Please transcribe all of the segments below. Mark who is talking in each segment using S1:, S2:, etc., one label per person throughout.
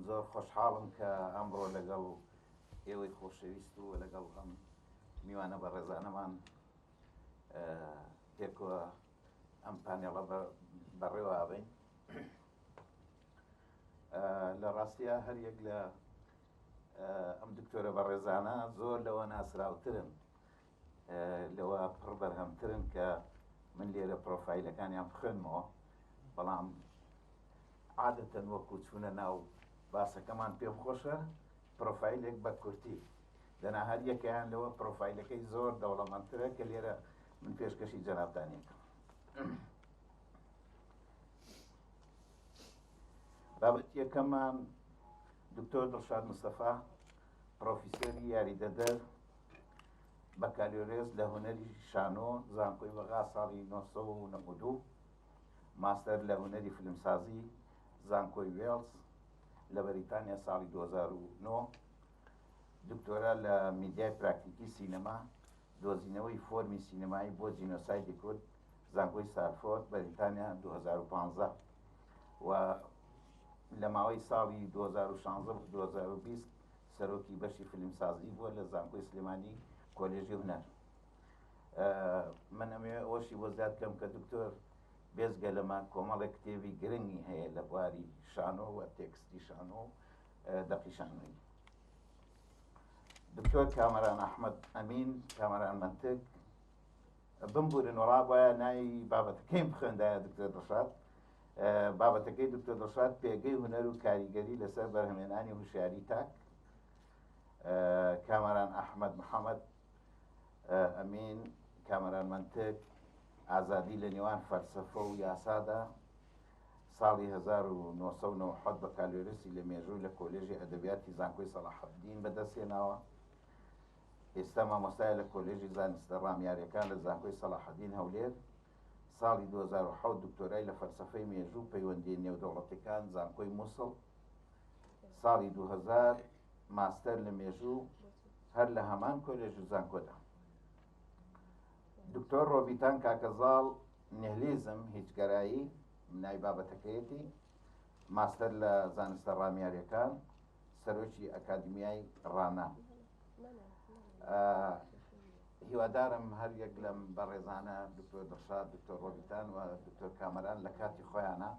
S1: زۆر خۆشحاڵم کە ئەمڕۆ لەگەڵ ئێوەی خۆشەویست و لەگەڵ ئەم میوانە بەڕێزانەمان پێکەوە ئەم پانێڵە بەڕێوە ئابین. لە ڕاستیا هەر یەک لە ئەم دکتۆرە بەڕێزانە زۆر لەوە ناسراوترن لەوە پڕ بەرهەمترن کە من لێرە پرۆفایلەکانیان بخوێنمەوە بەڵام عادەتەن وەکو چوونە ناو باسەکەمان پێم خۆشە پرۆفایلێک بە کورتی دەنا هەر یەکەیان لەوە پرۆفایلەکەی زۆر دەوڵەمەندترە کە لێرە من پێشکەشی جەنابتانیەکەم. بابەت یەکەمان دکتۆر دڵشاد مستەفا پرۆفیسۆری یاریدەدەر بەکالۆرێس لە هونەری شانۆ زانکۆی بەغا ساڵی 1992 ماستەر لە هونەری فیلمسازی زانکۆی وێڵز لە بەریتانیا ساڵی 2009 دکتۆرا لە میدیای پراکتیکی سینەما دۆزینەوەی فۆرمی سینەمایی بۆ جینۆسایدی کورد زانکۆی سالفۆرد بەریتانیا 2015 و لە ماوەی ساڵی 2016 بۆ 2020 سەرۆکی بەشی فیلمسازی بووە لە زانکۆی سلێمانی کۆلێژی هونەر. من ئەمەوێ ئەوەشی بۆ زیاد کەم کە دکتۆر بێزگە لەمە کۆمەڵێک کتێبی گرنگی هەیە لە بواری شانۆ و تێکستی شانۆ و دەقی شانۆیی. دکتۆر کامەران ئەحمەد ئەمین کامەران مەنتک بمبورن وەڵا بایە ناوی بابەتەکەیم بخوێندایە دکتۆر دڵشاد بابەتەکەی دکتۆر دڵشاد پێگەی هونەر و کاریگەری لەسەر بەرهەمێنانی هوشیاری تاک کامەران ئەحمەد محەممەد ئەمین کامەران مەنتک ئازادی لە نێوان فەلسەفە و یاسادا ساڵی 1997 بەکالۆرسی لە مێژوو لە کۆلێژی ئەدەبیاتی زانکۆی سەڵاحەدین بەدەستهێناوە ئێستا مامۆستایە لە کۆلێژی زانستە ڕامیاریەکان لە زانکۆی سەڵاحەدین هەولێر، ساڵی 2007 دکتۆرای لە فەلسەفەی مێژوو و پەیوەندیە نێودەوڵەتیەکان زانکۆی موسڵ، ساڵی 2000 ماستەر لە مێژوو هەر لە هەمان کۆلێژ و زانکۆدا. دکتۆر ڕۆبیتان کاکەزاڵ نهلیزم هیچگەرایی ناوی بابەتەکەیەتی، ماستەر لە زانستە ڕامیاریەکان، سەرۆکی ئەکادمیای ڕانا. هیوادارم هەر یەک لەم بەڕێزانە دکتۆر دڵشاد، دکتۆر ڕۆبیتان و دکتۆر کامەران لە کاتی خۆیانە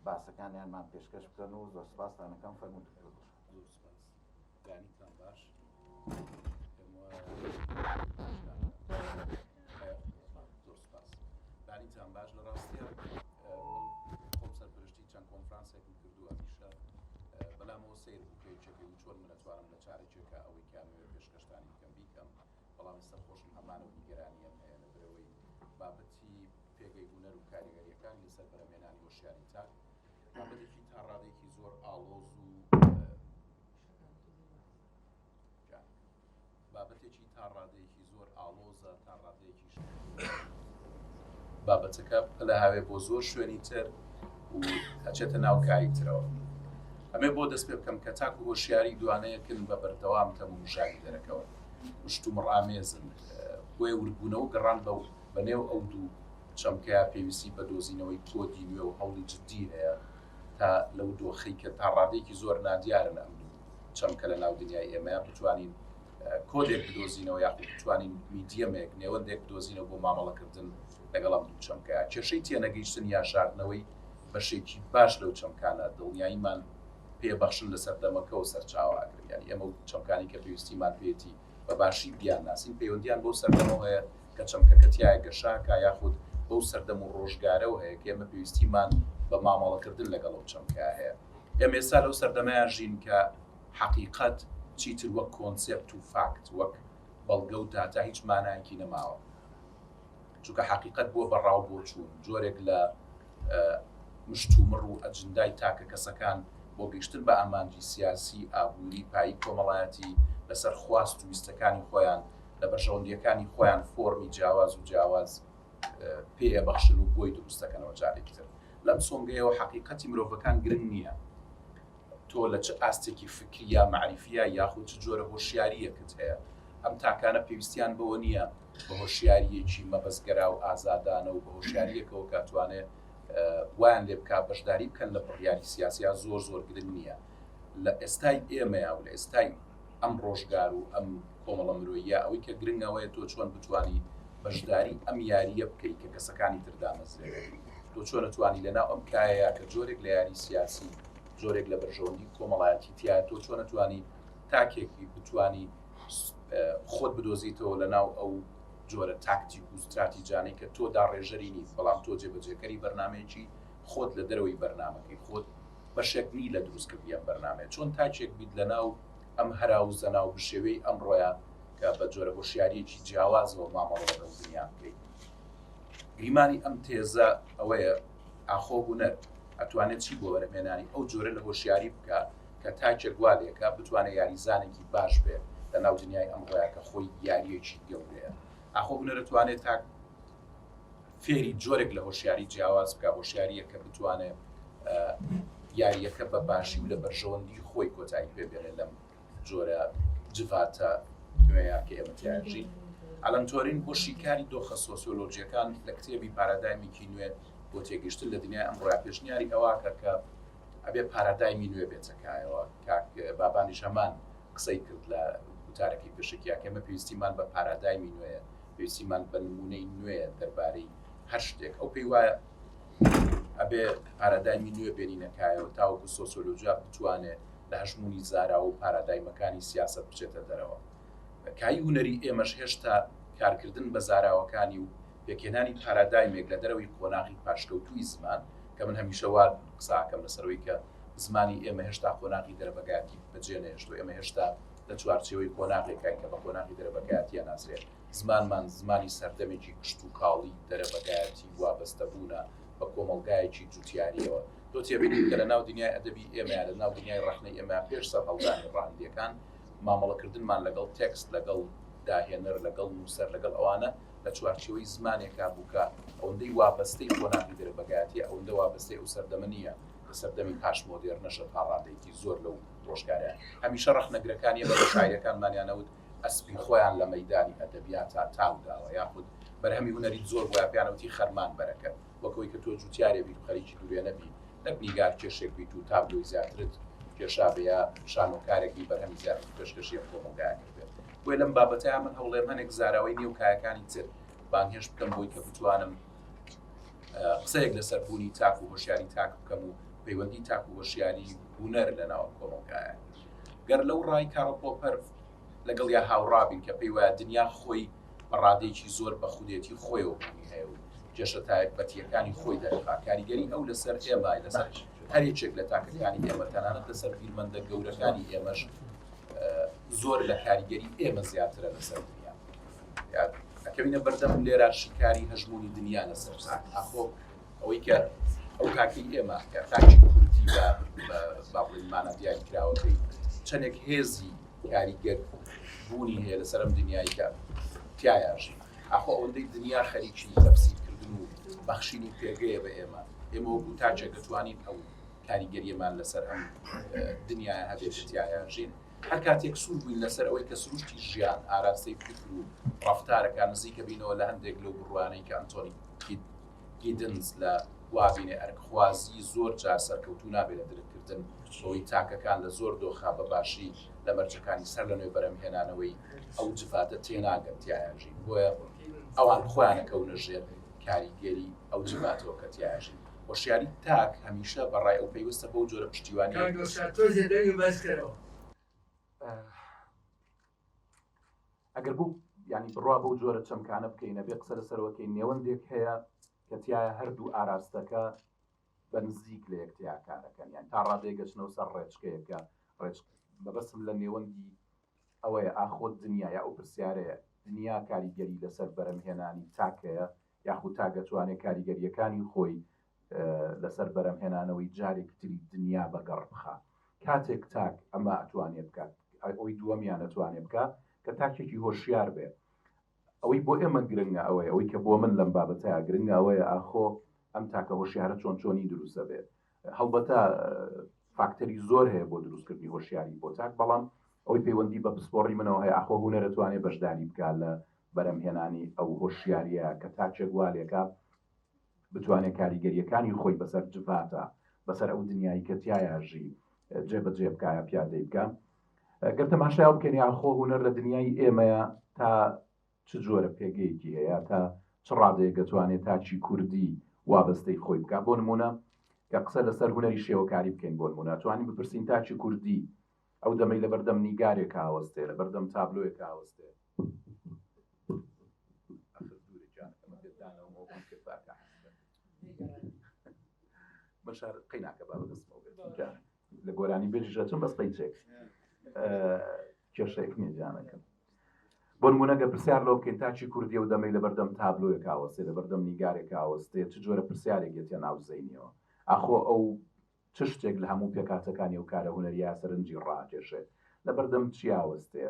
S1: باسەکانیانمان پێشکەش بکەن و زۆر سپاستانەکەم. فەرموو دکتۆر دڵشاد.
S2: زۆر سپاس. بەیانیتان باش. پێم وایە زۆر سپاس. بەیانیتان باش. لە ڕاستیە من خۆم سەرپەرشتی چەند کۆنفرانسێکم کردووە هەمیشە بەلامەوە سەیر بوو کە یەکێک و چۆن من ئەتوانم لە چارەکێکا ئەوەی کە ئەمەوێ پێشکەشتانی بکەم بیکەم، بەڵام ئێستا خۆشم هەمان ئەو نیگەرانییەم هەیە لەبەرئەوەی بابەتی پێگەی هونەر و کاریگەرییەکانی لەسەر بەرهەمهێنانی هۆشیاری تاک بابەتێکی تا ڕادەیەکی زۆر ئاڵۆز و بابەتێکی تا ڕادەیەکی زۆر ئاڵۆزە، تا ڕادەیەکیش بابەتەکە پەلەهاوێ بۆ زۆر شوێنی تر و ئەچێتە ناو کاری ترەوە. ئەمێ بۆ دەست پێ بکەم کە تاکو هۆشیاری دوانەیەکن بە بەردەوام تەم و مژاوی دەرەکەون، مشتومڕئامێزن، بۆیە وردبوونەوە و گەڕان بە بە نێو ئەو دوو چەمکەیا پێویستی بە دۆزینەوەی کۆدی نوێ و هەوڵی جددی هەیە تا لەو دۆخەی کە تا ڕادەیەکی زۆر نادیارن ئەم دوو چەمکە لە ناو دنیای ئێمەیا بتوانین کۆدێک بدۆزینەوە یاخود بتوانین میدیەمێک نێوەندێک بدۆزینەوە بۆ مامەڵەکردن لەگەڵ ئەم دوو چەمکەیا. کێشەی تێنەگەیشتن یا شاردنەوەی بەشێکی باش لەو چەمکانە دڵنیاییمان پێ بەخشن لە سەردەمەکەوە سەرچاوە ئەگرن. یانی ئێمە و چەمکانی کە پێویستیمان پێیەتی بە باشی بیانناسین پەیوەندیان بەو سەردەمەوە هەیە کە چەمکەکە تیایا گەشە ئەکا یاخود بەو سەردەم و ڕۆژگارەوە هەیە کە ئێمە پێویستیمان بە مامەڵەکردن لەگەڵ ئەو چەمکە هەیە. ئێمە ئێستا لەو سەردەمەیا ژین کە حەقیقەت چیتر وەک کۆنسێپت و فاکت، وەک بەڵگە و داتا هیچ مانایەکی نەماوە. چونکە حەقیقەت بووە بە ڕا و بۆچوون، جۆرێک لە مشتومڕ و ئەجندای تاکە کەسەکان بۆ گەیشتن بە ئامانجی سیاسی، ئابووری، پایی کۆمەڵایەتی لەسەر خواست و ویستەکانی خۆیان، لە بەرژەوەندییەکانی خۆیان فۆرمی جیاواز و جیاواز پێ ئەبەخشن و بۆی دروست دەکەنەوە جارێکی تر. لەم سۆنگەیەوە حەقیقەتی مرۆڤەکان گرنگ نییە. تۆ لە چ ئاستێکی فکری یا مەعریفیە یاخود چ جۆرە هۆشیارییەکت هەیە. ئەم تاکانە پێویستیان بەوە نییە بە هۆشیارییەکی مەبەستگەرا و ئازادانە و بە هۆشیارییەکەوە کە ئەتوانێ وایان لێ بکا بەشداری بکەن لە بڕیاری سیاسیا زۆر زۆر گرنگ نییە. لە ئێستای ئێمەیا و لە ئێستای ئەم ڕۆژگار و ئەم کۆمەڵە مرۆییە ئەوەی کە گرنگ ئەوەیە تۆ چۆن بتوانی بەشداری ئەم یارییە بکەیت کە کەسەکانی تر دامەزرێنن. تۆ چۆن ئەتوانی لەناو ئەم کایەیە کە جۆرێک لە یاری سیاسی، جۆرێک لە بەرژەوەندی کۆمەڵایەتی تیایە، تۆ چۆن ئەتوانی تاکێک بی بتوانی خۆت بدۆزیتەوە لەناو ئەو جۆرە تاکتیک و ستراتیجانەی کە تۆ داڕێژەری نیت، بەڵام تۆ جێبەجێکەری بەرنامەیەکی خۆت لە دەرەوەی بەرنامەکەی خۆت بەشێک نی لە دروستکردنی ئەم بەرنامەیە. چۆن تاکێک بیت لەناو ئەم هەرا و زەنا و بشێویەی ئەمڕۆیە کە بە جۆرە هۆشیارییەکی جیاوازەوە مامەڵە لەگەڵ دنیا بکەیت. گریمانی ئەم تێزە ئەوەیە ئاخۆ هونەر ئەتوانێت چی بۆ بەرهەمهێنانی ئەو جۆرە لە هۆشیاری بکا کە تاکێک وا لێکا بتوانێت یاریزانێکی باش بێ لە ناو دنیای ئەمڕۆیا کە خۆی یارییەکی گەورەیە. ئاخۆ هونەر ئەتوانێت تاک فێری جۆرێک لە هۆشیاری جیاواز بکا، هۆشیارییەک کە بتوانێت یارییەکە بە باشی و لە بەرژەوەندی خۆی کۆتایی پێ بێنێ لەم جۆرە جڤاتە نوێیە کە ئێمە تیایا ژین. ئالان تۆرین بۆ شیکاری دۆخە سۆسیۆلۆژییەکان لە کتێبی پارادایمێکی نوێ بۆ تێگەیشتن لە دنیای ئەمڕۆیا پێشنیاری ئەوە کە ئەبێ پارادایمی نوێ بێتە کایەوە. کاک بابانیش هەمان قسەی کرد لە وتارەکەی پێشەکیا کە ئێمە پێویستیمان بە پارادایمی نوێیە، پێویستیمان بە نموونەی نوێیە دەربارەی هەر شتێک. ئەو پێی وایە ئەبێ پارادایمی نوێ بێنینە کایەوە تاوەکو سۆسیۆلۆژیا بتوانێ لە هەژموونی زاراوە و پارادایمەکانی سیاسەت بچێتە دەرەوە. کایی هونەری ئێمەش هێشتا کارکردن بە زاراوەکانی و پێکهێنانی پارادایمێک لە دەرەوەی قۆناغی پاشکەوتووی زمان، کە من هەمیشە وا قسە ئەکەم لەسەر ئەوەی کە زمانی ئێمە هێشتا قۆناغی دەرەبەگایەتی بەجێ نەهێشتووە، ئێمە هێشتا لە چوارچێوەی قۆناغێکاین کە بە قۆناغی دەرەبەگایەتی ئەناسرێ. زمانمان زمانی سەردەمێکی کشتوکاڵی دەرەبەگایەتی وابەستەبوونە بە کۆمەڵگایەکی جوتیارییەوە. تۆ تێبینیت کە لە ناو دنیای ئەدەبی ئێمەیا، لە ناو دنیای ڕەخنەی ئێمەیا پێش سەرهەڵدانی ڕەهەندییەکان، مامەڵەکردنمان لەگەڵ تێکست، لەگەڵ داهێنەر، لەگەڵ نووسەر، لەگەڵ ئەوانە لە چوارچێوەی زمانێکا بوو کە ئەوەندەی وابەستەی قۆناغی دەرەبەگایەتییە، ئەوەندە وابەستەی ئەو سەردەمە نییە کە سەردەمی پاش مۆدێرنەشە تا ڕادەیەکی زۆر لەو ڕۆژگارەیە. هەمیشە ڕەخنەگرەکانی ئێمە بە شاعیرەکانمانیان ئەوت ئەسپی خۆیان لە مەیدانی ئەدەبیاتا تاو داوە، یاخود بەرهەمی هونەریت زۆر بوایە پێیان ئەوتی خەرمان بەرەکەت. وەک ئەوەی کە تۆ جوتیارێ بیت و خەریکی دروێنە بی، نەک نیگارکێشێک بیت و تابلۆی زیاترت کێشابێ یا شانۆکارێک بی بەرهەمی زیاترت پێشکەشی ئەم کۆمەڵگایە کردبێت. بۆیە لەم بابەتەیا من هەوڵێم هەنێک زاراوەی نێو کایەکانی تر بانگهێشت بکەم بۆی کە بتوانم قسەیەک لەسەر بوونی تاک و هۆشیاری تاک بکەم و پەیوەندی تاک و هۆشیاری هونەر لە ناو کۆمەڵگایە. گەر لەو ڕای کارڵ پۆپەر لەگەڵیا هاوڕا بین کە پێی وایە دنیا خۆی بە ڕادەیەکی زۆر بە خودێتی خۆیەوە بوونی هەیە و کێشە تایبەتییەکانی خۆی دەرخا، کاریگەری ئەو لەسەر ئێمە، لەسەر هەر یەکێک لە تاکەکانی ئێمە، تەنانەت لەسەر بیرمەندە گەورەکانی ئێمەش زۆر لە کاریگەری ئێمە زیاترە لەسەر دنیا. ئەکەوینە بەردەم لێرە شیکاری هەژموونی دنیا لەسەر تاک. ئاخۆ ئەوەی کە ئەو تاکەی ئێمە کە تاکی کوردی بە با بڵێین مانا دیاریکراوەکەی چەندێک هێزی کاریگەر بوونی هەیە لەسەر ئەم دنیای کە تیایا ژین. ئاخۆ ئەوەندەی دنیا خەریکی تەفسیرکردن و بەخشینی پێگەیە بە ئێمە، ئێمە وەکو تاکێک دەتوانین ئەو کاریگەریەمان لەسەر ئەم دنیایە هەبێت کە تیایا ژین. هەر کاتێک سوور بووین لەسەر ئەوەی کە سروشتی ژیان، ئاراستەی فکر و ڕەفتارەکان نزیکە بینەوە لە هەندێک لەو بڕوانەی کە ئەنتۆنی گیدنز لە وابینێ ئەرکخوازی زۆر جار سەرکەوتوو نابێ لە درککردن بەوەی تاکەکان لە زۆر دۆخا بە باشی لە مەرجەکانی سەر لە نوێ بەرهەمهێنانەوەی ئەو جڤاتە تێناگەن تیایا ژین، بۆیە ئەوان خۆیان ئەکەونە ژێر کاریگەری ئەو جڤاتەوە کە تیایا ژین. هۆشیاری تاک هەمیشە بە ڕای ئەو پەیوەستە بەو جۆرە پشتیوانییە.
S3: کاک دڵشاد تۆزێ دەنگم بەرز کەرەوە.
S2: ئەگەر بوو یانی بڕوا بەو جۆرە چەمکانە بکەین ئەبێ قسە لەسەرەوە کەین نێوەندێک هەیە کە تایە هەردوو ئاراستەکە بە نزیک لە یەکتیا کارەکەن یان تا ڕادەیەک گەچنەوە سەر ڕێچکەیەکە ڕێچ مەبەستم لە نێوەندی ئەوەیە ئاخۆ دنیا یا ئەو پرسیارەیە دنیا کاریگەری لەسەر بەرەمهێنانی تاک هەیە یاخود تاک ئەتوانێت کاریگەرییەکانی خۆی لەسەر بەرەمهێنانەوەی جارێکی تری دنیا بەگەڕ بخا. کاتێک تاک ئەمە ئەتوانێ بکات، ئەوەی دووەمیان ئەتوانێ بکا کە تاکێکی هۆشیار بێ. ئەوەی بۆ ئێمە گرنگە ئەوەیە، ئەوەی کە بۆ من لەم بابەتەیا گرنگە ئەوەیە ئاخۆ ئەم تاکە هۆشیارە چۆن چۆنی دروست ئەبێ. هەڵبەتە فاکتەری زۆر هەیە بۆ دروستکردنی هۆشیاری بۆ تاک، بەڵام ئەوەی پەیوەندی بە پسپۆڕی منەوە هەیە ئاخۆ هونەر ئەتوانێ بەشداری بکا لە بەرهەمهێنانی ئەو هۆشیارییە کە تاکێک وا لێکا بتوانێت کاریگەرییەکانی خۆی بەسەر جڤاتا، بەسەر ئەو دنیای کە تیایا ژی. جێبەجێ بکە یا پیادەی بکە. گەر تەماشای بکەین یاخۆ هونەر لە دنیای ئێمەیە تا چ جۆرە پێگەیەکی هەیە، تا چ ڕادەیەک دەتوانێت تاکی کوردی وابەستەی خۆی بکات. بۆ نموونە کە قسە لەسەر هونەری شێوەکاری بکەین، بۆ نموونە توانین بپرسین تاکی کوردی ئەو دەمەی لەبەردەم نیگارێک ئەوەستێ، لەبەردەم تابلۆیەک ئەوەستێ، بەشار قەیناکە با بەدەستمەوە بێت لە گۆرانی بێژیش ئەچم بەس قەیچێک کێشەیەک نییە جانەکەم. بۆ نمونە گەر پرسیار لەوە بکەین تاکی کوردی ئەو دەمەی لەبەردەم تابلۆیەک ئاوەستێ، لەبەردەم نیگارێک ئاوەستێ، چ جۆرە پرسیارێک یەتە ناو زەینیەوە؟ ئاخۆ ئەو چ شتێک لە هەموو پێکهاتەکانی ئەو کارە هونەرییە سەرنجی ڕاکێشێ؟ لەبەردەم چی ئاوەستێ؟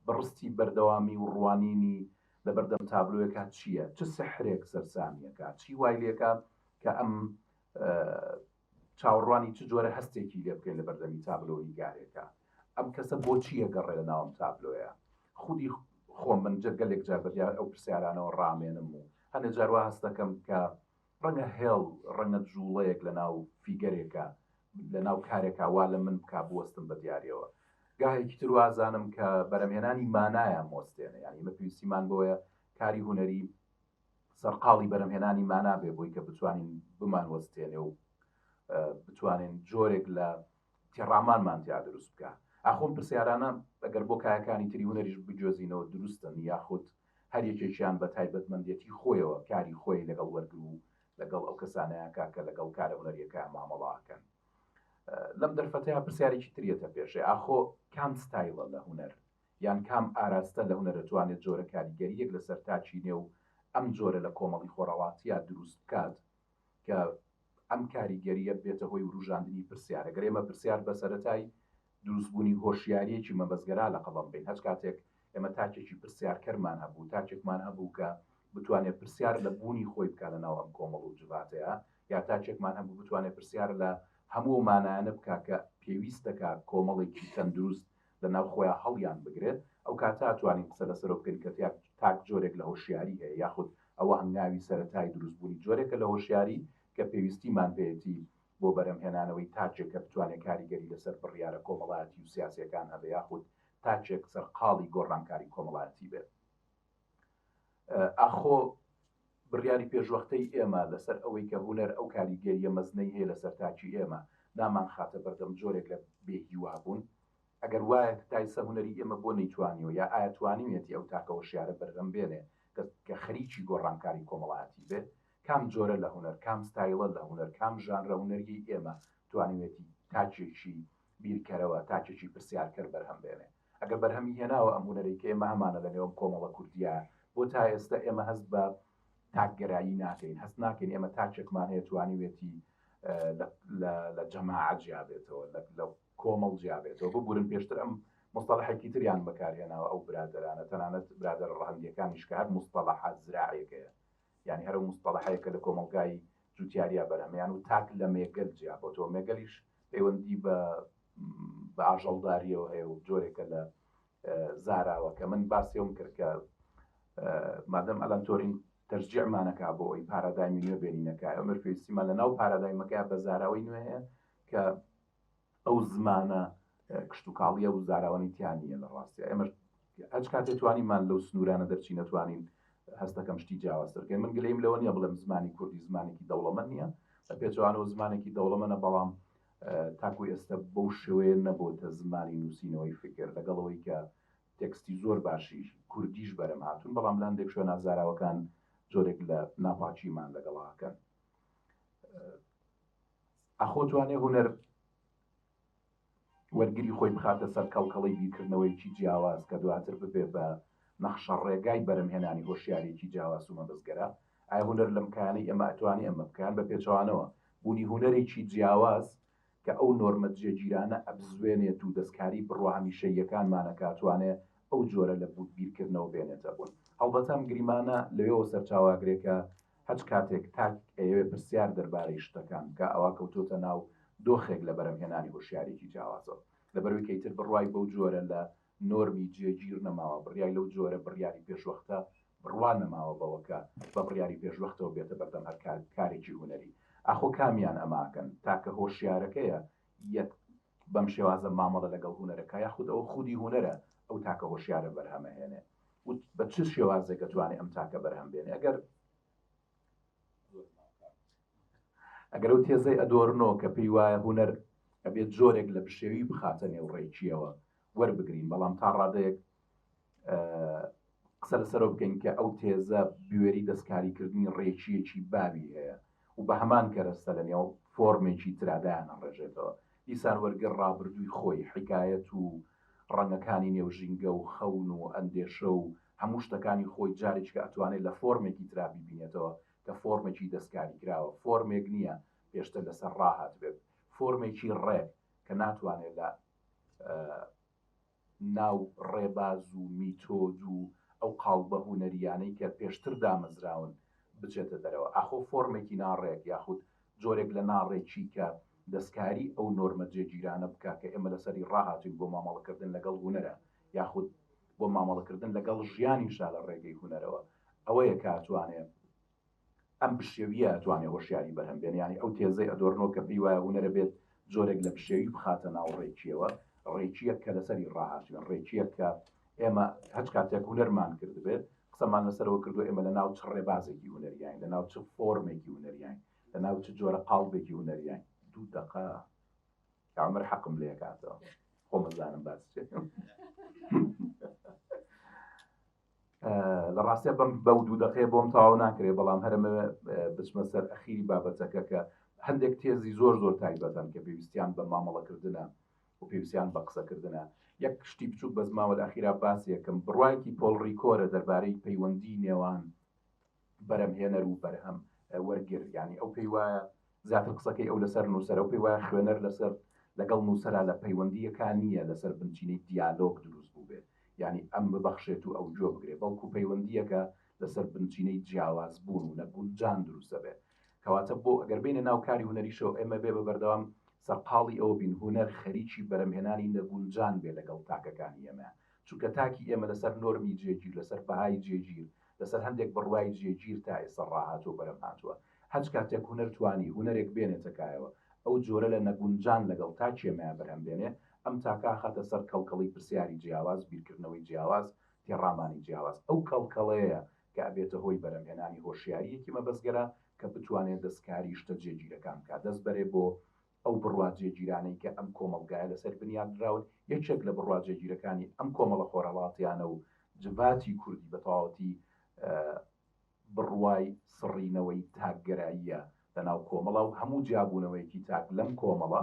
S2: بڕستی بەردەوامی و ڕوانینی لەبەردەم تابلۆیەکا چییە؟ چ سحرێک سەرسامیەکا؟ چی وای لێکا کە ئەم چاوەڕوانی چ جۆرە هەستێکی لێ بکەین لە بەردەمی تابلۆ و نیگارێکا؟ ئەم کەسە بۆچی ئەگەڕێ لە ناو ئەم تابلۆیە؟ خودی خۆم من گەلێک جار بە دیار ئەو پرسیارانەوە ڕامێنم و هەندێک جار وا هەست دەکەم کە ڕەنگە هێڵ، ڕەنگە جووڵەیەک لە ناو فیگەرێکا، لە ناو کارێکا وا لە من بکا بوەستم بە دیاریەوە. گاهێکی تر وازانم کە بەرەمهێنانی مانایە مۆستێنە، یانی ئێمە پێویستیمان بەوەیە کاری هونەری سەرقاڵی بەرەمهێنانی مانا بێ بۆی کە بتوانین بمانوەستێنێ و بتوانین جۆرێک لە تێڕامانمان تیا دروست بکە. ئاخۆم پرسیارانە ئەگەر بۆ کایەکانی تری هونەریش بگوێزینەوە دروستن یاخود هەر یەکێکیان بە تایبەتمەندێتی خۆیەوە کاری خۆی لەگەڵ وەرگر و لەگەڵ ئەو کەسانەیەکە کە لەگەڵ کارە هونەریەکە مامەڵاکەن. لەم دەرفەتەیە پرسیارێکی تریەتە پێشێ، ئاخۆ کام ستایلە لە هونەر یان کام ئاراستە لە هونەر دەتوانێت جۆرە کاریگەرییەک لەسەر تاکی نێو ئەم جۆرە لە کۆمەڵی خۆڕەڵاتییە دروست بکات کە ئەم کاریگەرییە ببێتە هۆی وروژاندنی پرسیار؟ گەر ئێمە پرسیار بە سەرەتای دروستبوونی هۆشیارییەکی مەبەستگەرا لە قەڵەم بەین، هەچ کاتێک ئێمە تاکێکی پرسیارکەرمان هەبوو، تاکێکمان هەبوو کە بتوانێت پرسیار لە بوونی خۆی بکات لە ناو ئەم کۆمەڵ و جڤاتەیا، یا تاکێکمان هەبوو بتوانێت پرسیار لە هەموو ئەو مانایانە بکات کە پێویست دەکات کۆمەڵێکی تەندروست لە ناو خۆیا هەڵیان بگرێت، ئەو کاتە ئەتوانین قسە لەسەرەوە بکەین کە تاک جۆرێک لە هۆشیاری هەیە یاخود ئەوە هەنگاوی سەرەتای دروستبوونی جۆرێکە لە هۆشیاری کە پێویستیمان پێیەتی بۆ بەرهەمهێنانەوەی تاکێک کە بتوانێت کاریگەری لەسەر بڕیارە کۆمەڵایەتی و سیاسیەکان هەبێ یاخود تاکێک سەرقاڵی گۆڕانکاری کۆمەڵایەتی بێت. ئاخۆ بڕیاری پێشوەختەی ئێمە لەسەر ئەوەی کە هونەر ئەو کاریگەرییە مەزنەی هەیە لەسەر تاکی ئێمە، نامانخاتە بەردەم جۆرێک لە بێهیوابوون؟ ئەگەر وایە تا ئیستا هونەری ئێمە بۆ نەیتوانیوە یا ئایا توانیویەتی ئەو تاکە هۆشیارە بەرهەم بێنێ کە خەریکی گۆڕانکاری کۆمەڵایەتی بێت؟ کام جۆرە لە هونەر، کام ستایڵە لە هونەر، کام ژانرە هونەریەی ئێمە توانیویەتی تاکێکی بیرکەرەوە، تاکێکی پرسیارکەر بەرهەم بێنێ؟ ئەگەر بەرهەمی هێناوە ئەم هونەرەی کە ئێمە هەمانە لە نێو ئەم کۆمەڵە کوردییە، بۆ تا ئێستە ئێمە هەست بە تاکگەرایی ناکەین، هەست ناکەین ئێمە تاکێکمان هەیە توانیوێتی لە جەماعە جیابێتەوە، لە کۆمەڵ جیابێتەوە. ببورن پێشتر ئەم مستەڵەحێکی تریان بەکارهێناوە ئەو برادەرانە، تەنانەت برادەرە ڕەهەندییەکانیش کە هەر مستەڵەحە زراعێکەیە، یانی هەر ئەو مستەڵەحەیە کە لە کۆمەڵگای جوتیاریا بەرهەمیان و تاک لە مێگەل جیابۆتەوە. مێگەلیش پەیوەندی بە بە ئاژەڵداریەوە هەیە و جۆرێکە لە زاراوە کە من باسیەوم کرد کە مادەم ئەلان تۆرین تەشجیعمانەکە بۆ ئەوی پارادایمی نوێ بێنینەکە، ئەمر پێویستیمان لە ناو پارادایمەکە بە زاراوەی نوێ هەیە کە ئەو زمانە کشتتوکاڵیە و زاراوانی تیا نییە. لە ڕاستیا ئێمە هەچ کاتێ توانیمان لەو سنوورانە دەرچی نەتوانین هەستەکەم شتی جیاوازتر بکەین. من گلەیم لەوە نییە بڵێم زمانی کوردی زمانێکی دەوڵەمەند نییە، بە پێچەوانەوە زمانێکی دەوڵەمەنە، بەڵام تاکو ئێستا بەو شێوەیە نەبۆتە زمانی نووسینەوەی فکر، لەگەڵ ئەوەی کە تێکستی زۆر باشی کوردیش بەرەم هاتوون، بەڵام لە هەندێک شوێنە زاراوەکان جۆرێک لە ناپاکیمان لەگەڵاکەن. ئاخۆ توانێ هونەر وەرگری خۆی بخاتە سەر کەڵکەڵەی بیرکردنەوەیەکی جیاواز کە دواتر ببێ بە نەخشەڕێگای بەرەمهێنانی هۆشیارییەکی جیاواز و مەبەستگەرا؟ ئایا هونەر لەم کایانەی ئێمە ئەتوانێ ئەمە بکا یان بە پێچەوانەوە بوونی هونەرێکی جیاواز کە ئەو نۆرمە جێگیرانە ئەبزوێنێت و دەستکاری بڕوا هەمیشەییەکانمان ئەکا ئەتوانێ ئەو جۆرە لە بیرکردنەوە بێنێتە بوون؟ هەڵبەتە ئەم گریمانە لەوێوە سەرچاوە ئەگرێ کە هەچ کاتێک تاک ئەیەوێ پرسیار دەربارەی شتەکان بکا ئەوا کەوتۆتە ناو دۆخێک لە بەرەمهێنانی هۆشیاریی جیاوازەوە. لەبەرئەوەی کە ئیتر بڕوای بەو جۆرە لە نۆرمی جێگیر نەماوە، بڕیای لەو جۆرە بڕیاری پێشوەختە بڕوا نەماوە بەوە کە بە بڕیاری پێشوەختەوە بێتە بەردەم هەر کارێکی هونەری. ئاخۆ کامیان ئەمە ئەکەن؟ تاکە هۆشیارەکەیە یەت. بەم شێوازە مامەڵە لەگەڵ هونەرەکە یاخود ئەوە خودی هونەرە ئەو تاکە هۆشیارە بەرهەمەهێنێ و بە چ شێوازێک ئەتوانێ ئەم تاکە بەرهەم بێنێ ئەگەر ئەگەر ئەو تێزەی ئەدۆرنۆ کە پێی وایە هونەر ئەبێت جۆرێک لە بشێوی بخاتە نێو ڕێکیەوە وەربگرین بەڵام تا ڕادەیەک قسە لەسەرەوە بکەین کە ئەو تێزە بوێری دەستکاریکردنی ڕێکییەکی باوی هەیە و بە هەمان کەرەستە لە نێو فۆرمێکی ترا دایانەڕێژێتەوە. دیسان وەرگر ڕابردووی خۆی، حیکایەت و ڕەنگەکانی نێو ژینگە و خەون و ئەندێشە و هەموو شتەکانی خۆی جارێکیکە ئەتوانێت لە فۆرمێکی ترا بیبینێتەوە کە فۆرمێکی دەستکاریکراوە، فۆرمێک نییە پێشتر لەسەر ڕاهاتبێت، فۆرمێکی ڕێک کە ناتوانێت لە ناو ڕێباز و میتۆد و ئەو قاڵبە هونەرییانەی کە پێشتر دامەزراون بچێتە دەرەوە. ئاخۆ فۆرمێکی ناڕێک یاخود جۆرێک لە ناڕێکی کە دەستکاری ئەو نۆرمە جێگیرانە بکا کە ئێمە لەسەری ڕاهاتووین بۆ مامەڵەکردن لەگەڵ هونەرا یاخود بۆ مامەڵەکردن لەگەڵ ژیانیشا لە ڕێگەی هونەرەوە ئەوەیە کە ئەتوانێ ئەم بشێوییە ئەتوانێ هۆشیاری بەرهەم بێنێ، یانی ئەو تێزەی ئەدۆرنۆ کە پێی وایە هونەر ئەبێت جۆرێک لە بشێوی بخاتە ناو ڕێکییەوە، ڕێکییەک کە لەسەری ڕاهاتووین، ڕێکییەک کە ئێمە هەچ کاتێک هونەرمان کردبێت قسەمان لەسەرەوە کردووە ئێمە لەناو چ ڕێبازێکی هونەریاین، لەناو چ فۆرمێکی هونەریاین، لەناو چ جۆرە قاڵبێکی هونەریاین. دوو دەقە کامەر حەقم لێ کاتەوە خۆم ئەزانم باس چێ. لە ڕاستە بەم بەو دوو دەقەیە بۆم تەواو ناکرێ بەڵام هەرمە بچمە سەر ئەخیری بابەتەکە کە هەندێک تێزی زۆر زۆر تایبەتن کە پێویستیان بە مامەڵەکردنە و پێویستیان بە قسەکردنە یەک شتی بچووک بەس ماوە لە ئەخیرا باسێکم بڕوایەکی پۆڵ ڕیکۆرە دەربارەی پەیوەندی نێوان بەرەمهێنەر و بەرهەم وەرگر یعنی ئەو پێی وایە زیاتر قسەکەی ئەو لەسەر نووسەر ئەو پێی وایە خوێنەر لەسەر لەگەڵ نووسەرا لە پەیوەندییەکان نییە لەسەر بنچینەی دیالۆگ دروست بووبێ یانی ئەم ببەخشێت و ئەو گوێ بگرێ بەڵکو پەیوەندییەکە لەسەر بنچینەی جیاواز بوون و نەگونجان دروست دەبێ کەواتە بۆ ئەگەر بێینە ناو کاری هونەریشەوە ئێمە بێ بە بەردەوام سەرقاڵی ئەوە بین هونەر خەریکی بەرەمهێنانی نەگونجان بێ لەگەڵ تاکەکانی ئێمە چونکە تاکی ئێمە لەسەر نۆرمی جێگیر لەسەر بەهای جێگیر لەسەر هەندێک بڕوای جێگیر تا ئێستا ڕاهاتووە بەرەم هاتووە هەچ کاتێک هونەر توانی هونەرێک بێنێتە کایەوە ئەو جۆرە لە نەگونجان لەگەڵ تاکی ئێمەیا بەرهەم بێنێ ئەم تاکە ئەخاتە سەر کەڵکەڵەی پرسیاری جیاواز بیرکردنەوەی جیاواز تێڕامانی جیاواز ئەو کەڵکەڵەیە کە ئەبێتە هۆی بەرەمهێنانی هۆشیارییەکی مەبەستگەرا کە بتوانێ دەستکاری شتە جێگیرەکان بکا دەست بەرێ بۆ ئەو بڕوا جێگیرانەی کە ئەم کۆمەڵگایە لەسەر بنیاتنراون، یەکێک لە بڕوا جێگیرەکانی ئەم کۆمەڵە خۆرهەڵاتیانە و جڤاتی کوردی بە تەواوەتی بڕوای سڕینەوەی تاکگەراییە لە ناو کۆمەڵە و هەموو جیابوونەوەیەکی تاک لەم کۆمەڵە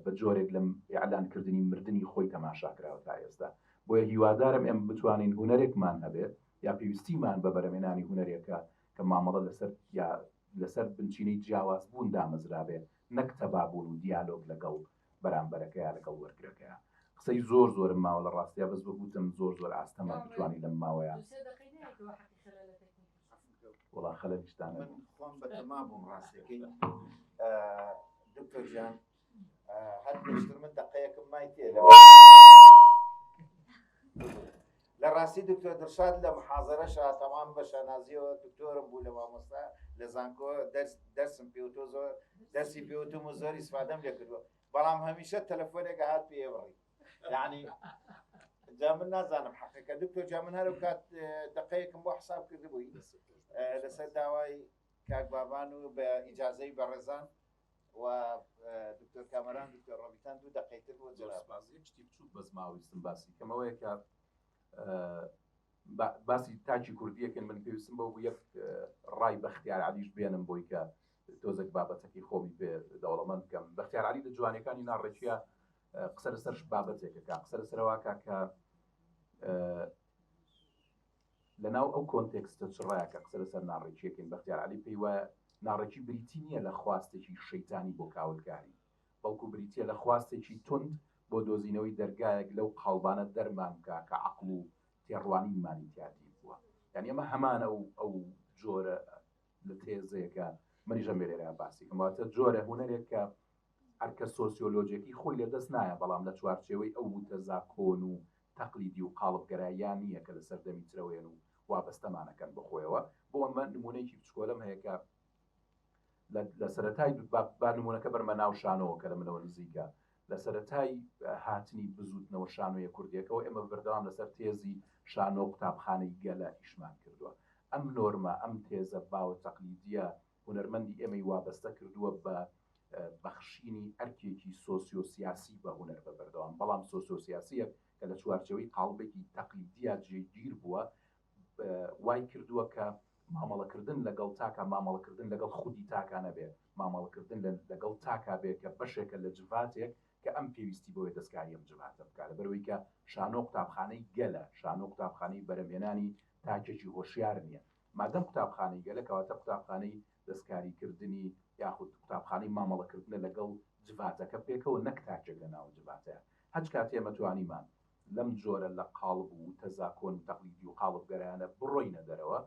S2: بە جۆرێک لەم ئیعلانکردنی مردنی خۆی تەماشا کراوە تا ئێستا. بۆیە هیوادارم ئێمە بتوانین هونەرێکمان هەبێت یا پێویستیمان بە بەرەمێنانی هونەرێکە کە مامەڵە لەسەر یا لەسەر بنچینەی جیاوازبوون دامەزرابێ نەک تەبابوون و دیالۆگ لەگەڵ بەرامبەرەکەیا لەگەڵ وەرگرەکەیا. قسەی زۆر زۆرم ماوە لە ڕاستیا بەس وەک وتم زۆر زۆر ئاستەمە بتوانی لەم ماوەیا. وەڵا خەلەلیشتان
S1: نەبوو. من خۆم بەتەما بووم ڕاستەکەی دکتۆر گیان هەر پێشتر من دەقەیەکم مای تێ لە ڕاستی دکتۆر دڵشاد لە محازەرەشا تەمام بە شانازیەوە دکتۆرم بوو لە مامۆستا لە زانکۆ دەرسم پێوتۆ زۆر دەرسی پێوتم و زۆر ئیسفادەم لێ کردووە بەڵام هەمیشە تەلەفۆنێکە هات پێ بڕی یعنی جا من نازانم حەقەکە دکتۆر جا من هەرو کات دقەیەکم بۆ حساب کردبووی لەسەر داوای کاک بابان و بە ئیجازەی بەڕێزان و دکتۆر کامەران دکتۆر ڕۆبیتان دوو دەقەی تر بۆ
S2: جەناب. سپاس یەک شتی بچووک بەس ماوە ویستم باسی کەم ئەوەیە کە باسی تاکی کوردیەکەن من پێویستم بەو بوو یەک ڕای بەختیار عەلیش بێنم بۆی کە تۆزێک بابەتەکەی خۆمی پێ دەوڵەمەند بکەم بەختیار عەلی لە جوانەکانی ناڕێکیە قسە لەسەر بابەتێکەکە قسە لەسەرەوەکە کە لەناو ئەو کۆنتێکستە چڕەیا کە قسە لەسەر ناڕێکییەکەین، بەختیار عەلی پێی وایە ناڕێکی بریتی نییە لە خواستێکی شەیتانی بۆ کاولکاری، بەڵکو بریتییە لە خواستێکی توند بۆ دۆزینەوەی دەرگایەک لەو قاڵبانە دەرمان بکا کە عەقڵ و تێڕوانینمانی تیا دیل بووە. یانی ئەمە هەمان ئەو ئەو جۆرە لە تێزەیە کە منیش ئەمەوێ لێرە باسی کەم، واتە جۆرە هونەرێک کە ئەرکە سۆسیۆلۆجیەکەی خۆی لەدەست نایە، بەڵام لە چوارچێوەی ئەو وتەزا کۆن و تەقلیدی و قاڵبگەراییە نییە کە لە سەردەمی ترەوەیەن و وابەستەمان ئەکەن بە خۆیەوە. بۆ ئەمە نموونەیەکی بچکۆلەم هەیە کە لە سەرەتای با نموونەکە بەرمە ناو شانۆوە کە لە منەوە نزیکە. لە سەرەتای هاتنی بزووتنەوە شانۆیە کوردیەکەوە ئێمە بەردەوام لەسەر تێزی شانۆ قوتابخانەی گەلە ئیشمان کردووە. ئەم نۆرمە، ئەم تێزە باوە تەقلیدیە هونەرمەندی ئێمەی وابەستە کردووە بە بەخشینی ئەرکێکی سۆسیۆ سیاسی بە هونەر بە بەردەوام، بەڵام سۆسیۆ سیاسیەک کە لە چوارچێوەی قاڵبێکی تەقلیدیا جێگیر بووە وای کردووە کە مامەڵەکردن لەگەڵ تاکا مامەڵەکردن لەگەڵ خودی تاکا نەبێ، مامەڵەکردن لەگەڵ تاکا بێ کە بەشێکە لە جڤاتێک کە ئەم پێویستی بەوەیە دەستکاری ئەم جڤاتە بکا، لەبەرئەوەی کە شانۆ قوتابخانەی گەلە، شانۆ قوتابخانەی بەرهەمهێنانی تاکێکی هۆشیار نییە. مادەم قوتابخانەی گەلە کەواتە قوتابخانەی دەستکاریکردنی یاخود قوتابخانەی مامەڵەکردنە لەگەڵ جڤاتەکە پێکەوە نەک تاکێک لەناو جڤاتەیا. هەچ کاتێ ئێمە توانیمان لەم جۆرە لە قاڵب و تەزا کۆن و تەقلیدی و قاڵبگەرایانە بڕۆینە دەرەوە،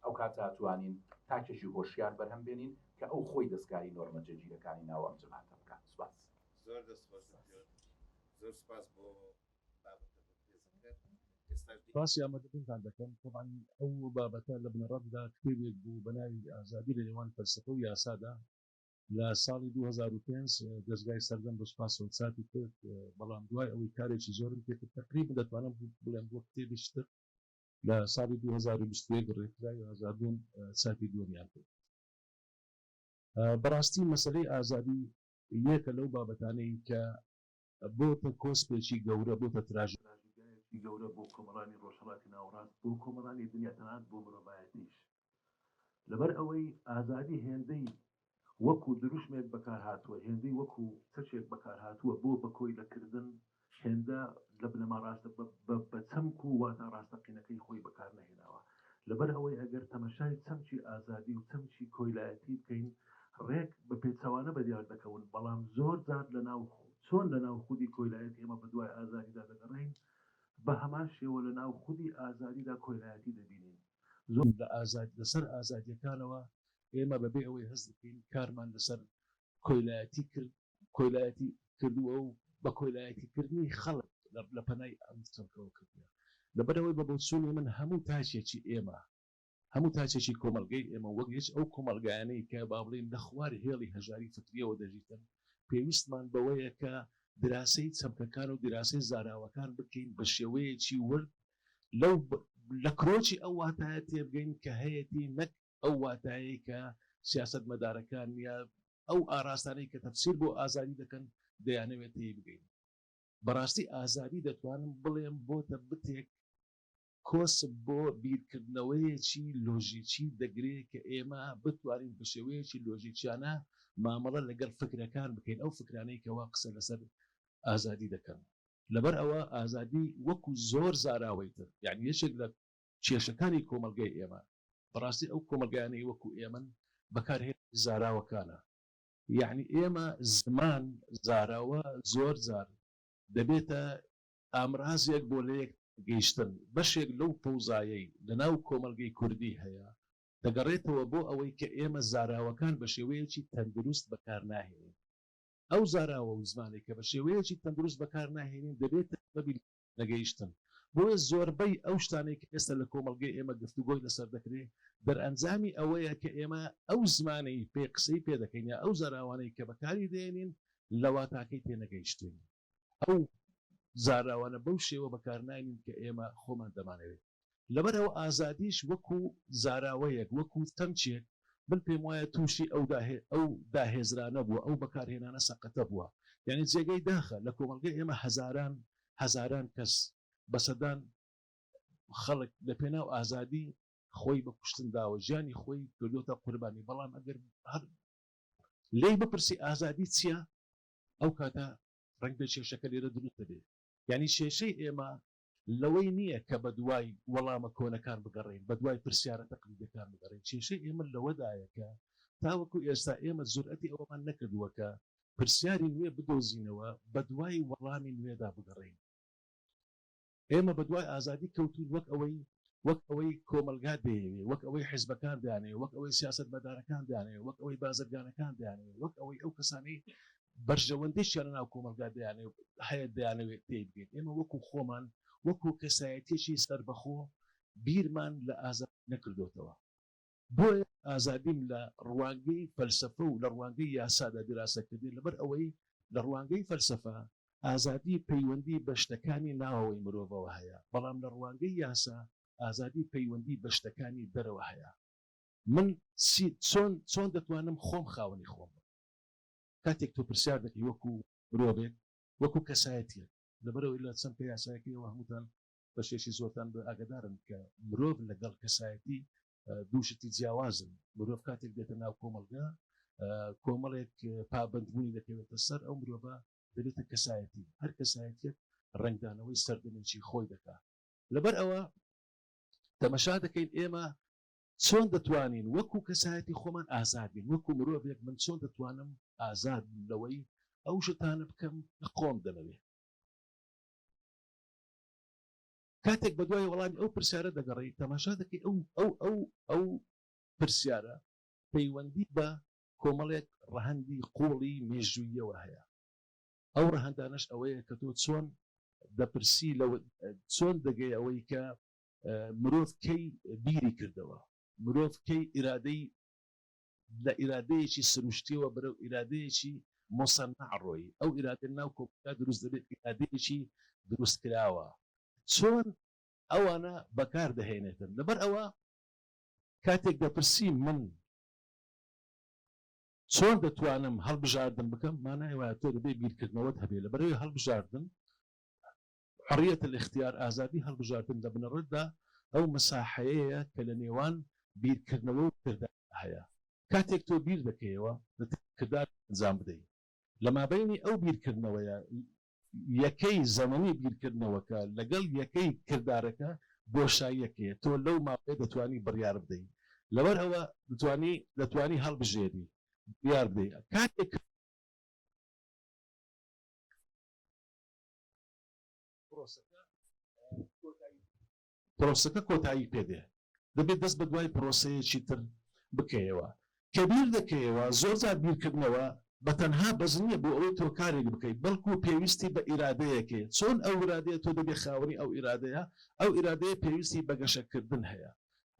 S2: ئەو کاتە ئەتوانین تاکێکی هۆشیار بەرهەم بێنین کە ئەو خۆی دەستکاری نۆرمە جێگیرەکانی ناو ئەم جڤاتە بکات. سوپاس.
S1: زۆر دەست خۆش دکتۆر. زۆر سوپاس بۆ بابەتە بەپێزەکەت. ئێستاش دی.
S4: سوپاسی ئامادەبوونتان دەکەم. تەبعەن ئەو بابەتە لە بنەڕەتدا کتێبێک بوو بە ناوی ئازادی لە نێوان فەلسەفە و یاسادا لە ساڵی 2005 دەزگای سەردەم بە سوپاسەوە چاپی کرد، بەڵام دوای ئەوەی کارێکی زۆرم پێ کرد تەقریبەن دەتوانم بڵێم وەک کتێبێکی تر لە ساڵی 2021 ڕێکخراوی ئازادبوون چاپی دووەمیان کرد. بەڕاستی مەسەلەی ئازادی یەکە لەو بابەتانەی کە بۆتە کۆسپێکی گەورە، بۆتە تراژیدیایەکی گەورە بۆ کۆمەڵانی ڕۆژهەڵاتی ناوەڕاست، بۆ کۆمەڵانی دنیا، تەنانەت بۆ مرۆڤایەتیش. لەبەر ئەوەی ئازادی هێندەی وەکو دروشمێک بەکارهاتووە، هێندەی وەکو چەکێک بەکارهاتووە بۆ بەکۆیلەکردن، هێندە لە بنەما ڕاستە بە چەمک و واتا ڕاستەقینەکەی خۆی بەکارنەهێناوە. لەبەر ئەوەی ئەگەر تەمەشای چەمکی ئازادی و چەمکی کۆیلایەتی بکەین ڕێک بە پێچەوانە بەدیار دەکەون، بەڵام زۆر جار لەناو چۆن لەناو خودی کۆیلایەتی ئێمە بەدوای ئازادیدا دەگەڕێین، بە هەمان شێوە لەناو خودی ئازادیدا کۆیلایەتی دەبینین. زۆر لە ئازاد لەسەر ئازادیەکانەوە ئێمە بەبێ ئەوەی هەست بکەین کارمان لەسەر کۆیلایەتی کرد کۆیلایەتی کردووە و بە کۆیلایەتی کردنی خەڵک لە پەنای ئەم چەمکەوە کردووە. لەبەرئەوەی بە بۆچوونی من هەموو تاکێکی ئێمە، هەموو تاکێکی کۆمەڵگەی ئێمە وەک هیچ ئەو کۆمەڵگایانەی کە با بڵێین لە خوار هێڵی هەژاری فکرییەوە دەژیتن، پێویستمان بەوەیە کە دراسەی چەمکەکان و دیراسەی زاراوەکان بکەین بە شێوەیەکی ورد لەو لە کرۆکی ئەو واتایە تێبگەین کە هەیەتی نەک ئەو واتایەی کە سیاسەتمەدارەکان یا ئەو ئاراستانەی کە تەفسیر بۆ ئازادی دەکەن دەیانەوێت تێی بگەین. بەڕاستی ئازادی دەتوانم بڵێم بۆتە بتێک کۆسپ بۆ بیرکردنەوەیەکی لۆژیکی دەگرێ کە ئێمە بتوانین بە شێوەیەکی لۆژیکیانە مامەڵە لەگەڵ فکرەکان بکەین، ئەو فکرانەی کەوا قسە لەسەر ئازادی دەکەن. لەبەر ئەوە ئازادی وەکو زۆر زاراوەی تر یانی یەکێک لە کێشەکانی کۆمەڵگەی ئێمە بەڕاستی ئەو کۆمەڵگایانەی وەکو ئێمەن بەکارهێنانی زاراوەکانە یەعنی ئێمە زمان زاراوە زۆر جار دەبێتە ئامرازێک بۆ لەیەک گەیشتن بەشێک لەو فەوزایەی لەناو کۆمەڵگەی کوردی هەیە دەگەڕێتەوە بۆ ئەوەی کە ئێمە زاراوەکان بە شێوەیەکی تەندروست بەکارناهێنین ئەو زاراوە و زمانەی کە بە شێوەیەکی تەندروست بەکارناهێنین دەبێتە سەبەبی نەگەیشتن. بۆیە زۆربەی ئەو شتانەی کە ئێستا لە کۆمەڵگەی ئێمە گفتوگۆی لەسەر دەکرێ، دەرئەنجامی ئەوەیە کە ئێمە ئەو زمانەی پێ قسەی پێ دەکەین یا ئەو زاراوانەی کە بەکاری دێنین لە واتاکەی تێنەگەیشتووین. ئەو زاراوانە بەو شێوە بەکارناینین کە ئێمە خۆمان دەمانەوێ. لەبەر ئەوە ئازادیش وەکو زاراوەیەک، وەکو چەمکێک، من پێم وایە تووشی ئەو ئەو داهێزرانە بووە، ئەو بەکارهێنانە سەقەتە بووە. یانی جێگەی داخە لە کۆمەڵگەی ئێمە هەزاران هەزاران کەس، بە سەدان خەڵک لە پێناو ئازادی خۆی بە کوشتن داوە، ژیانی خۆی کردۆتە قوربانی، بەڵام ئەگەر هەر لێی بپرسی ئازادی چییە؟ ئەو کاتە ڕەنگبێ کێشەکە لێرە دروست دەبێ. یانی کێشەی ئێمە لەوەی نییە کە بەدوای وەڵامە کۆنەکان بگەڕێین، بەدوای پرسیارە تەقلیدیەکان بگەڕێین، کێشەی ئێمە لەوەدایە کە تاوەکو ئێستا ئێمە جورئەتی ئەوەمان نەکردووە کە پرسیاری نوێ بدۆزینەوە، بەدوای وەڵامی نوێدا بگەڕێین. ئێمە بەدوای ئازادی کەوتووین وەک ئەوەی وەک ئەوەی کۆمەڵگا دەیەوێ، وەک ئەوەی حیزبەکان دەیانەوێ، وەک ئەوەی سیاسەتمەدارەکان دەیانەوێ، وەک ئەوەی بازرگانەکان دەیانەوێ، وەک ئەوەی ئەو کەسانەی بەرژەوەندیشیان لەناو کۆمەڵگا دەیانەوێت هەیە دەیانەوێت تێی بگەین. ئێمە وەکو خۆمان وەکو کەسایەتیەکی سەربەخۆ بیرمان لە ئازادی نەکردۆتەوە. بۆیە ئازادیم لە ڕوانگەی فەلسەفە و لە ڕوانگەی یاسادا دیراسە کردیە لەبەر ئەوەی. لە ڕوانگەی فەلسەفە ئازادی پەیوەندی بە شتەکانی ناوەوەی مرۆڤەوە هەیە، بەڵام لە ڕوانگەی یاسا ئازادی پەیوەندی بە شتەکانی دەرەوە هەیە. من چی، چۆن، چۆن دەتوانم خۆم خاوەنی خۆم بم؟ کاتێک تۆ پرسیار دەکەی وەکو مرۆڤێک، وەکو کەسایەتییەک، لەبەرئەوەی لە چەمکە یاسایەکەیەوە هەمووتان بەشێکی زۆرتان بە ئاگادارن کە مرۆڤ لەگەڵ کەسایەتی دوو شتی جیاوازن. مرۆڤ کاتێک دێتە ناو کۆمەڵگە کۆمەڵێک پابەندبوونی دەکەوێتە سەر ئەو مرۆڤە دەبێتە کەسایەتی. هەر کەسایەتیەک ڕەنگدانەوەی سەردەمێکی خۆی دەکا. لەبەر ئەوە تەمەشا دەکەین ئێمە چۆن دەتوانین وەکو کەسایەتی خۆمان ئازاد بین، وەکو مرۆڤێک من چۆن دەتوانم ئازاد بم لەوەی ئەو شتانە بکەم کە خۆم دەمەوێ. کاتێک بەدوای وەڵامی ئەو پرسیارە دەگەڕێی تەماشا دەکەی ئەو ئەو ئەو ئەو پرسیارە پەیوەندی بە کۆمەڵێک ڕەهەندی قووڵی مێژووییەوە هەیە. ئەو ڕەهەندانەش ئەوەیە کە تۆ چۆن دەپرسی لەوە چۆن دەگەی ئەوەی کە مرۆڤ کەی بیری کردەوە، مرۆڤ کەی ئیرادەی لە ئیرادەیەکی سروشتیەوە بەرەو ئیرادەیەکی موسەنەع ڕۆیی، ئەو ئیرادە ناو کۆمەڵگا دروست دەبێت، ئیرادەیەکی دروستکراوە، چۆن ئەوانە بەکار دەهێنێتن؟ لەبەر ئەوە کاتێک دەپرسی من چۆن دەتوانم هەڵبژاردن بکەم، مانای وایە تۆ دەبێت بیرکردنەوەت هەبێت، لەبەرئەوەی هەڵبژاردن حریە الاختیار، ئازادی هەڵبژاردن لە بنەڕەتدا ئەو مەساحەیەیە کە لە نێوان بیرکردنەوە و کرداردا هەیە. کاتێک تۆ بیر دەکەیەوە، دەتەوێت کردار ئەنجام بدەیت. لە مابەینی ئەو بیرکردنەوەیە، یەکەی زەمەنی بیرکردنەوەکە لەگەڵ یەکەی کردارەکە بۆشاییەک هەیە. تۆ لەو ماوەیە دەتوانی بڕیار بدەیت. لەبەر ئەوە دەتوانی دەتوانی هەڵبژێری، بڕیار بدەیت. کاتێک. پرۆسەکە کۆتایی پێدێ دەبێت دەست بە دوای پرۆسەیەکی تر بکەیەوە کە بیر دەکەیەوە زۆرجار بیرکردنەوە بە تەنها بەس نییە بۆ ئەوەی تۆ کارێک بکەیت بەڵکو پێویستی بە ئیرادەیەک هەیە چۆن ئەو ئیرادەیە تۆ دەبێ خاوەنی ئەو ئیرادەیە ئەو ئیرادەیە پێویستی بە گەشەکردن هەیە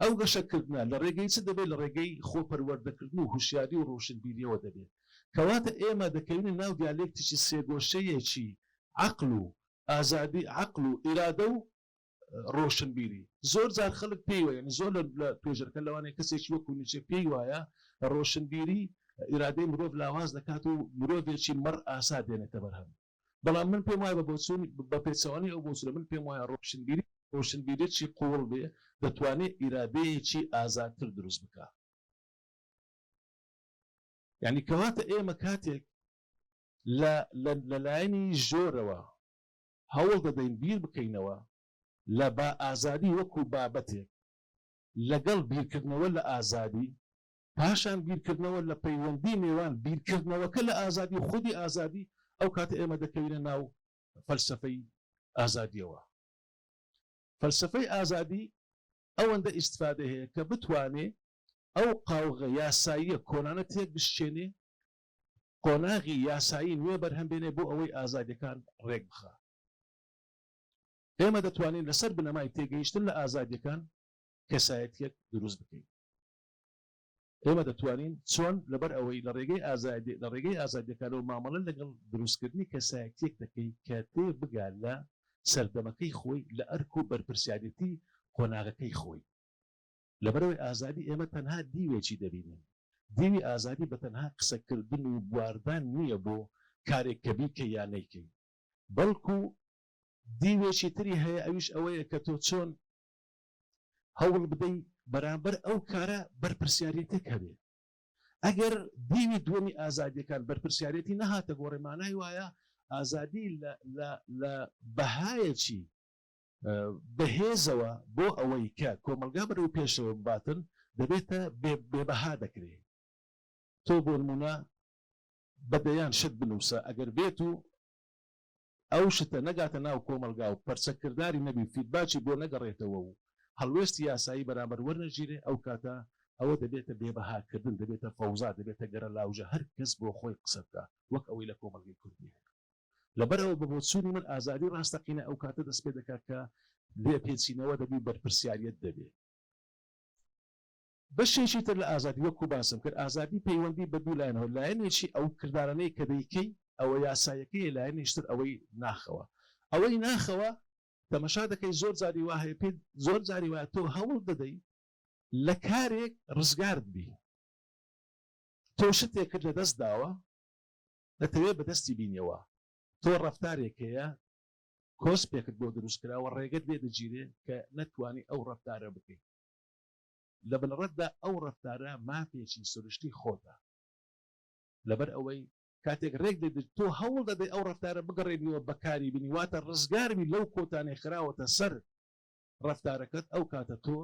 S4: ئەو گەشەکردنە لە ڕێگەی چ دەبێت؟ لە ڕێگەی خۆ پەروەردەکردن و هوشیاری و ڕۆشنبیرییەوە دەبێت. کەواتە ئێمە دەکەوینە ناو دیالێکتیکی سێگۆشەیەکی عەقڵ و ئازادی، عەقڵ و ئیرادە و ڕۆشنبیری. زۆر جار خەڵک پێی وایە، یانی زۆر لە توێژەرەکان لەوانەیە کەسێکی وەکوو نیچە پێی وایە ڕۆشنبیری ئیرادەی مرۆڤ لاواز دەکات و مرۆڤێکی مەڕ ئاسا دێنێتە بەرهەم. بەڵام من پێم وایە بە بۆچوونی بە پێچەوانەی ئەو بۆچوونە من پێم وایە ڕۆشنبیری ڕۆشنبیریی قووڵ بێ دەتوانێ ئیرادەیەکی ئازادتر دروست بکا. یانی کەواتە ئێمە کاتێک لە لە لە لایەنی ژۆرەوە هەوڵ دەدەین بیر بکەینەوە لە با ئازادی وەکوو بابەتێک لەگەڵ بیرکردنەوە لە ئازادی پاشان بیرکردنەوە لە پەیوەندی نێوان بیرکردنەوەکە لە ئازادی و خودی ئازادی، ئەو کاتە ئێمە دەکەوینە ناو فەلسەفەی ئازادییەوە. فەلسەفەی ئازادی ئەوەندە ئیستفادەی هەیە کە بتوانێ ئەو قاوغە یاساییە کۆنانە تێکبشکێنێ، قۆناغی یاسایی نوێ بەرهەم بێنێ بۆ ئەوەی ئازادییەکان ڕێکبخا. ئێمە دەتوانین لەسەر بنەمای تێگەیشتن لە ئازادییەکان کەسایەتییەک دروست بکەین. ئێمە دەتوانین چۆن؟ لەبەر ئەوەی لە ڕێگەی ئازادی لە ڕێگەی ئازادیەکانەوە مامەڵە لەگەڵ دروستکردنی کەسایەتیەک دەکەی کە تێ بگا لە سەردەمەکەی خۆی لە ئەرک و بەرپرسیارێتی قۆناغەکەی خۆی. لەبەرئەوەی ئازادی ئێمە تەنها دیوێکی دەبینین. دیوی ئازادی بە تەنها قسەکردن و بواردان نییە بۆ کارێک کە بیکەی یا نەیکەی. بەڵکو دیوێکی تری هەیە ئەویش ئەوەیە کە تۆ چۆن هەوڵ بدەی بەرامبەر ئەو کارە بەرپرسیارێتێک هەبێ. ئەگەر دیوی دووەمی ئازادیەکان بەرپرسیارێتی نەهاتە گۆڕێ مانای وایە ئازادی لە لە لە بەهایەکی بەهێزەوە بۆ ئەوەی کە کۆمەڵگا بەرەو پێشەوە بباتن دەبێتە بێ بێبەها دەکرێ. تۆ بۆ نموونە بە دەیان شت بنووسە ئەگەر بێت و ئەو شتە نەگاتە ناو کۆمەڵگا و پەرچەکرداری نەبی و فیدباکی بۆ نەگەڕێتەوە و هەڵوێستی یاسایی بەرامبەر وەرنەگیرێ ئەو کاتە ئەوە دەبێتە بێبەهاکردن، دەبێتە فەوزا، دەبێتە گەرەلاوژە هەر کەس بۆ خۆی قسە بکا وەک ئەوەی لە کۆمەڵگەی کوردی هەیە. لەبەرئەوە بە بۆچوونی من ئازادی ڕاستەقینە ئەو کاتە دەست پێ دەکا کە لێپێچینەوە دەبی و بەرپرسیاریەت دەبێ. بەشێکی تر لە ئازادی وەکو باسم کرد ئازادی پەیوەندی بە دوو لایەنەوە لایەنێکی ئەو کردارانەی کە دەیکەی. ئەوە یاسایەکەیە لایەنێکی تر ئەوەی ناخەوە. ئەوەی ناخەوە تەمەشا دەکەی زۆر جاری وا هەیە پێت زۆر جاری وایە تۆ هەوڵ دەدەی لە کارێک ڕزگارت بی. تۆ شتێکت لە دەست داوە دەتەوێ بەدەستی بینیەوە. تۆ ڕەفتارێک هەیە کۆسپێکت بۆ دروست کراوە ڕێگەت لێ دەگیرێ کە نەتوانی ئەو ڕەفتارە بکەی. لە بنەڕەتدا ئەو ڕەفتارە مافێکی سروشتی خۆتە. لەبەر ئەوەی کاتێک ڕێک دەدرێت تۆ هەوڵ دەدەی ئەو ڕەفتارە بگەڕێنیەوە بەکاری بینی واتە ڕزگار بی لەو کۆتانەی خراوەتە سەر ڕەفتارەکەت ئەو کاتە تۆ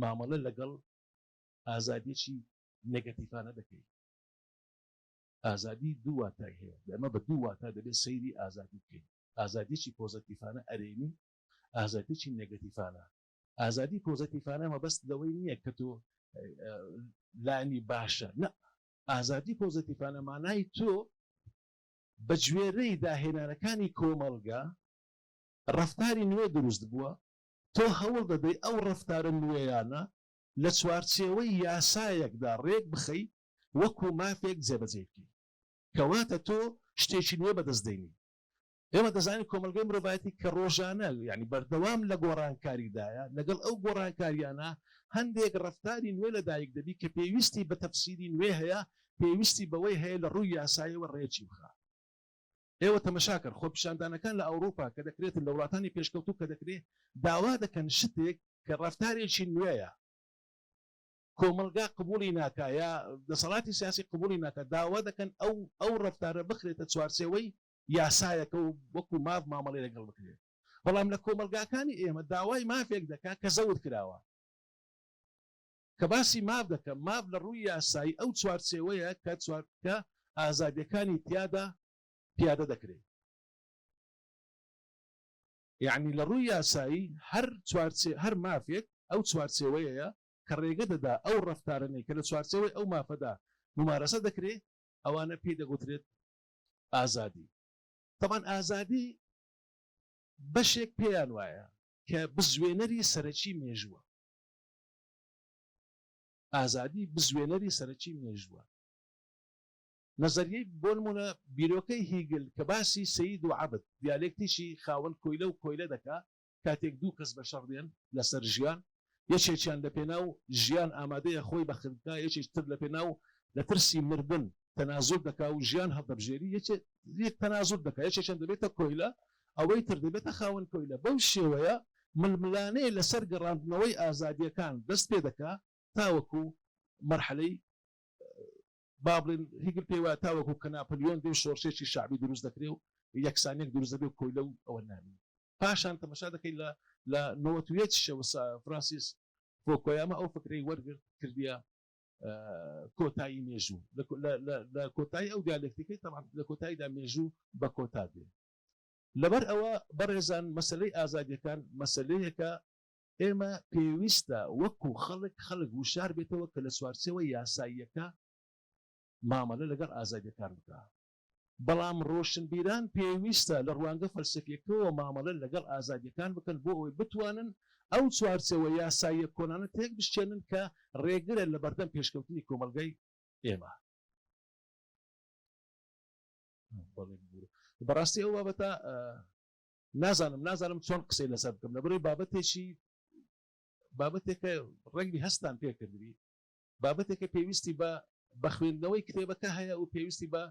S4: مامەڵە لەگەڵ ئازادیەکی نێگەتیفانە دەکەی. ئازادی دوو واتای هەیە ئێمە بە دوو واتا دەبێت سەیری ئازادی بکەین ئازادیەکی پۆزەتیفانە ئەرێنی ئازادیەکی نێگەتیفانە ئازادی پۆزەتیفانە مەبەست لەوەی نییە کە تۆ لانی باشە نە ئازادی پۆزەتیفانە مانای تۆ بە گوێرەی داهێنانەکانی کۆمەڵگە ڕەفتاری نوێ دروست بووە، تۆ هەوڵ دەدەی ئەو ڕەفتارە نوێیانە لە چوارچێوەی یاسایەکدا ڕێک بخەی وەکو مافێک جێبەجێی بکەی. کەواتە تۆ شتێکی نوێ بەدەست دێنی. ئێمە دەزانین کۆمەڵگەی مرۆڤایەتی کە ڕۆژانە یانی بەردەوام لە گۆڕانکاریدایە، لەگەڵ ئەو گۆڕانکاریانە هەندێک ڕەفتاری نوێ لەدایک دەبی کە پێویستی بە تەفسیری نوێ هەیە، پێویستی بەوەی هەیە لە ڕووی یاسایەوە ڕێکی بخا. ئێوە تەمەشاکەن خۆپیشاندانەکان لە ئەوڕوپا کە دەکرێتن لە وڵاتانی پێشکەوتوو کە دەکرێ داوا دەکەن شتێک کە ڕەفتارێکی نوێیە کۆمەڵگا قبوڵی ناکا یا دەسەڵاتی سیاسی قبوڵی ناکا داوا دەکەن ئەو ئەو ڕەفتارە بخرێتە چوارچێوەی یاسایەکە و وەکو ماف مامەڵەی لەگەڵ بکرێت بەڵام لە کۆمەڵگاکانی ئێمە داوای مافێک دەکا کە زەوت کراوە کە باسی ماف دەکەم ماف لە ڕووی یاسایی ئەو چوارچێوەیە کە چوارکە ئازادیەکانی تیادا پیادە دەکرێت یەعنی لە ڕووی یاسایی هەر چوارچێ هەر مافێک ئەو چوارچێوەیەیە کە ڕێگە دەدا ئەو ڕەفتارەنەی کە لە چوارچێوەی ئەو مافەدا مومارەسە دەکرێ ئەوانە پێی دەگوترێت ئازادی. تەبعەن ئازادی بەشێک پێیان وایە کە بزوێنەری سەرەکی مێژووە. ئازادی بزوێنەری سەرەکی مێژووە. نەزەریەی بۆ نموونە بیرۆکەی هیگل کە باسی سەید و عەبد، دیالێکتیکی خاوەن کۆیلە و کۆیلە دەکا، کاتێک دوو کەس بە شەڕ دێن لەسەر ژیان، یەکێکیان لە پێناو ژیان ئامادەیە خۆی بەخت بکا، یەکێکی تر لە پێناو لە ترسی مردن تەنازول دەکا و ژیان هەڵدەبژێری، یەکێ تەنازول دەکا، یەکێکیان دەبێتە کۆیلە، ئەوەی تر دەبێتە خاوەن کۆیلە. بەو شێوەیە ململانێ لەسەر گەڕاندنەوەی ئازادییەکان دەست پێ دەکا تاوەکو مەرحەلەی با بڵێین هیگل پێی وایە تاوەکو کە ناپلیۆن دێ و شۆڕشێکی شەعبی دروست دەکرێ و یەکسانیەک دروست دەبێ و کۆیلە و ئەوە نامێنێ. پاشان تەمەشا دەکەی لە لە 91 شەوە فرانسیس فۆکۆیاما ئەو فکرەی وەرگرت کردیە کۆتایی مێژوو لە کۆتایی ئەو دیالێکتیکەی تەبعەن لە کۆتاییدا مێژوو بە کۆتا دێ. لەبەر ئەوە بەڕێزان مەسەلەی ئازادیەکان مەسەلەیەکە ئێمە پێویستە وەکو خەڵک خەڵک وشار بێتەوە کە لە چوارچێوە یاساییەکە مامەلە لەگەڵ ئازادیەکان بکا بەڵام ڕۆشنبیران پێویستە لە ڕوانگە فەلسەفیەکەوە مامەلە لەگەڵ ئازادیەکان بکەن بۆ ئەوەی بتوانن ئەو چوارچێوە یاساییە کۆنانە تێکبشکێنن کە ڕێگرە لە بەردەم پێشکەوتنی کۆمەڵگای ئێمە. بەڕاستی ئەو بابەتە نازانم نازانم چۆن قسەی لەسەر بکەم لەبەرەوەی بابەتێکی بابەتێکە ڕەنگی هەستان پێکردبی بابەتێکە پێویستی بە بە خوێندنەوەی کتێبەکە هەیە و پێویستی بە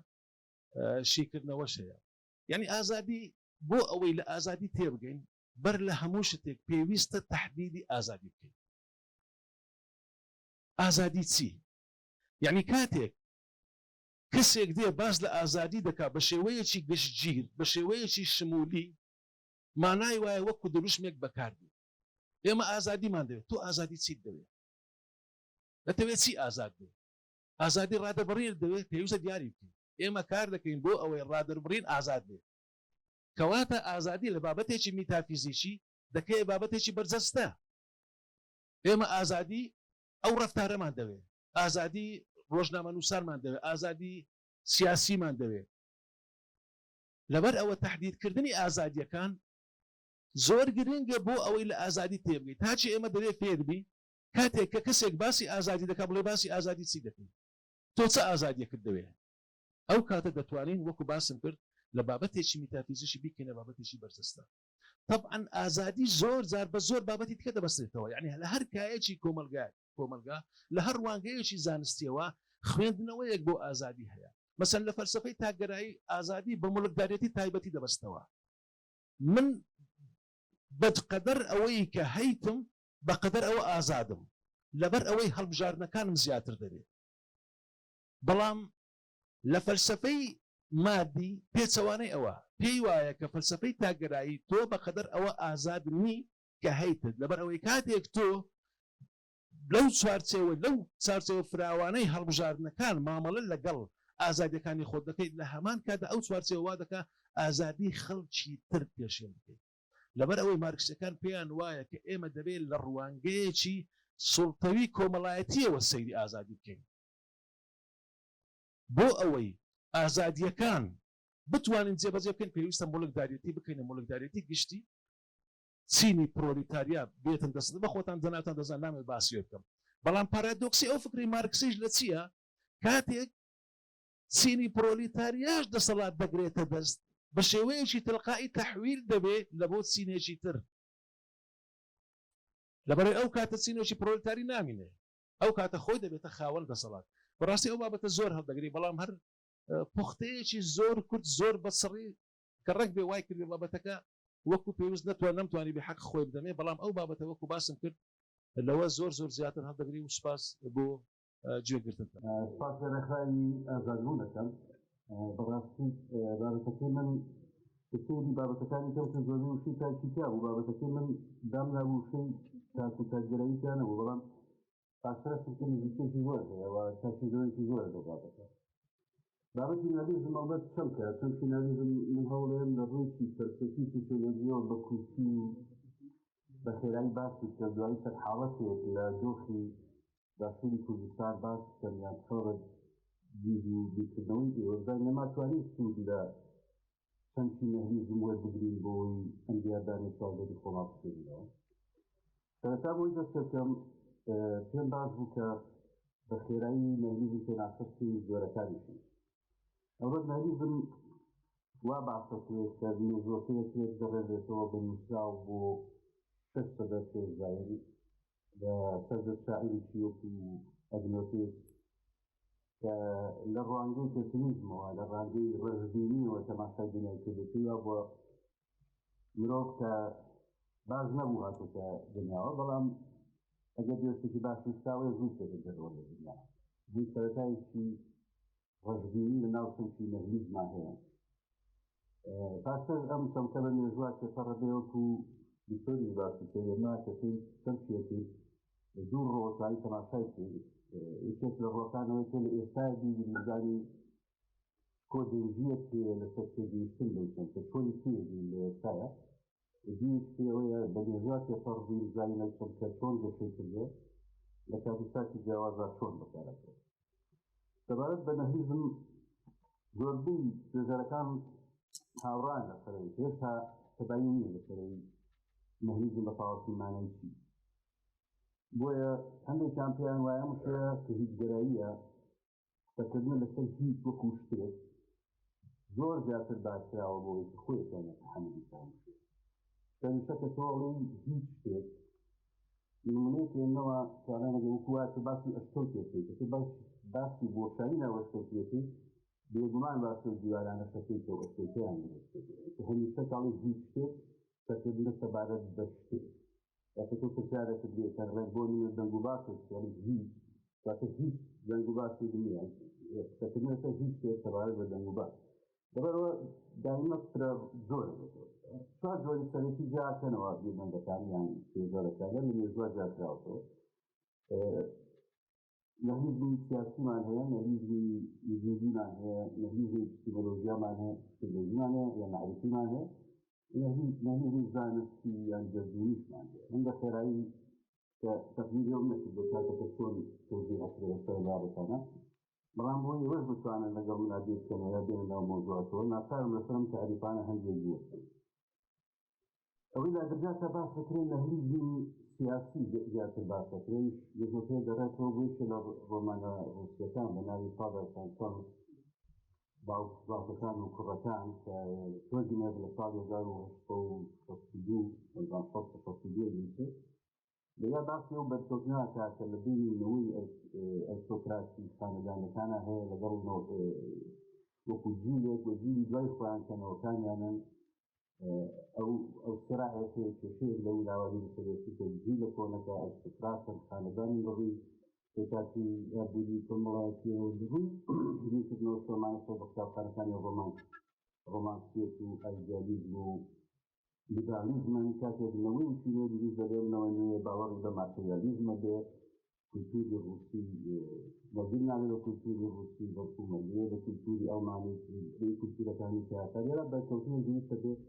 S4: شیکردنەوەش هەیە یعنی ئازادی بۆ ئەوەی لە ئازادی تێبگەین بەر لە هەموو شتێک پێویستە تهدیدی ئازادی بکەین ئازادی چی یعنی کاتێک کەسێک دێ باس لە ئازادی دەکا بە شێوەیەکی گشتگیر، بە شێوەیەکی شمولی، مانای وایە وەکو دروشمێک بەکار دێ. ئێمە ئازادیمان دەوێ، تۆ ئازادی چیت دەوێ؟ دەتەوێ چی ئازاد بێ؟ ئازادی ڕادەربڕینت دەوێ؟ پێویستە دیاری بکەی. ئێمە کار دەکەین بۆ ئەوەی ڕادەربڕین ئازاد بێ. کەواتە ئازادی لە بابەتێکی میتافیزیکی دەکەیە بابەتێکی بەرجەستە. ئێمە ئازادی ئەو ڕەفتارەمان دەوێ، ئازادی ڕۆژنامەنووسانمان دەوێ، ئازادی سیاسیمان دەوێ. لەبەر ئەوە تەحدیدکردنی ئازادییەکان زۆر گرنگە بۆ ئەوەی لە ئازادی تێبگەی. تاچی ئێمە دەبێ فێر بی کاتێک کە کەسێک باسی ئازادی دەکا بڵێ باسی ئازادی چی دەکەی؟ تۆ چ ئازادییەکت دەوێ؟ ئەو کاتە دەتوانین وەکو باسم کرد لە بابەتێکی میتافیزیکی بیکەینە بابەتێکی بەرجەستە. تەبعەن ئازادی زۆر جار بە زۆر بابەتی دیکە دەبەسترێتەوە، یەعنی لە هەر کایەکی کۆمەڵگا کۆمەڵگا لە هەر ڕوانگەیەکی زانستییەوە خوێندنەوەیەک بۆ ئازادی هەیە. مەسەلەن لە فەلسەفەی تاکگەرایی ئازادی بە موڵکداریەتی تایبەتی دەبەستنەوە. من بە قەدەر ئەوەی کە هەیتم بە قەدەر ئەوە ئازادم، لەبەر ئەوەی هەڵبژاردنەکانم زیاتر دەبێ. بەڵام لە فەلسەفەی مادی پێچەوانەی ئەوە، پێی وایە کە فەلسەفەی تاکگەرایی تۆ بە قەدەر ئەوە ئازاد نی کە هەیتت، لەبەر ئەوەی کاتێک تۆ لەو چوارچێوە لەو چوارچێوە فراوانەی هەڵبژاردنەکان مامەڵە لەگەڵ ئازادیەکانی خۆت دەکەیت، لە هەمان کاتدا ئەو چوارچێوە وا دەکا ئازادی خەڵکی تر پێشێل بکەیت. لەبەر ئەوەی مارکسیەکان پێیان وایە کە ئێمە دەبێت لە ڕوانگەیەکی سوڵتەوی کۆمەڵایەتیەوە سەیری ئازادی بکەین. بۆ ئەوەی ئازادیەکان بتوانین جێبەجێ بکەین پێویستە موڵکداریەتی بکەینە موڵکداریەتی گشتی، چینی پرۆلیتاریا بێتن دەست بە خۆتان جەنابتان دەزان نامەوێت باسی وێ بکەم بەڵام پارادۆکسی ئەو فکری مارکسیش لە چییە کاتێک چینی پرۆلیتاریاش دەسەڵات دەگرێتە دەست بە شێوەیەکی تلقائی تەحویل دەبێ لە بۆ چینێکی تر لەبەرەی ئەو کاتە چینێکی پرۆلیتاری نامینێ ئەو کاتە خۆی دەبێتە خاوەن دەسەڵات بەڕاستی ئەو بابەتە زۆر هەڵدەگری بەڵام هەر پوختەیەکی زۆر کورت زۆر بەچڕی کە ڕێک بێ وای کردێ بابەتەکە وەکو پێویست نەتوان نەمتوانی بێ حەق خۆی بدەمێ بەڵام ئەو بابەتە وەکو باسم کرد لەوە زۆر زۆر زیاتر هەڵدەگری و سوپاس بۆ گوێگرتنتان.
S5: سوپاس لە ڕێکخراوی ئازادبوون ئەکەم. بەڕاستی بابەتەکەی من کە سەیری بابەتەکانی کەم کرد زۆربەی وشەی تاکی تیا بوو بابەتەکەی من دامنابوو وشەی تاک و تاکگەرایی تیا نەبوو بەڵام پاشتر هەستم کرد نزیکیەکی زۆر هەیە و تاکیزەوەیەکی زۆرە لەو بابەتە. بابەتی نالیزم ئەڵبەت چەمکە، چەمکی نالیزم من هەوڵێم لە ڕوویەکی فەلسەفی و سۆسیۆلۆژییەوە بە کورتی و بە خێرایی باسی بکەم، دوایی چەند حاڵەتێک لە دۆخی باشووری کوردستان باس بکەم یان بخەمە بەر دید و بیرکردنەوەی ئێوە بزانین ئێمە توانین سوود لە چەمکی نەهلیزم وەربگرین بۆ ئەوەی ئەم دیاردانەی چواردەوری خۆمان بخوێنینەوە. سەرەتا بۆی دەست پێ بکەم پێم باش بوو کە بە خێرایی نەهلیزم پێناسە بکەین جۆرەکانیشی. ئەڵبەت نەهلیزم وا باس دەکرێت کە مێژووەکەی ئەکرێت بگەڕێنرێتەوە بە نووسراو بۆ شەش سەدە پێش زایین لە سەر دەست شاعیرێکی وەکو ئەگنۆتیس کە لە ڕوانگەی پێسیمیزمەوە لە ڕوانگەی ڕەشبینیەوە تەماشای دنیای کرد و پێی وابووە مرۆڤ کە باش نەبوو هاتۆتە دنیاوە بەڵام ئەگەر بێشتێکی باش نووسراوە زوو چێتە دەرەوە لە دنیا بوو سەرەتایەکی ڕەشبینی لە ناو چەمکی نەهلیزما هەیە پاشتر ئەم چەمکە بە مێژوە تێپەڕە بێ وەکو دکتۆریش باسی کرد ئێمە کە سەیری چەمکێکی دوو ڕۆ توانی تەماشای بکەین یەکێک لە ڕۆکانەوەی تۆ لە ئێستا بیگری بزانی کۆدەنگییەک هەیە لەسەر تێگەیشتن لەو چەمکە چۆنی تێگەین لە ئێستایا دوویش پێوەیە بە مێژوا تێپەڕ بین بزانین ئەو چەمکە چۆن گەشەی کردووە لە کات و ساتی جیاوازدا چۆن بەکارهاتووە. سەبارەت بە نەهیزم زۆربەی توێژەرەکان هاوڕان لەسەرەوەی کە هێشتا تەبایی نییە لەسەرەوەی نەهیزم بە تەواوەتی مانای چی. بۆیە هەندێکیان پێیان وایە ئەم وشەیە کە هیچگەراییە قسەکردنە لەسەر هیچ وەکو شتێک زۆر زیاتر بارکراوە بۆ ئەوەی کە خۆی ئەتوانێت تەحەمولی بکا هەموو شتێک. هەمیشە کە تۆ ئەڵێی هیچ شتێک نمونەیەک هێنەوە کە ئەڵێن ئەگەر وەکو وایە تۆ باسی ئەشکەوتێک بکەیت کە تۆ باسی بۆشایی ناو ئەشکەوتێک بکەیت بێگومان باسی ئەو دیوارانەش ئەکەیت کە ئەو ئەشکەوتەیان دروست کردووە. کە هەمیشە کە ئەڵێی هیچ شتێک قسەکردنە سەبارەت بە شتێک. کاتێ تۆ پرسیارێکت لێ کەن ڕێک بۆ نمونە دەنگ و باسێک دەڵێی هیچ واتە هیچ دەنگ و باسێک نییە قسەکردن لەسەر هیچ شتێک سەبارەت بە دەنگ و باس لەبەرئەوە دایمە فرە جۆرە بێتەوە چوار جۆری سەرەکی جیاکەنەوە بیرمەندەکان یان توێژەرەکان لە مێژوە جیاکراوەتەوە نەهلیزمی سیاسیمان هەیە، نەهلیزمی وجودیمان هەیە، نەهلیزمی ئەپستیمۆلۆژیامان هەیە، ئەپستیمۆلۆژیمان هەیە یان مەعریفیمان هەیە، نەهلیزمی زانستی یان گەردوونیشمان هەیە. من بە خێرایی کە تەقدیری ئەوم نەکردووە کاتەکە چۆن تەوزیع ئەکرێ بەسەر بابەتانە، بەڵام بۆ ئێوەش بتوانن لەگەڵ منا بیر بکەنەوە یا بێنە ناو مەوزوعەکەوە، ناچارم لەسەر ئەم تەعریفانە هەندێک بوەستم. ئەوەی لە ئەدەبیاتدا باس دەکرێت نەهلیزمی سیاسی زیاتر باس دەکرێت، مێژووەکەی دەگەڕێتەوە بۆ یەکێ لە ڕۆمانە ڕووسییەکان بە ناوی Father Saint Thomas. باوک باوکەکان و کوڕەکان کە تۆرگنێڤ لە ساڵی 1862 1962 نووسێت لەویا باسی ئەو بەرکەوتنە ئەکا کە لە بەینی نەوەی ئەرستۆکراتی خانەدانیەکانا هەیە لەگەڵ وەکو جیلێک و جیلی دوای خۆیان کە نەوەکانیانن ئەو ئەو سراعێک هەیە کێشەیەک لەو لاوە دروست دەبێت چونکە جیلە کۆنەکە ئەرستۆکراتن خانەدانن لە ڕووی پێکهاتی ئابووری کۆمەڵایەتیەوە لە ڕووی بیرکردنەوە شۆمانە سەر بە قوتابخانەکانی ڕۆمان ڕۆمانسیەت و ئایدیالیزم و لیبرالیزمن، کاتێک نەوەیەکی نوێ دروست دەبێت، نەوە نوێ باوەڕی بە ماتریالیزمە بێ، کولتوری ڕووسی مەرگی نابێ بە کولتوری ڕووسی، بەڵکو مەرگی بە کولتوری ئەڵمانی و کولتورەکانی کە تا لێرە بەرکەوتنێک دروست دەبێت،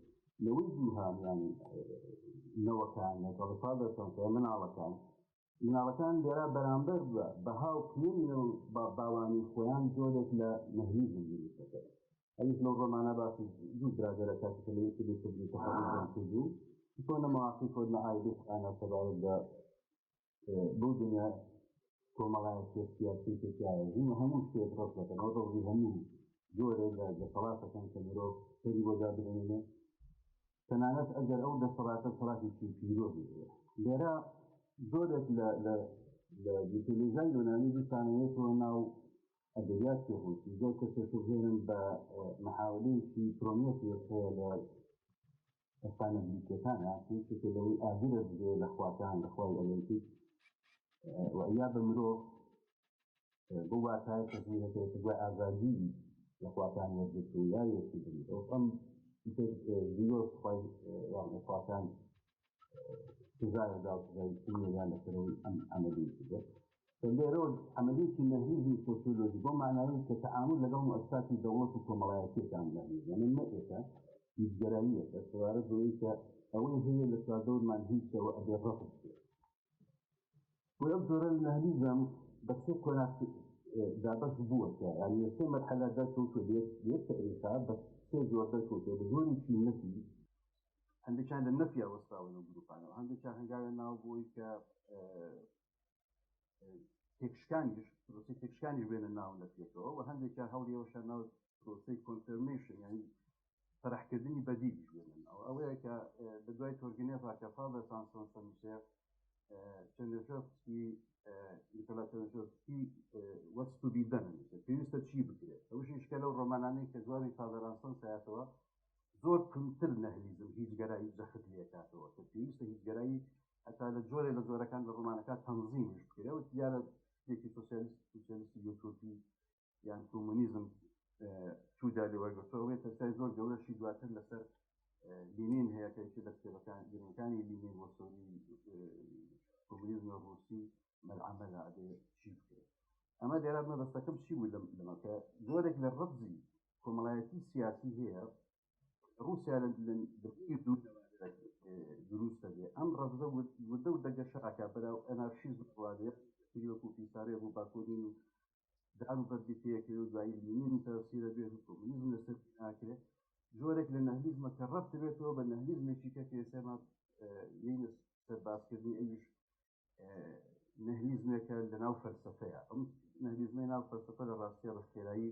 S5: نەوەی دووهام یان نەوەکان لەگەڵ فادەر مناڵەکان مناڵەکان لێرە بەرامبەر بە بەها و قیەمی نەو باوانی خۆیان جۆرێک لە نەهلیزم دروست دەکەن. ئەویش لەو ڕۆمانە باسی دوو برادەرە کاتێک کە لە یەکتری کردن تەخەڕوجیان کرد و چۆنە مەواقیف و مەعایبی خۆیانە سەبارەت بە بەو دنیا کۆمەڵایەتیە سیاسی کە تیایا ژین و هەموو شتێک ڕەت دەکەنەوە، ڕەوزی هەموو جۆرێک لە دەسەڵاتەکان کە مرۆڤ سەری بۆ دابنێنێ تەنانەت ئەگەر ئەو دەسەڵاتە دەسەڵاتێکی پیرۆزی هەیە. لێرە جۆرێک لە لە لە میتۆلۆژیای یۆنانی دیسانەوێتەوە ناو ئەدەبیاتی ڕووسی، زۆر کەسێک شوبهێنن بە مەحاولەیەکی پرۆمێتیۆس هەیە لە ئەفسانە گریکیەکانە کە یەکێکە لەوەی ئاگرە دزێ لە خواکان لە خوای ئۆلێمپیک و ئەیا بە مرۆڤ بەو واتایە تەزویرەکەی کە دوای ئازادی لە خواکان وەرگرت و یاویەتی بە مرۆڤ ئەم زیۆس خوای خواکان سزایە دا و سزای سنیەدا لەسەرەوەی ئەم عەمەلی کردووە. لێرەوە عەمەلیەکی نەهلیزمی سۆسیۆلۆژی بەو مانایەی کە تەعامول لەگەڵ موئەسساتی دەوڵەت و کۆمەڵایەتییەکان نەهلیزمە نەئێکە هیچگەراییەکە سەبارەت بەوەی کە ئەوەی هەیە لە چواردەورمان هیچە و ئەبێ ڕەفز بێت. بۆیە ئەو جۆرە لە نەهلیزم بە سێ قۆناغ دابەش بووە کە یانی لە سێ مەرحەلە دەرکەوتووە لە یەک تەئریخا بە سێ جۆر دەرکەوتووە بە جۆرێکی نەفی هەندێکیان لە نەفیا وەستاون و گروپانەوە هەندێکیان هەنگاویان ناوە بۆی کە تێکشکانیش پرۆسی تێکشکانیش بێنە ناو نەفیەکەوە و هەندێکیان هەوڵی ئەوەشیان ناو پرۆسەی confirmation یعنی تەرحکردنی بەدیلیش بێنە ناو ئەوەیە کە بە دوای تۆرگنێڤا کە Father and Sons نووسێ چێرنیشێڤسکی نیکۆلا چێرنیشێڤسکی What's to be done پێویستە چی بکرێت ئەوشیش کە لەو ڕۆمانانەی کە جوابی Father and Sons هاتەوە زۆر توندتر نەهلیزم هیچگەرایی جەخت لێکاتەوە کە پێویستە هیچگەرایی هەتا لە جۆرێ لە جۆرەکان لە ڕۆمانەکە تەنزیمیش بکرێ و دیارە فکرێکی سۆسیالیست سوسیالیستی یۆتۆپی یان کۆمۆنیزم سوودا لێ وەرگرتووە. ئەوەی تەسای زۆر گەورەشی دواتر لەسەر لینین هەیە کە یەکێ لە کتێبەکان گرنگەکانی لینین بۆ سۆری کۆمۆنیزمی ڕووسی مەلعەمەلە ئەبێ چی بکرێت. ئەمە لێرە مەبەستەکەم چی بوو لەمە کە جۆرێک لە ڕەفزی کۆمەڵایەتی سیاسی هەیە ڕووسیا لە دوو دروست دەبێ ئەم ڕەفزە وردە وردە گەشە ئەکا بەرەو ئەنارشیزم ڕوادێ وەکو پیسارێڤ و باکۆنین و دار و بەردی تێکەوێ و دوایی لینین تەفسیرە بێت و کۆمۆنیزم لەسەر ناکرێ جۆرێک لە نەهلیزمە کە ڕەبت بێتەوە بە نەهلیزمێکی کە کە ئێستا یینە سەر باسکردنی ئەویش نەهلیزمێکە لە ناو فەلسەفەیە. ئەم نەهلیزمەی ناو فەلسەفە لە ڕاستیە بە خێرایی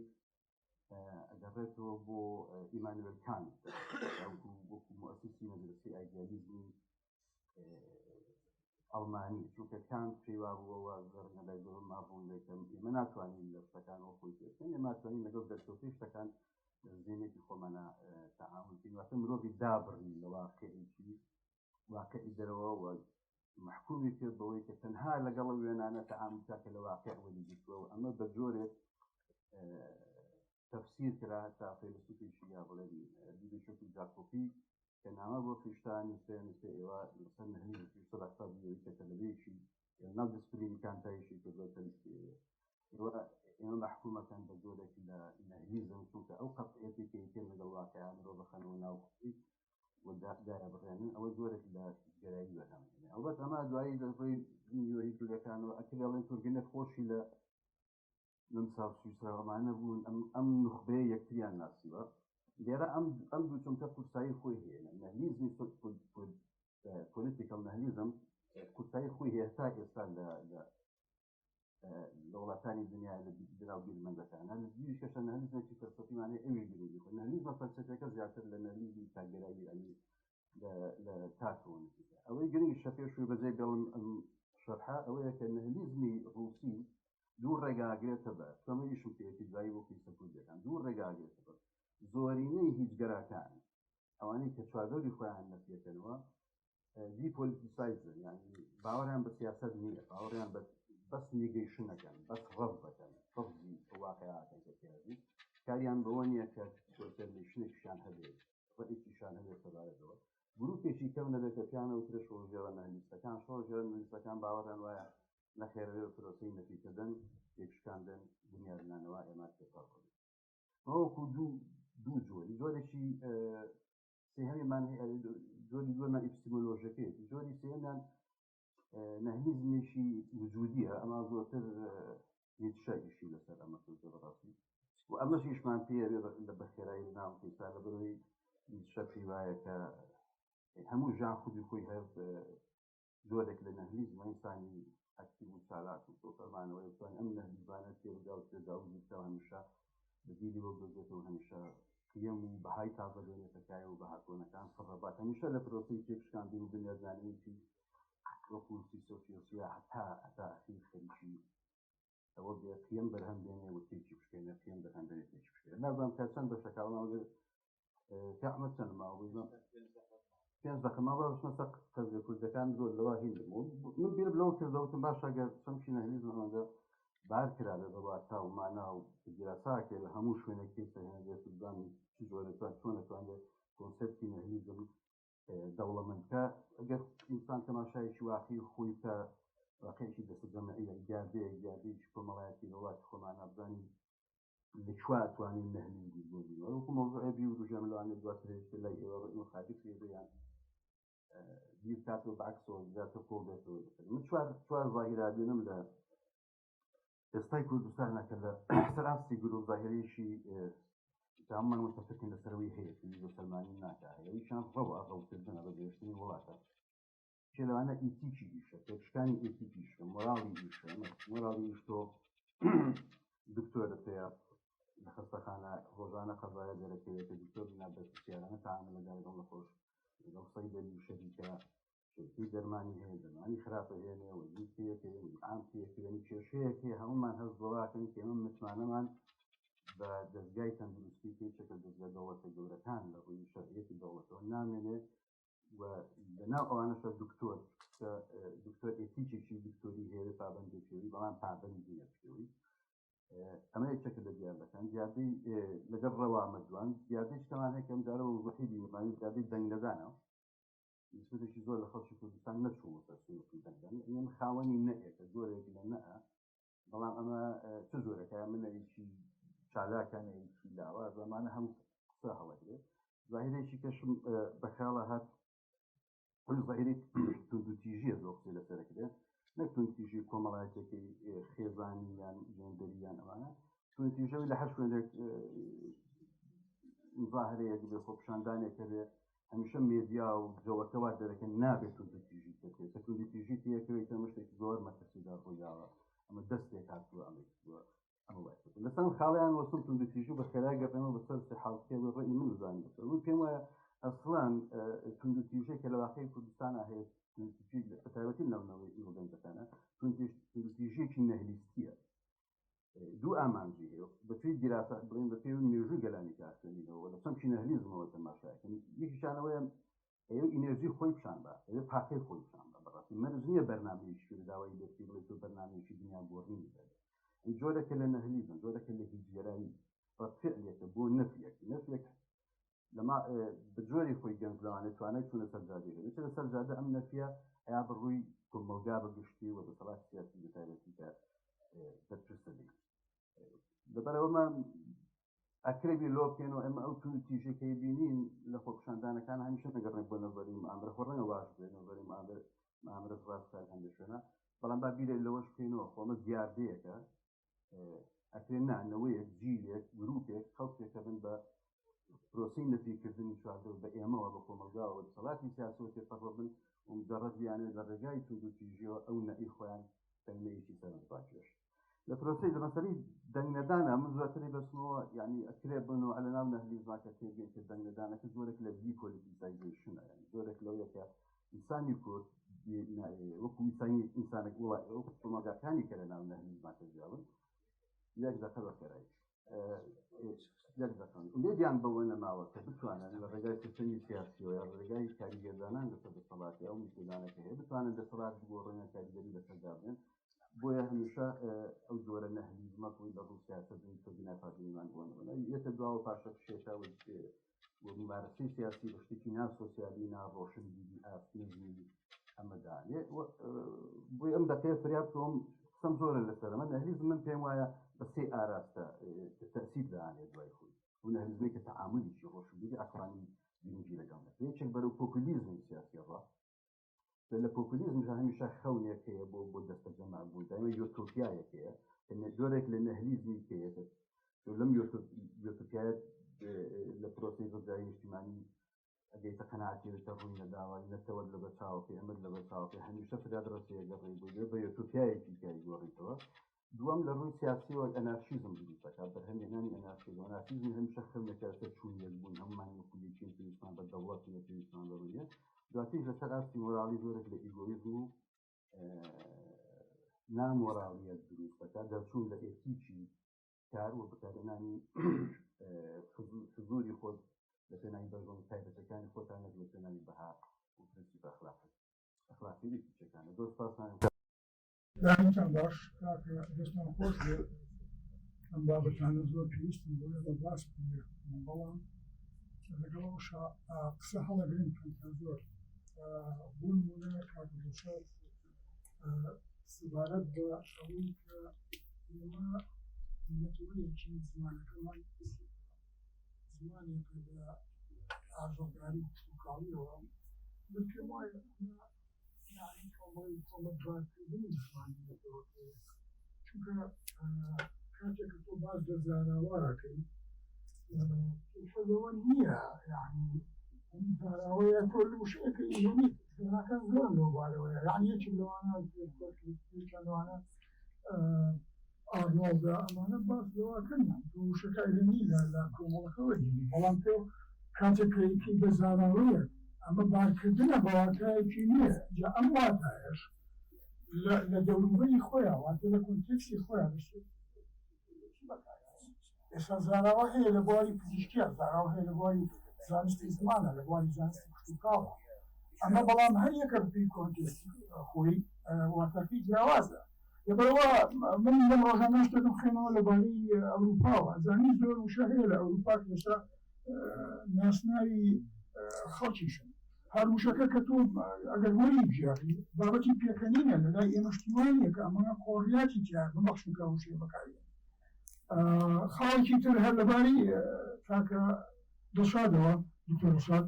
S5: ئەگەڕێتەوە بۆ ئیمانوێل کانت وەکو موئەسیسی مەدرەسەی ئایدیالیزمی ئەڵمانی، چونکە کانت پێی وابووەوە ڕەنگە لای زۆر مابوون لێکەم ئێمە ناتوانین لە شتەکان وە خۆی تێبکەین، ئێمە ناتوانین لەگەڵ دەرکەوتەی شتەکان لە زێنێکی خۆمانە تەعامول بکەین، واتە مرۆڤی دابڕی لە واقعێکی واقعی دەرەوە و مەحکومی کرد بەوەی کە تەنها لەگەڵ ئەو وێنانە تەعامول بکات کە لە واقع وەریگرتووە و ئەمە بە جۆرێک تەفسیر کرا تا فەیلەسوفێکی یا بڵێن بیرێکی وەکو جاکۆپی کە نامە بۆ فیشتا نووسێ نووسێ ئێوە لەسەر نەهلیزم فیشتە بە حسابی ئەوەی کە تەلەبەیەکی ناو دیسپلینی کانتایشی کردووە ئێوە ئێمە مەحکومەکەن بە جۆرێک لە نەهلیزم چونکە ئەو قەتعیەتی کە یەکێن لەگەڵ واقع مرۆڤ بخەنەوە ناو خۆی و دایە بڕێنن ئەوە جۆرێک لە گەرایی بەرهەم هێنێ. ئەڵبەت ئەمە دوایی لە ڕووی نیۆهیگلەکانەوە ئەکرێ ئەڵێن تورگنێف خۆشی لە نەمسا و سویسرا ئەمانە بوون ئەم ئەم نوخبەیە یەکتریان ناسیوە. لێرە ئەم ئەم دوو چەمکە قورسایی خۆی هەیە. نەهلیزمی political نەهلیزم قورسایی خۆی هەیە تا ئێستا لە لە لە وڵاتانی دنیا لە دراو بیرمەندەکانە لە دیوی کەشە نەهلیزمێکی فەلسەفیمانەی ئەویش گرنگی خۆی نەهلیزمە فەلسەفیەکە زیاتر لە نەهلیزمی تاکگەرایی یعنی لە تاکەوە نزیکە. ئەوەی گرنگیشە پێشووی بەجێ بێڵم ئەم شەرحە ئەوەیە کە نەهلیزمی ڕووسی دوو ڕێگا گرێتە بەر، چۆن ئیشم پێیەتی دوایی بۆ کەیسە کوردیەکان دوو ڕێگا گرێتە بەر. زۆرینەی هیچگەراکان ئەوانەی کە چواردەوری خۆیان نەفیەکەنەوە depoliticize ن، یعنی باوەڕیان بە سیاسەت نییە، باوەڕیان بە بەس negation ەکەن، بەس ڕەفز دەکەن، ڕەفزی واقعەکەن کە تیاژی کاریان بەوە نییە کە determination ێکیشان هەبێت، ڕەئێکیشان هەبێت سەبارەتەوە. گروپێکی کەم نەبێت کە پیانە وترە شۆڕشگێڕە نەهلیستەکان. شۆڕشگێڕە نەهلیستەکان باوەڕیان وایە نەخێرەوێ و پرۆسەی نەفیکردن، تێکشکاندن، بنیادنانەوە ئێمە تێپەڕ ببێت. وەکو دوو جۆری، جۆرێکی سێهەمیمان هەیە، جۆری دووەمان ئیپستیمۆلۆژیەکەیەتی، جۆری سێهەمیان نەهلیزمێکی وجودیە، ئەمە زۆرتر نیتشە ئیشی لەسەر ئەمە کردووە بەڕاستی و ئەمەش ئیشمان پێیە بێ لە بەخێرایی لە ناو کەیسا، لە بەرەوەی نیتشە پێی وایە کە هەموو ژیان خودی خۆی هەر جۆرێک لە نەهلیزمە، ئینسانی ئەکتیڤ و چالاک و تۆفەرمانەوەی بتوانێت ئەم نەهلیزمانە تێبگا و تێزاوزی بکا و هەمیشە بەدیلی بۆ بدۆزێتەوە، هەمیشە قیەم و بەهای تازە بێنێتە کایە و بەها کۆنەکان فڕەبات، هەمیشە لە پرۆسەی تێکشکاندن و بنیادنانەوەیەکی وەکو سیسۆفیۆسیا هەتا ئەخیر خەریکی ئەوە بێ قیەم بەرهەم بێنێ و تێکی بشکێنێ، قیەم بەرهەم بێنێ تێکی بشکێنێ. نازانم تا چەند بەشەکە، بەڵام ئەگەر تا ئەمە چەند ماوە بوو؟ پێنج دەقە ماوە، بچمە سەر قەزیە کوردەکان. زۆر لەوە هین بوو من بیرم لەوە کردەوە، وتم باشە ئەگەر چەمکی نەهلیزم ئەمەندە بار کرابێ بە واتا و مانا و دیراساکێ لە هەموو شوێنێک پێی سەهێنرێت و بزانین چ جۆرە توان چۆن ئەتوانرێت کۆنسێپتی نەهلیزم دەوڵەمەند بکە. ئەگەر ئینسان تەماشایەکی واقعی خۆی بکە، واقعێکی دەستەجەمعیە، دیاردەیەک، دیاردەیەکی کۆمەڵایەتی لە وڵاتی خۆمانە، بزانین لە کوێ ئەتوانین نەهلیزم بدۆزینەوە. وەکو مەوزوعێ بیوروژێم، لەوانەیە دواتر هێشتر لای ئێوە ڕێی مخالف لێ بێ یان بیر بکاتەوە، بەعکسەوە زیاتر قوڵ بێتەوە لەسەر. من چوار ظاهیرا بینم لە ئێستای کوردستانە کە لە سەر ئاستی گروپ ظاهرەیەکی هەموومان متفقین لەسەرەوەی هەیە، پێویست بە سەلمانی ناکا هەیە. ئەویشیان ڕەوە، ڕەوکردنە بە گەیشتنی وڵاتە. کێ لەوانە ئیتیکی ئیشە، تێکشکانی ئیتیکی ئیشە، مۆراڵی ئیشە. مۆراڵی ئیش تۆ دکتۆرت هەیە لە خەستەخانە، ڕۆژانە قەزایە دەرەکەوێت کە دکتۆر نابەرپرسیارانە تەعامل لەگەڵ لەگەڵ نەخۆش، لەگەڵ سەیدەلی و شەریکە، شەریکەی دەرمانی هەیە، دەرمانی خراپە هێنێ، وەزیر پێیەکەوێ، وەزیر عام پێیەکەوێ. یعنی کێشەیەک هەیە هەموومان هەست بەوە کەین کە ئێمە متمانەمان بە دەزگای تەندروستی کە یەکێکە لە دەزگا دەوڵەتە گەورەکان لە ڕووی شەرعیەتی دەوڵەتەوە نامێنێ و لەناو ئەوانەشە دکتۆر کە دکتۆر ئێتیکێکی دکتۆری هەیە پابەندی پێوی، بەڵام پابەند نییە پێوی. ئەمە یەکێکە لە دیاردەکان. دیاردەی لەگەڵ ڕەوا مردووان، دیاردەی شتەمان هەیە کە ئەم جارە بە وزوحی بینیمان، دیاردەی دەنگ نەدانە. نسبەتێکی زۆر لە خەڵکی کوردستان نەچووە سەر سنووقی دەنگدان. ئەمە خاوەنی نەئێکە، جۆرێک لە نەئە، بەڵام ئەمە چ جۆرێکە؟ منەیەکی چالاکە، نەیەکی لاواز، ئەمانە هەموو قسە هەڵەگرێت. ظاهرێکی کەشم بە خیاڵە هات، ئەو ظاهری توندوتیژیە زۆر قسەی لەسەر کرێت، نەک توندتیژی کۆمەڵایەتیەکەی خێزانی یان جێندەری یان ئەمانە، توندتیژەوەی لە هەر شوێنێک مظاهرەیەک بێ، خۆپیشاندانێک هەبێ، هەمیشە مێدیا و جەوەکە وا دەرەکەن نابێت توندوتیژی تێکەوێت. کە توندوتیژی تێکەوێت ئەمە شتێکی زۆر مەترسیدار ڕوویداوە، ئەمە دەستێک هاتووە ئەمەی کردووە، ئەمە وای کردووە. لەسەر ئەم خاڵیان وەستم توندوتیژی بە خێرای گەڕێنەوە بەسەر سێ حاڵ کێ ڕێی من زانیم بەسەر. من پێم وایە ئەسڵەن توندوتیژی کە لە واقعی کوردستانە هەیە، توندوتیژی بە تایبەتی نەونەوەی گەنجەکانە، توندوتیژیەکی نەهلیستیە. دوو ئامانجی هەیە بەپێی دیراسە، بڵێن بەپێی مێژووی گەلانی کە خوێنینەوە لە چەمکی نەهلیزمەوە تەماشاکەن. یەکیشانەوەیە ئەوێ ئینێرژی خۆی پیشان بە، ئەوێ پاکەی خۆی پیشان بە. بەڕاستی مەرج نییە بەرنامەیەکی پێ داوای لێ بکەی بڵێ تۆ بەرنامەیەکی دنیا گۆڕینی هەبێ. جۆرێکە لە نەهلیزم، جۆرێکە لە هیچگەرایی، ڕەد فعلێکە بۆ نەفیەک. نەفیەک لەما بە جۆری خۆی گەنج لەوانەیە توانای چوونە سەر جادەی هەبێت، چ لەسەر جادە ئەم نەفیە ئەیا بە ڕووی کۆمەڵگا بە گشتی و دەسەڵاتی سیاسی بە تایبەتی کە بەرپرسە لێی. لەبەرئەوەمە ئەکرێ بیر لەوە بکەین و ئێمە ئەو توندوتیژیەکەی بینین لە خۆپیشاندانەکان هەمیشە نەگەڕێن بۆ نەزەری مامرە، خۆ ڕەنگە واش بێ نەزەری مامرە ڕاست لە هەندێک شوێنە، بەڵام با بیرێ لەوەش بکەینەوە خۆ ئەمە دیاردەیەکە ئەکرێ نانەوەیەک، جیلێک، گروپێک، خەڵکێکە بن بە پرۆسەی نەفیکردنی چواردەور بە ئێمەوە، بە کۆمەڵگاوە، دەسەڵاتی سیاسەوە تێپەڕ بن و مجەڕەد بیانەوێت لە ڕێگای توندوتیژیەوە ئەو نەئی خۆیان بەنەیەکی سەرنجڕاکێش. لە پرۆسەی لە مەسەلەی دەنگ نەدانە من زۆرتری بەسمەوە یعنی ئەکرێ بنەوە لە ناو نەهلیزما کە تێبگەین کە دەنگ نەدانەکە جۆرێک لە depoliticization ە یعنی جۆرێک لەوەیە کە ئینسانی کورد وەکو ئینسانی ئینسانێک وڵا وەکو کۆمەڵگاکانی کە لە ناو نەهلیزما کە ژیاون یەک دەقە بە خێرایی یەک دەقەن ئومێدیان بەوە نەماوە کە بتوانن لە ڕێگای سیستەمی سیاسیەوە یا ڕێگای کاریگەردانان لەسەر دەسەڵاتی ئەو میتۆدانە کە هەیە بتوانن دەسەڵات بگۆڕن یان کاریگەری لەسەر دابنێن بۆیە هەمیشە ئەو جۆرە نەهلیزمە خۆی لە ڕووسیا سەردەمی سۆڤینا پاژینیمان بۆ نمونە یەتە دواوە پاشەکشێکە و و ممارەسەی سیاسی بە شتێکی نا سۆسیالی نا ڕۆشنبیری ئاست نزمی ئەمە دانێ بۆی ئەم دەقەیە فریا بکەم قسەم زۆرە لەسەر ئەمە نەهلیزم من پێم وایە بە سێ ئاراستە تەسیر دانێ دوای خۆی و نەهلیزمێک کە تەعاملیکی ڕۆشنبیری عەقڵانی گرنگی لەگەڵ دەکرێت یەکێک بەرەو پۆپولیزمی سیاسی ڕا لە پۆپولیزمدا هەمیشە خەونێک هەیە بۆ بۆ دەستەجەمع بوون دایمە یۆتۆپیایەک هەیە کە جۆرێک لە نەهلیزمی هەیە لەم یۆتۆپیایە لە پرۆسەی ڕزگاری نیشتیمانی ئەگەیتە قەناعەتی کە ڕووی نەداوە نەتەوەت لەبەر چاوەکەی ئەمەت لەبەر چاوەکەی هەمیشە فریاد ڕەسەیە گەڕێی بۆ بە یۆتۆپیایەکی کای گۆڕیتەوە دووەم لە ڕووی سیاسیەوە ئەنارشیزم دروست دەکات، بەرهەمهێنانی ئەنارشیزم، ئەنارشیزم هەمیشە خەونێکە لەسەر چوونیەک بوون، هەموومان وەکو یەکین، پێویستمان بە دەوڵەت نییە، پێویستمان بە نییە. دواتریش لەسەر ئاستی مۆراڵی جۆرێک لە ئیگۆیزم و نامۆراڵیەت دروست دەکات، دەرچوون لە ئێتیکی کار و بەکارهێنانی حزوری خۆت لە پێناوی بەرژەوەندی تایبەتەکانی خۆتان نەک لە پێناوی بەها و پرنسیپە ئەخلاقی و ئێتیکیەکانە. زۆر سپاستان.
S6: دانیتان باش کاکە دەستان خۆش بێ ئەم بابەتانە زۆر پێویستن بۆ ئێمە باس بکرێن بەڵام لەگەڵ ئەوشا قسە هەڵەگرن کەم تا زۆر بۆ نمونە کاک دڵشاد سەبارەت بە ئەوەی کە ئێمە نەتەوەیەکی زمانەکەمان زمانێکە لە ئاژەڵداری و کشتوکاڵیەوە من پێم وایە ئەمە یانی کۆمەڵی تۆمەتبارکردنی زمانی نەتەوەکەیە چونکە کاتێک کە تۆ باس لە زاراوە ئەکەی کێشە لەوە نییە یعنی ئەم زاراوەیە تۆ وشەیەکە ئیهێنیت زاراکان زۆرن لەو بارەوەیە یعنی یەکێک لەوانە یەکیان لەوانە ئارنۆڵدە ئەمانە باس لەوەکەن تۆ وشەکە ئەهێنی لە لە کۆمەڵەکەوە هێنی بەڵام تۆ کاتێک کە یەکی بە زاراوەیەک ئەمە بارکردنە بە واتایەکی نوێ جا ئەم واتایەش لە لە دەوروبەری خۆیان واتە لە کۆنتێکستی خۆیان ئێستا زاراوە هەیە لە بواری پزیشکیە زاراوە هەیە لە بواری زانستی زمانە لە بواری زانستی کشتوکاڵە ئەمە بەڵام هەر یەکە بەپێی کۆنتێکستی خۆی واتاکەی جیاوازە لەبەرئەوە من لەم ڕۆژانە شتێکم خوێنەوە لەبارەی ئەوروپاوە زانی زۆر وشە هەیە لە ئەوروپا کە ئێستا ناسناوی خەڵکیشن هەر وشەکە کە تۆ ئەگەر وەری بگێڕی بابەتی پێکەنینە لە لای ئێمە شتی وا نییە کە ئەمە قۆڕیاتی تیا ببەخشن کە وشەیە بەکارێن خاڵێکی تر هەر لەبارەی کاکە دڵشادەوە دکتۆر دڵشاد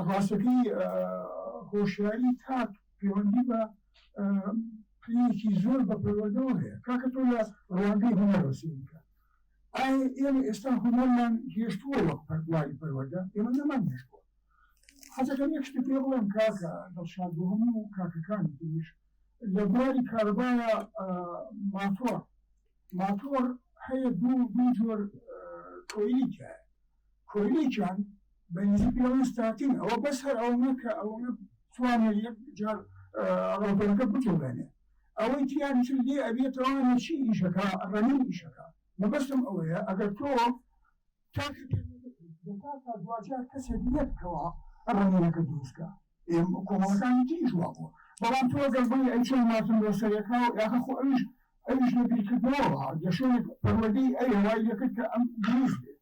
S6: ڕاستەکەی هۆشیاری تاک پەیوەندی بە پلەیەکی زۆر بە پەروەردەوە هەیە کاکە تۆ لە ڕوانگەی هونەرەوە سەیری بکە ئایا ئێمە ئێستا هونەرمان هێشتووە وەک بواری پەروەردە ئێمە نەمان هێشتووە حەزەکەم یەک شتی پێ بڵێم کاکە دڵشاد بۆ هەموو کاکەکانی تریش لە بواری کارەبایە ماتۆر ماتۆر هەیە دوو دوو جۆر کۆیلی تیایە کۆیلێکیان بە ئینگلیزی پێی ئەڵێن ستاتین ئەوە بەس هەر ئەوەنە کە ئەوەنە توانێت یەک جار ڕۆتۆرەکە بجوڵێنێ ئەوەی تیان چ لێ ئەبێتەوە چی ئیشەکە ڕەنین ئیشەکە مەبەستم ئەوەیە ئەگەر تۆ تاکە دواجار کەسێک نییە کەوا ڕەنینەکە دروستکە کۆمەڵەکانی تریش وا بووە بەڵام تۆ ئەگەر بڵێی ئەی چۆن مارتن لۆسەرەکە و یاخە خۆ ئەویش ئەویش لە بیرکردنەوەوە لە شوێنێک پەروەردەی ئەوێ وای لێکرد کە ئەم دروست بێ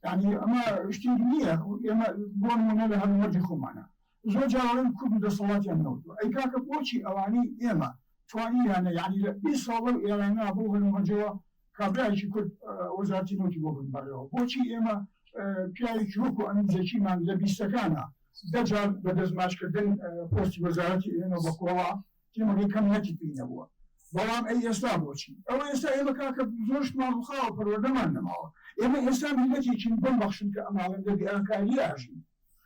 S6: یعنی ئەمە شتێک نییە ئێمە بۆ نمونە لە هەلومەرجی خۆمانە زۆر جار ئەڵێن کورد و دەسەڵاتیان نەوتوە ئەی کاکە بۆچی ئەوانەی ئێمە توانیویانە یعنی لە 20 ساڵ لەو ئێرانە بەو هەلومەرجەوە کابرایەکی کورد وەزارەتی نەوتی بۆ بن بەڕێوە بۆچی ئێمە پیاوێکی وەکو ئەمین زەکیمان لە بیستەکانە دە جار بە دەستماچکردن پۆستی وەزارەتی ئێمە بە کۆڵا تیمەکەی کەم نەتی پێی نەبووە بەڵام ئەی ئێستا بۆچی ئەوە ئێستا ئێمە کاکە زۆر شتمان ڕوخاوە پەروەردەمان نەماوە ئێمە ئێستا میللەتێکین بمبەخشن کە ئەماڵێن لە بێ ئاکاری ئاژین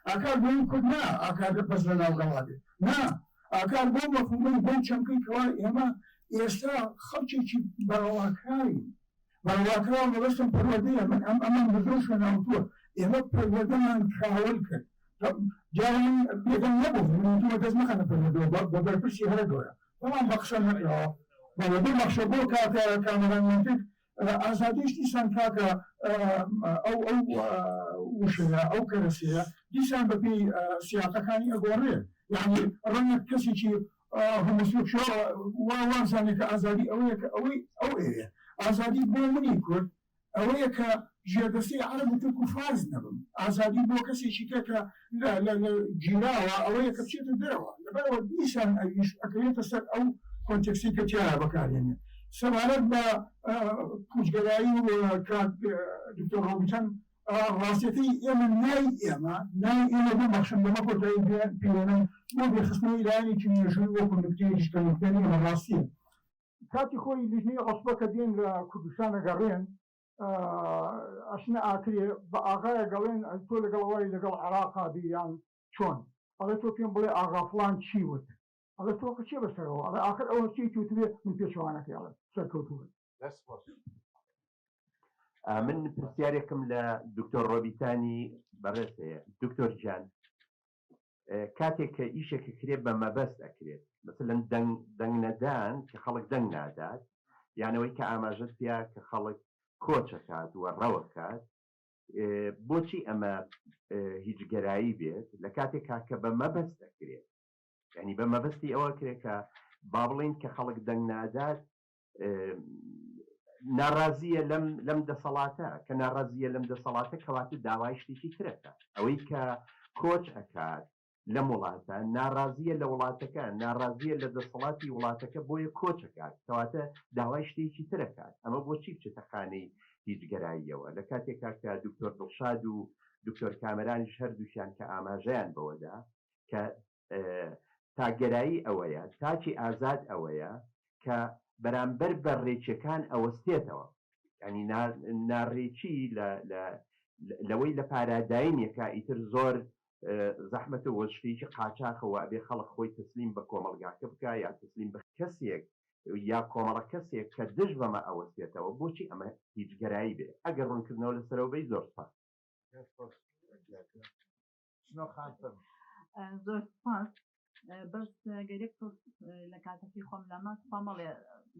S6: ئاکار بۆ کورد نا ئاکار بەس لە ناو گەڵا بێ نا ئاکار بۆ مەفهومەی بۆ چەمکەی کەوا ئێمە. ئێستا خەڵکێکی بەرەڵاکراوین. بەرەڵاکراو مەبەستم پەروەردەیە، من ئەم ئەمەم بە زۆر شوێن وتووە، ئێمە پەروەردەمان کاول کرد. جارێ من بێدەنگ نەبووم، من وتومە دەست مەخەنە پەروەردەوە بە بەرپرسی هەرە گەورە، بەڵام بە قسە نەکراوە. بەڵێ ببەخشە بۆ کاکە کامەران مەنتک، ئازادیش دیسان کاکە ئەو ئەو وشەیە ئەو کەرەسەیە دیسان بەپێی سیاقەکانی ئەگۆڕێ. یەعنی ڕەنگە کەسێکی هۆمۆسێکشواڵ وا وابزانێ کە ئازادی ئەوەیە کە ئەوەی ئەو ئەیەوێ. ئازادی بۆ منی کورد ئەوەیە کە ژێردەستەی عەرەب و تورک و فارس نەبم. ئازادی بۆ کەسێکی کە کە لە لە لە گیراوە ئەوەیە کە بچێتە دەرەوە. لەبەرئەوە دیسان ئەویش ئەکەوێتە سەر ئەو کۆنتێکستەی کە تیایا بەکارێنێ. سەبارەت بە پوچگەرایی و کاک دکتۆر ڕۆبیتەن ڕاستیەکەی ئێمە نای ئێمە نای ئێمە بمبەخشن لەمە کۆتایی پێ هێنم بۆ بێخستنەوەی لایەنێکی مێژووی وەکو نوکتەیەکیش کە نوکتە نییە بە ڕاستیە. کاتی خۆی لیژنەی عوسبە کە دێن لە کوردستان ئەگەڕێن ئەچنە ئاکرێ بە ئاغایەک ئەڵێن تۆ لەگەڵ ئەوای لەگەڵ عێراقا بی یان چۆن؟ ئەڵێ تۆ پێم بڵێ ئاغا فڵان چی وت؟ ئەڵێ تۆ چیە بەسەرەوە؟ ئەڵێ ئاخر ئەو هەرچیەکی وتبێ من پێچەوانەکەی ئەڵێم. سەرکەوتوو بن.
S1: دەست خۆش.
S7: من پرسیارێکم لە دکتۆر ڕۆبیتانی بەڕێز هەیە دکتۆر گیان کاتێک کە ئیشێک کرێت بە مەبەست ئەکرێت مثلەن دەنگ دەنگ نەدان کە خەڵک دەنگ نادات یانەوەی کە ئاماژەت پیا کە خەڵک کۆچەکات و ڕەوەکات بۆچی ئەمە هیچگەرایی بێت لە کاتێک کە بە مەبەست ئەکرێت ینی بە مەبەستی ئەوە کرێت کە با بڵین کە خەڵک دەنگ نادات ناڕازیە لەم لەم دەسەڵاتە کە ناڕازیە لەم دەسەڵاتە کەواتە داوای شتێکی ترەکە ئەوەی کە کۆچ ئەکات لەم وڵاتە ناڕازیە لە وڵاتەکە ناڕازیە لە دەسەڵاتی وڵاتەکە بۆیە کۆچەکات کەواتە داوای شتێکی ترەکات ئەمە بۆچی بچێتە خانەی هیچگەراییەوە لە کاتێکا کە دکتۆر دڵشاد و دکتۆر کامەرانیش هەردووکیان کە ئاماژەیان بەوەدا کە تاکگەرایی ئەوەیە، تاکی ئازاد ئەوەیە کە بەرامبەر بە ڕێکیەکان ئەوەستێتەوە. یانی ناڕێکی لەوەی لە پارادایمێکا ئیتر زۆر زەحمەتە و شتێکی قاچاخە و ئەبێ خەڵک خۆی تەسلیم بە کۆمەڵگاکە بکا یا تەسلیم بە کەسێک یا کۆمەڵە کەسێک کە دژ بەمە ئەوەستێتەوە، بۆچی ئەمە هیچگەرایی بێ؟ ئەگەر ڕوونکردنەوە لەسەرەوە بەی زۆر سوپاس.
S1: شنۆ خان فەرموو.
S8: زۆر سپاس بەس گەر یەک تۆز لە کاتەکەی خۆم لاما تخوا مەڵێ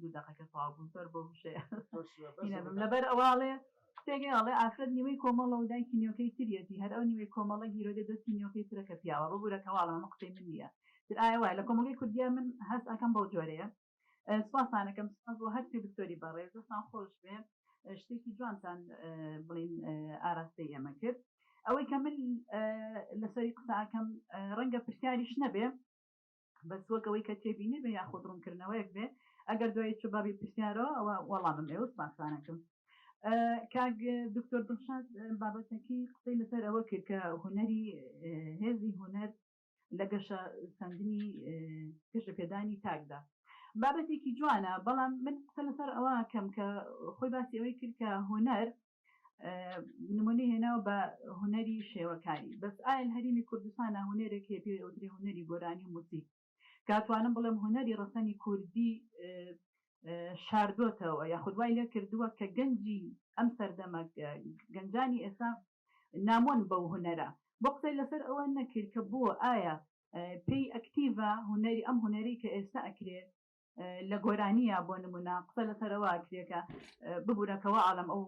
S8: دوو دەقەکە تەواو بوو زۆر بۆ وشەیە هینەبم لەبەر ئەوە ئەڵێ قسەیەک ئەڵێ ئافرەت نیوەی کۆمەڵە و دایکی نیوەکەی تریەتی هەر ئەو نیوەی کۆمەڵە گیرۆدە دەستی نیوەکەی ترە کە پیاوە ببورە کە واڵم ئەمە قسەی من نییە تر ئایا وایە لە کۆمەڵگەی کوردیا من هەست ئەکەم بەو جۆرەیە سپاستان ئەکەم سپاس بۆ هەرسێ دکتۆری بەڕێز دەستان خۆش بێ شتێکی جوانتان بڵین ئاراستەی ئێمە کرد ئەوەی کە من لەسەری قسە ئەکەم ڕەنگە پرسیاریش نەبێ بەس وەک ئەوەی کە تێبینی بێ یاخود ڕوونکردنەوەیەک بێ ئەگەر دوایی چوو بابی پرسیارەوە ئەوە وەڵامم ئێوە سپاسانەکەم کاک دکتۆر دڵشاد بابەتەکەی قسەی لەسەر ئەوە کرد کە هونەری هێزی هونەر لە گەشە سەندنی گەشە پێدانی تاکدا بابەتێکی جوانە بەڵام من قسە لەسەر ئەوە کەم کە خۆی باسی ئەوەی کرد کە هونەر نمونەی هێناوە بە هونەری شێوەکاری بەس ئایا لە هەرێمی کوردستانە هونەرێک هەیە پێی ئەوترێ هونەری گۆرانی و موزیک کاتوانم بڵێم هونەری ڕەسەنی کوردی شاردۆتەوە یاخود وای لێ کردووە کە گەنجی ئەم سەردەمە گەنجانی ئێستا نامۆن بەو هونەرە بۆ قسەی لەسەر ئەوە نەکرد کە بۆ ئایا پێی ئەکتیڤە هونەری ئەم هونەری کە ئێستا ئەکرێ لە گۆرانیە بۆ نمونە قسە لەسەر ئەوە ئەکرێ کە ببورە کە وەعلم ئەو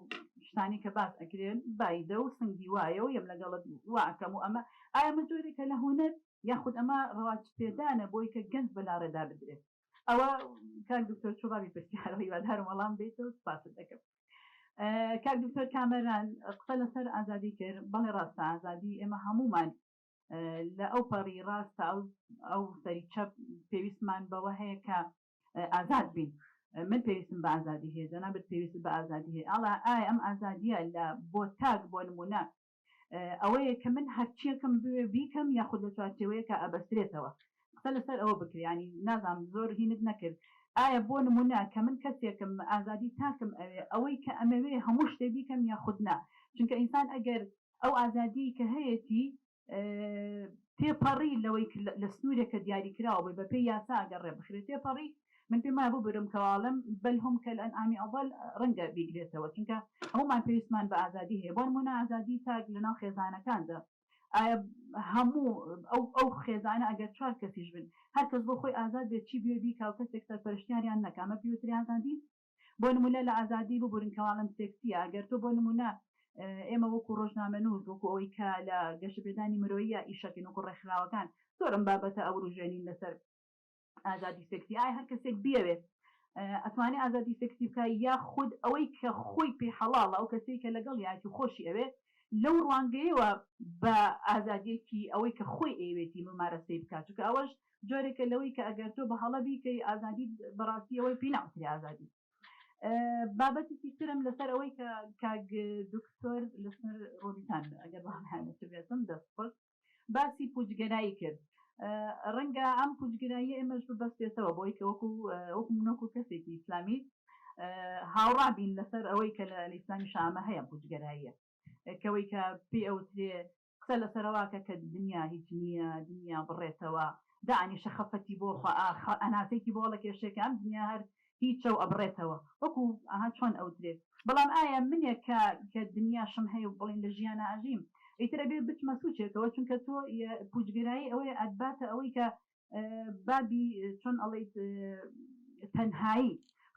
S8: شتانی کە باس ئەکرێن بایدە و سنگی وایە و یەم لەگەڵت وا ئەکەم و ئەمە ئایا ئەمە جۆرێکە لە هونەر یاخود ئەمە ڕەواج پێدانە بۆی کە گەنج بەلاڕێدا بدرێت ئەوە کاک دکتۆر چۆ بابی پرسیارەوە هیوادارم وەڵام بێتەوە سپاست دەکەم کاک دکتۆر کامەران قسە لەسەر ئازادی کرد بەڵێ ڕاستە ئازادی ئێمە هەمومان لە ئەو پەڕی ڕاستە ئەو ئەو سەری چەپ پێویستمان بەوە هەیە کە ئازاد بین من پێویستم بە ئازادی هەیە جەنابت پێویست بە ئازادی هەیە ئاڵا ئایا ئەم ئازادیە لە بۆ تاک بۆ نمونە ئەوەیە کە من هەرچیەکم بوێ بیکەم یاخود لە چوارچێوەیەکە ئەبەسترێتەوە قسە لەسەر ئەوە بکرێ یانی نازانم زۆر هینت نەکرد ئایا بۆ نمونە کە من کەسێکم ئازادی تاکم ئەوێ ئەوەی کە ئەمەوێ هەموو شتێ بیکەم یاخود نا چونکە ئینسان ئەگەر ئەو ئازادیەی کە هەیەتی تێپەڕی لەوەی لە سنوورێک کە دیاریکراوە بۆی بەپێی یاسا ئەگەر ڕێبخرێت تێپەڕی. من پێم وایە ببورم کە ئەڵێم بل هم کالانعام اضل ڕەنگە بیگرێتەوە چونکە هەموومان پێویستمان بە ئازادی هەیە بۆ نموونە ئازادی تاک لەناو خێزانەکاندا ئایا هەموو ئەو ئەو خێزانە ئەگەر چوار کەسیش بن هەر کەس بۆ خۆی ئازاد بێت چی بوێ بیکا و کەسێک سەرپەرشتیاریان نەکا ئەمە پێوترێ ئازادی؟ بۆ نموونە لە ئازادی ببورن کەواڵم سێکسیە ئەگەر تۆ بۆ نموونە ئێمە وەکو ڕۆژنامەنووس وەکو ئەوەی کە لە گەشەپێدانی مرۆییە ئیشەکەین وەکو ڕێکخراوەکان زۆر ئەم بابەتە ئەوروژێنین لەسەر ئازادی سێکسی ئایا هەر کەسێک بیەوێت ئەتوانێ ئازادی سێکسی بکە یا خود ئەوەی کە خۆی پێ حەڵاڵە ئەو کەسەی کە لەگەڵ یاتی خۆشی ئەوێ لەو ڕوانگەیەوە بە ئازادیەکی ئەوەی کە خۆی ئەیەوێتی ممارەسەی بکات چونکە ئەوەش جۆرێکە لەوەی کە ئەگەر تۆ بە هەڵە بیکەی ئازادی بەڕاستی ئەوەی پێی ناوترێ ئازادی بابەتێکی ترم لەسەر ئەوەی کە کاک دکتۆر لەسەر ڕۆبیتان ئەگەر بەڵێنێتم دەست خۆش باسی پوچگەرایی کرد ڕەنگە ئەم پوچگەراییە ئێمەش ببەستێتەوە بۆی کە وەکو وەکو من وەکو کەسێکی ئیسلامی هاوڕا بین لەسەر ئەوەی کە لە ئیسلامی شامە هەیە پوچگەراییە کەوەی کە پێی ئەوترێ قسە لەسەرەوەکە کە دنیا هیچ نییە دنیا بڕێتەوە دانیشە خەفەتی بۆ خوا ئەناسێکی بۆ هەڵەکێشێ کە ئەم دنیا هەر هیچە و ئەبڕێتەوە وەکو ئەها چۆن ئەوترێ بەڵام ئایا منێک کە کە دنیاشم هەیە و بڵێن لە ژیانا ئەژیم ئیتر ئەبێ بچمە سوچێکەوە چونکە تۆ پوچگەرایی ئەوەیە ئەتباتە ئەوەی کە بابی چۆن ئەڵێیت تەنهایی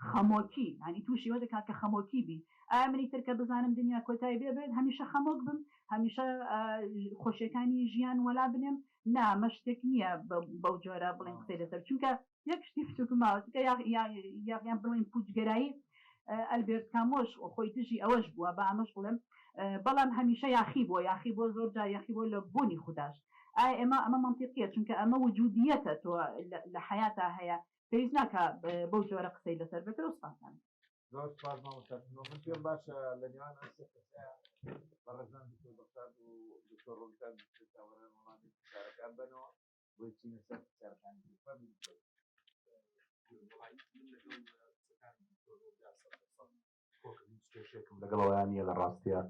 S8: خەمۆکی یانی تووشی ئەوە دەکات کە خەمۆکی بی ئایا منی تر کە بزانم دنیا کۆتایی بێ بێت هەمیشە خەمۆک بم هەمیشە خۆشیەکانی ژیان وەلا بنێم نا ئەمە شتێک نییە بەو جۆرە بڵێن قسەی لەسەر چونکە یەک شتی بچووک ماوە چونکە یاخیان بڵێن پوچگەرایی ئەلبێرت کامۆش خۆی دژی ئەوەش بووە با ئەمەش بڵێم بەڵام هەمیشە یاخی بووە یاخی بووە زۆر جار یاخی بووە لە بوونی خوداش ئایا ئێمە ئەمە مەنتیقیە چونکە ئەمە وجودیەتە تۆ لە حەیاتا هەیە پێویست ناکا بەو جۆرە قسەی لەسەر بکرێ و سوپاستان.
S9: زۆر سوپاس مامۆستا شنۆ. من پێم باشە لە نێوان ئەم سێ کەسە بەڕێزان دکتۆر دڵشاد و دکتۆر ڕۆژدار و دکتۆر کاوەران وەڵامی پرسیارەکان بەنەوە بۆی بچینە سەر پرسیارەکانی تر. فەرموو دکتۆر.
S2: وەڵای من لەگەڵ قسەکانی دکتۆر ڕۆژدار 100% کۆکم، هیچ کێشەیەکم لەگەڵ ئەوەیا نییە. لە ڕاستیا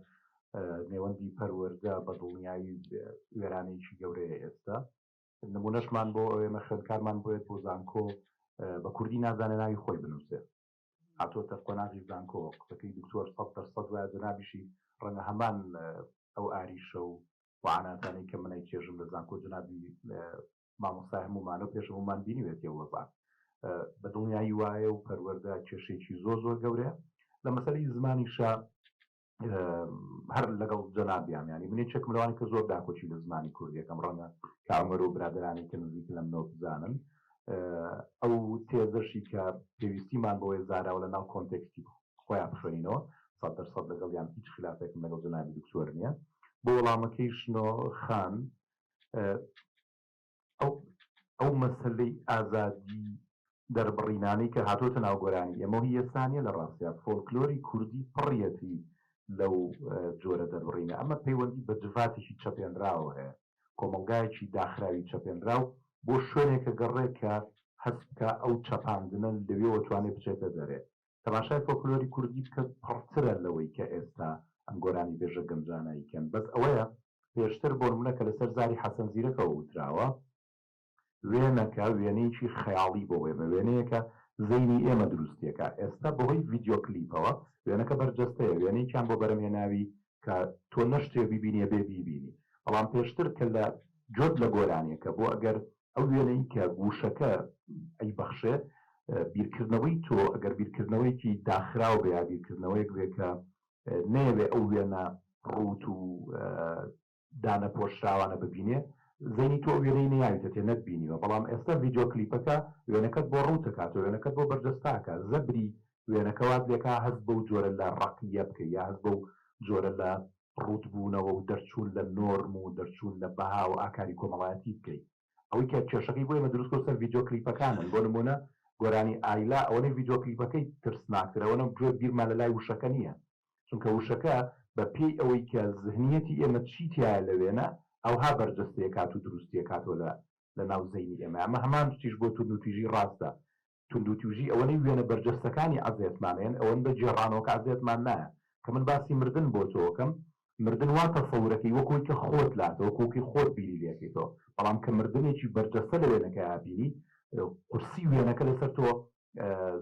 S2: نێوەندی پەروەردە بە دڵنیایی وێرانەیەکی گەورەیە ئێستا. نمونەشمان بۆ ئێمە خوێندکارمان بۆیەت بۆ زانکۆ بە کوردی نازانێ ناوی خۆی بنووسێ هاتۆتە قۆناغی زانکۆ قسەکەی دکتۆر 100% وایە جەنابیشی ڕەنگە هەمان ئەو ئاریشە و وعاناتانەی کە منای چێژم لە زانکۆ جەنابی مامۆستای هەموومانە و پێش هەموومان بینیوێتی ئەو وەزعە بە دڵنیایی وایە و پەروەردە کێشەیەکی زۆر زۆر گەورەیە لە مەسەلەی زمانیشا هەر لەگەڵ جەنابیان یانی من یەکێکم لەوانەی کە زۆر داکۆکی لە زمانی کوردی ئەکەم ڕەنگە کاک عومەر و برادەرانی کە نزیک لە منەوە بزانن ئەو تێزەشی کە پێویستیمان بەوەیە زاراوە لە ناو context ی خۆیان بخوێنینەوە 100% لەگەڵیان هیچ خلافێکم لەگەڵ جەنابی دکتۆر نییە بۆ وەڵامەکەی شنۆ خان ئەو ئەو مەسەلەی ئازادی دەربڕینانەی کە هاتۆتە ناو گۆرانی ئێمەو هی ئێستا نیە لە ڕاستیا فۆلکلۆری کوردی پڕیەتی لەو جۆرە دەربڕینە ئەمە پەیوەندی بە جڤاتێکی چەپێنراوە هەیە کۆمەڵگایەکی داخراوی چەپێنراو بۆ شوێنێکە گەڕێ کە هەست بکا ئەو چەپاندنە لەوێوە توانێ بچێتە دەرێ تەماشای فۆلکلۆری کوردی بکە پڕترە لەوەی کە ئێستا ئەم گۆرانیبێژە گەنجانە ئەیکەن بەس ئەوەیە پێشتر بۆ نمونە کە لەسەر زاری حەسەن زیرەکەوە وتراوە وێنەکە وێنەیەکی خەیاڵی بۆ ئێمە وێنەیەکە زەینی ئێمە دروستیەکا ئێستا بەهۆی ڤیدیۆ کلیپەوە وێنەکە بەرجەستەیە وێنەیەکیان بۆ بەرەمهێناوی کە تۆ نەشتێ بیبینی ئەبێ بیبینی بەڵام پێشتر کە لە جۆت لە گۆرانیەکە بۆ ئەگەر ئەو وێنەی کە وشەکە ئەیبەخشێ بیرکردنەوەی تۆ ئەگەر بیرکردنەوەیەکی داخراو بێ یا بیرکردنەوەیەک بێ کە نەیەوێ ئەو وێنە ڕووت و دانەپۆشراوانە ببینێ زەینی تۆ ئەو وێنەی نەیاویتەتێ نەتبینیوە بەڵام ئێستا ڤیدیۆ کلیپەکە وێنەکەت بۆ ڕووت ئەکاتەوە وێنەکەت بۆ بەرجەستە ئەکا زەبری وێنەکە وات لێکا هەست بەو جۆرە لە ڕەقییە بکەی یا هەست بەو جۆرە لە ڕووتبوونەوە و دەرچوون لە نۆرم و دەرچوون لە بەها و ئاکاری کۆمەڵایەتی بکەی. ئەوەی کە کێشەکەی بۆ ئێمە دروست کردووە سەر ڤیدیۆ کلیپەکانن، بۆ نموونە گۆرانی ئایلا ئەوەنەی ڤیدیۆ کلیپەکەی ترسناکترە ئەوەنە گوێ بیرمان لە لای وشەکە نییە، چونکە وشەکە بە پێی ئەوەی کە زهنیەتی ئێمە چی تیایە لە وێنە ئەوها بەرجەستەی ئەکات و دروستی ئەکاتەوە لە لە ناو زەینی ئێمە. ئەمە هەمان شتیش بۆ توندوتیژی ڕاستە، توندوتیژی ئەوەنەی وێنە بەرجەستەکانی عەزێتمان ئەیەن ئەوەندە گێڕانەوەکە عەزێتمان نایە. کە من باسی مردن بۆ تۆ ئەکەم مردن وا تەسەورەکەی وەک ئەوەی کە خۆت لاتە وەک ئەوەی خۆت بیری لێکەیتەوە بەڵام کە مردنێکی بەرجەستە لە وێنەکەیا بینی قورسی وێنەکە لەسەر تۆ.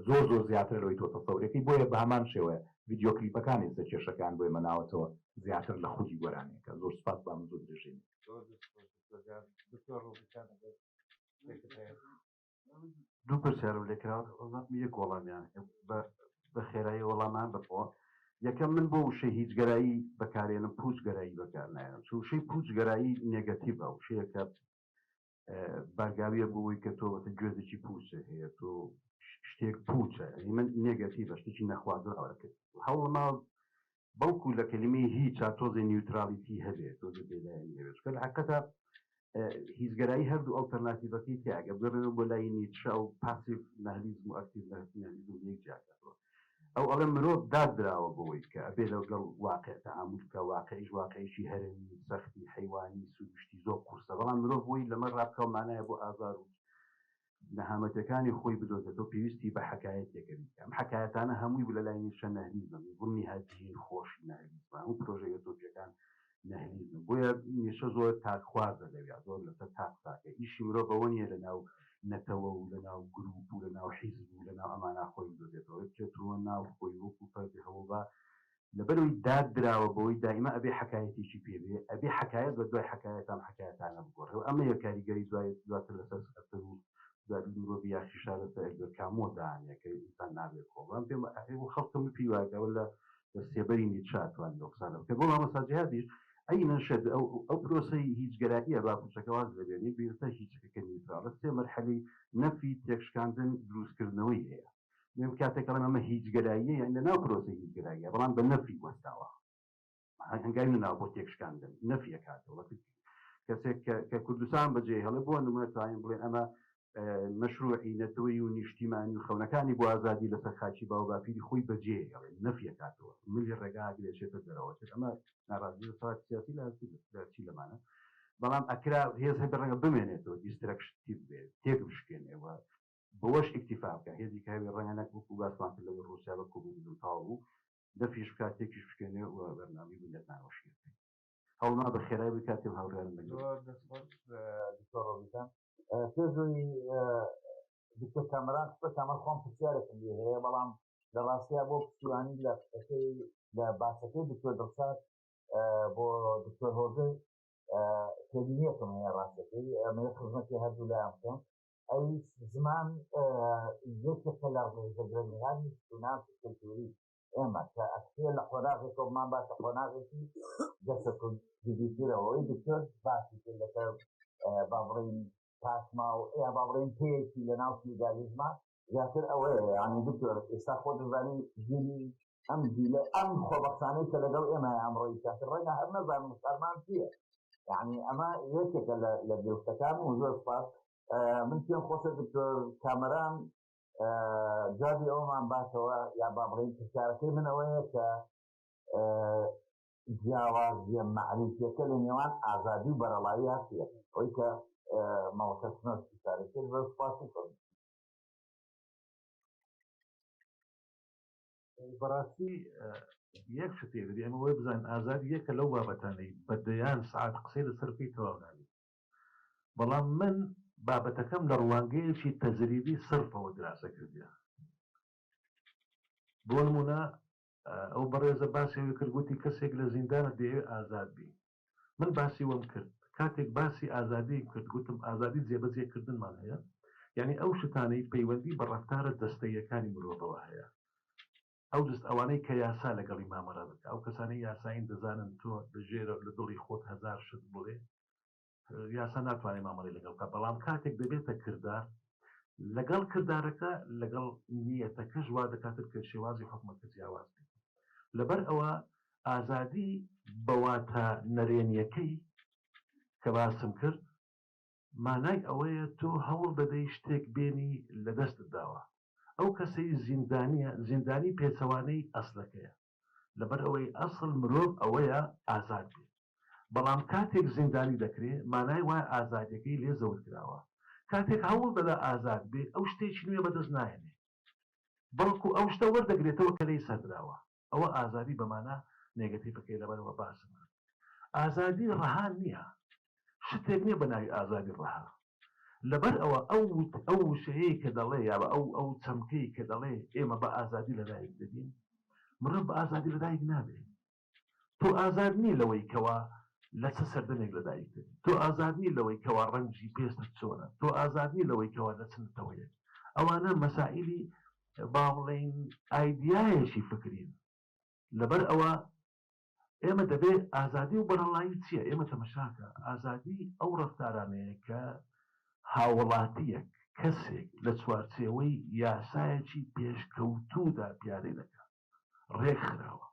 S10: زۆر زۆر زیاترە لەوەی تۆ تەسەورەکەی بۆیە بە هەمان شێوەیە ڤیدیۆ کلیپەکان ئێستا کێشەکان بۆ ئێمە ناوەتەوە زیاتر لە خودی گۆرانیەکە زۆر سوپاس با من زۆر درێژەی نەکەم.
S9: زۆر دەست خۆش دکتۆر جان. دکتۆر ڕۆبیتان ئەگەر شتێکت هەیە.
S5: دوو پرسیارم لێکراوە یەک وەڵامیان بە خێرایی وەڵامان بەپەوە یەکەم من بۆ وشەی هیچگەرایی بەکارێنم پوچگەرایی بەکار نایەنم چون وشەی پوچگەرایی نێگەتیڤە وشەیەکە بارگاویە بۆی کە تۆ وەتە گوێزێکی پوچە هەیە تۆ شتێک پوچە یعنی من نێگەتیڤە شتێکی نەخوازراوە کرد هەوڵما بەڵکو لە کەلیمەی هیچا تۆزێ neutrality هەبێ تۆزێ بێلایەنی هەبێ چونکە لە حەقیقەتا هیچگەرایی هەردوو ئەڵتەرناتیڤەکەی تیا ئەگەر بگەڕێنەوە بۆ لای نیتشە ئەو passive nihilism و active nihilism لە یەک جیاکاتەوە ئەو ئەڵێ مرۆڤ دادراوە بەوەی کە ئەبێ لەگەڵ واقع تەعامول بکا واقعیش واقعێکی هەرەمی سەختی حەیوانی سروشتی زۆر قورسە بەڵام مرۆڤ بۆی لەمە ڕابکا و مانایە بۆ ئازار و نەهامەتیەکانی خۆی بدۆزێتەوە پێویستی بە حەکایەتێکە بیکا ئەم حەکایەتانە هەمووی بوو لە لای نیچە نەهلیزم ضمنی هەجین خۆشی نەهلیزمە هەموو پرۆژە یۆتۆپیەکان نەهلیزم بۆیە نیچە زۆر تاکخوازە لەویا زۆر لەسەر تاک تاکە ئیشی مرۆڤ بەوە نییە لە ناو نەتەوە و لە ناو گروپ و لە ناو حیزب و لە ناو ئەمانا خۆی بدۆزێتەوە بچێتەوە ناو خۆی وەکو فەردی هەوڵبا لەبەرئەوەی داد دراوە بەوەی دائیما ئەبێ حەکایەتێکی پێ بێ، ئەبێ حەکایەت بە دوای حەکایەتا ئەم حەکایەتانە بگۆڕێ و ئەمەیە کاریگەری دوای دواتر لەسەر سارتەر و دوایی مرۆڤی یاخیشا لەسەر ئەلبێر کامۆ دانێ کە ئینسان نابێ کۆڵ بەڵام پێم وایە خەڵکم پێی وایە کە ئەوە لە لە سێبەری نیتشە ئەتوانین ئەو قسانە بکەین بۆ مامۆستا جیهادیش عەینەن شت ئەو ئەو پرۆسەی هیچگەراییە با پوچەکە واز لێ بێنی بێتە هیچەکە کە neutral ە سێ مەرحەلەی نەفی تێکشکاندن دروستکردنەوەی هەیە من کاتێک ئەڵێم ئەمە هیچگەراییە یانی لە ناو پرۆسەی هیچگەراییە بەڵام بە نەفی وەستاوە هەنگاوی نەناوە بۆ تێکشکاندن نەفی ئەکاتەوە کەسێک کە کوردستان بەجێ هێڵێ بۆ نمونە توانین بڵێن ئەمە مەشروعی نەتەوەی و نیشتیمانی و خەونەکانی بۆ ئازادی لەسەر خاکی باو باپیری خۆی بەجێ هێڵێ نەفی ئەکاتەوە ملی ڕێگا گرێچێتە دەرەوە چێت ئەمە ناڕازی دەسەڵاتی سیاسی لە لە چی لەمانە بەڵام ئەکرا هێز هەبێ ڕەنگە بمێنێتەوە destructive بێت تێک بشکێنێ و بەوەش ئیکتیفا بکا هێزی کە هەبێ ڕەنگە نەک وەکو باسمان کرد لەوەی ڕووسیا بە کۆمۆنیزم تەواو بوو دەفیش بکات تێکیش بشکێنێ و بەرنامەی بنیاتنانەوەشی هەبێ هەوڵما بە خێرای بکات پێم هاوڕێیانم لەگەڵ
S9: زۆر دەست خۆش دکتۆر ڕۆبیتان پێش دکتۆر کامەران قسە کامەر خۆم پرسیارێکم لێ هەیە بەڵام لە ڕاستیا بۆ پشتیوانی لە قسەکەی لە باسەکەی دکتۆر دڵشاد بۆ دکتۆر هۆگر تێبینیەکم هەیە ڕاستەکەی ئەمەوێت خزمەتی هەردوو لایان بکەم ئەویش زمان یەکێکە لە ڕێزە گرنگەکانی شوناس و کلتوری ئێمە کە ئەکرێ لە قۆناغێکەوە بمان باتە قۆناغێکی گەشەکردووترەوە ئەوەی دکتۆر باسی کرد لەسەر با بڵێین پاشماو یا با بڵێین پێیەکی لە ناو فیودالیزما زیاتر ئەوەیە یعنی دکتۆر ئێستا خۆ دەزانی جیلی ئەم جیلە ئەم خۆبەخشانەی کە لەگەڵ ئێمە ئەمڕۆ زیاتر ڕەنگە هەر نەزانن شارمان چییە یعنی ئەمە یەکێکە لە گرفتەکان و زۆر سپاس من پێم خۆشە دکتۆر کامەران جوابی ئەومان باتەوە یا با بڵێین پرسیارەکەی من ئەوەیە کە جیاوازیە مەعریفیەکە لە نێوان ئازادی و بەرەڵایی هەستیە ئەوەی کە مامۆستا شنۆش ئیشارەی کرد زۆر سپاسی کردم.
S4: بەڕاستی یەک شت تێبگەی ئەمە وای بزانین ئازادی یەکە لەو بابەتانەی بە دەیان سەعات قسەی لەسەر بکەی تەواو نابی بەڵام من بابەتەکەم لە ڕوانگەیەکی تەجریبی سرفەوە دراسە کردیە بۆ نمونە ئەو بەڕێزە باسی ئەوەی کرد گوتی کەسێک لە زیندانە دەیەوێت ئازاد بی من باسی وەم کرد کاتێک باسی ئازادیم کرد گوتم ئازادی جێبەجێ کردنمان هەیە یعنی ئەو شتانەی پەیوەندی بە ڕەفتارە جەستەییەکانی مرۆڤەوە هەیە ئەو جست ئەوانەی کە یاسا لەگەڵی مامەڵە دەکا ئەو کەسانەی یاسایین دەزانن تۆ لە ژێرە لە دڵی خۆت هەزار شت بڵێ یاسا ناتوانێت مامەڵەی لەگەڵ بکات بەڵام کاتێک دەبێتە کردار لەگەڵ کردارەکە لەگەڵ نیەتەکەش وا دەکاتن کە شێوازی حکومەتە جیاواز بێت لەبەر ئەوە ئازادی بە واتا نەرێنیەکەی کە باسم کرد مانای ئەوەیە تۆ هەوڵ دەدەی شتێک بێنی لە دەستت داوە ئەو کەسەی زیندانیە زیندانی پێچەوانەی ئەسلەکەیە لەبەر ئەوەی ئەسڵ مرۆڤ ئەوەیە ئازاد بێت بەڵام کاتێک زیندانی دەکرێ مانای وایە ئازادیەکەی لێ زەوت کراوە کاتێک هەوڵ دەدا ئازاد بێ ئەو شتێکی نوێ بەدەست ناهێنێ بەڵکو ئەو شتە وەردەگرێتەوە کە لێی سەندراوە ئەوە ئازادی بە مانا نێگەتیڤەکەی لەبەرئەوە باسم کرد ئازادی ڕەها نییە شتێک نییە بە ناوی ئازادی ڕەها. لەبەر ئەوە ئەو ئەو وشەیەی کە دەڵێ یا ئەو ئەو چەمکەی کە دەڵێ ئێمە بە ئازادی لەدایک دەبین، مرۆڤ بە ئازادی لەدایک نابێ. تۆ ئازاد نی لەوەی کەوا لە چ سەردەمێک لەدایک دەبی، تۆ ئازاد نی لەوەی کەوا ڕەنگی پێستت چۆنە، تۆ ئازاد نی لەوەی کەوا لە چ نەتەوەیەک. ئەوانە مەسائیلی با بڵێین ئایدیایەکی فکرین. لەبەر ئەوە ئێمە دەبێ ئازادی و بەرەڵایی چییە؟ ئێمە تەمەشاکە ئازادی ئەو ڕەفتارانەیە کە هاوڵاتییەک، کەسێک لە چوارچێوەی یاسایەکی پێشکەوتوودا پیادەی دەکا، ڕێکخراوە.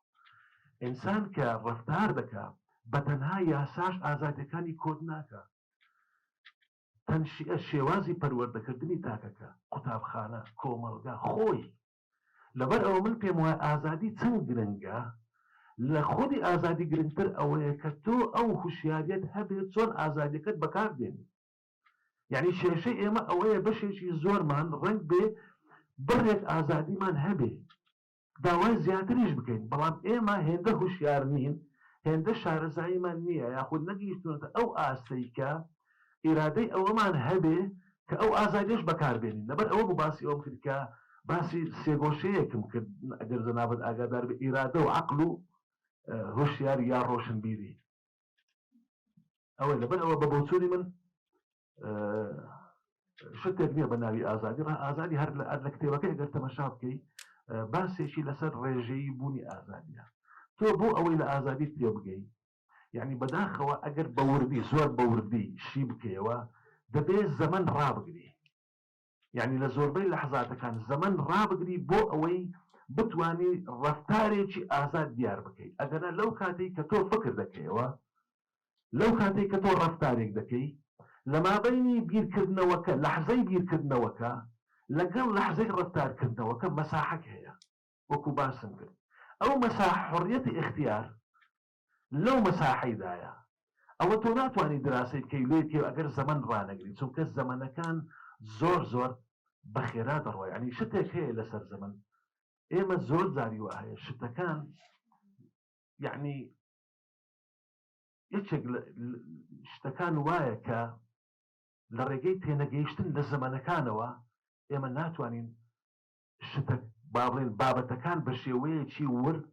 S4: ئینسان کە ڕەفتار دەکا بە تەنها یاساش ئازادیەکانی کۆت ناکا. تەنشیئە، شێوازی پەروەردەکردنی تاکەکە، قوتابخانە، کۆمەڵگا، خۆی. لەبەر ئەوە من پێم وایە ئازادی چەند گرنگە، لە خودی ئازادی گرنگتر ئەوەیە کە تۆ ئەو هوشیاریەت هەبێت چۆن ئازادیەکەت بەکار دێنی. یەعنی کێشەی ئێمە ئەوەیە بەشێکی زۆرمان ڕەنگ بێ بڕێک ئازادیمان هەبێ داوای زیاتریش بکەین، بەڵام ئێمە هێندە هوشیار نین، هێندە شارەزاییمان نییە یاخود نەگەیشتوونەتە ئەو ئاستەی کە ئیرادەی ئەوەمان هەبێ کە ئەو ئازادیەش بەکار بێنین. لەبەر ئەوە بوو باسی ئەوەم کرد کە باسی سێگۆشەیەکم کرد ئەگەر جەنابت ئاگادار بی، ئیرادە و عەقڵ و هوشیاری یا ڕۆشنبیری. ئەوەی لەبەر ئەوە بە بۆچوونی من شتێک نییە بە ناوی ئازادی ڕا ئازادی هەر لە لە کتێبەکەی ئەگەر تەمەشا بکەی باسێکی لەسەر ڕێژەیی بوونی ئازادیە تۆ بۆ ئەوەی لە ئازادی تێبگەی یعنی بەداخەوە ئەگەر بە وردی زۆر بە وردی شی بکەیەوە دەبێ زەمەن ڕابگری یانی لە زۆربەی لەحزاتەکان زەمەن ڕابگری بۆ ئەوەی بتوانی ڕەفتارێکی ئازاد دیار بکەی ئەگەرنا لەو کاتەی کە تۆ فکر دەکەیەوە لەو کاتەی کە تۆ ڕەفتارێک دەکەی لە مابەینی بیرکردنەوەکە لەحزەی بیرکردنەوەکە لەگەڵ لەحزەی ڕەفتارکردنەوەکە مەساحەک هەیە وەکو باسم کرد ئەو مەساحە حوڕیەتی ئیختیار لەو مەساحەیدایە ئەوە تۆ ناتوانی دراسەی بکەی لێی بکەی ئەگەر زەمەن ڕانەگری چونکە زەمەنەکان زۆر زۆر بە خێرا دەڕوا یانی شتێک هەیە لەسەر زەمەن ئێمە زۆر جاری وا هەیە شتەکان یعنی یەکێک شتەکان وایە کە لە ڕێگەی تێنەگەیشتن لە زەمەنەکانەوە ئێمە ناتوانین شتە با بڵێین بابەتەکان بە شێوەیەکی ورد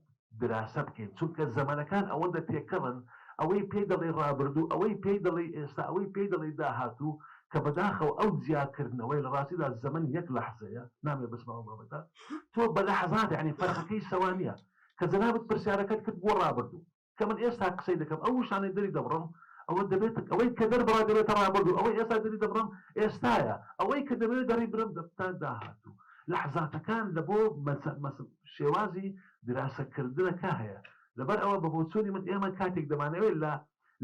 S4: دراسە بکەین چونکە زەمەنەکان ئەوەندە تێکەڵن ئەوەی پێی دەڵێی ڕابردوو ئەوەی پێی دەڵێی ئێستا ئەوەی پێی دەڵێی داهاتوو کە بەداخەوە ئەو جیاکردنەوەی لە ڕاستیدا زەمەن یەک لەحزەیە نامەوێ بچمە ئەو بابەتە تۆ بە لەحزات یانی فەرقەکەی سەوا نییە کە جەنابت پرسیارەکەت کرد بۆ ڕابردوو کە من ئێستا قسەی دەکەم ئەو وشانەی دەری دەبڕم ئەوە دەبێت ئەوەی کە دەربڕا دەبێتە ڕابردوو ئەوەی ئێستا دەری دەبڕم ئێستایە ئەوەی کە دەمەوێت دەری برم دەبتە داهاتوو لەحزاتەکان لە بۆ شێوازی دراسەکردنەکە هەیە لەبەر ئەوە بە بۆچوونی من ئێمە کاتێک دەمانەوێت لە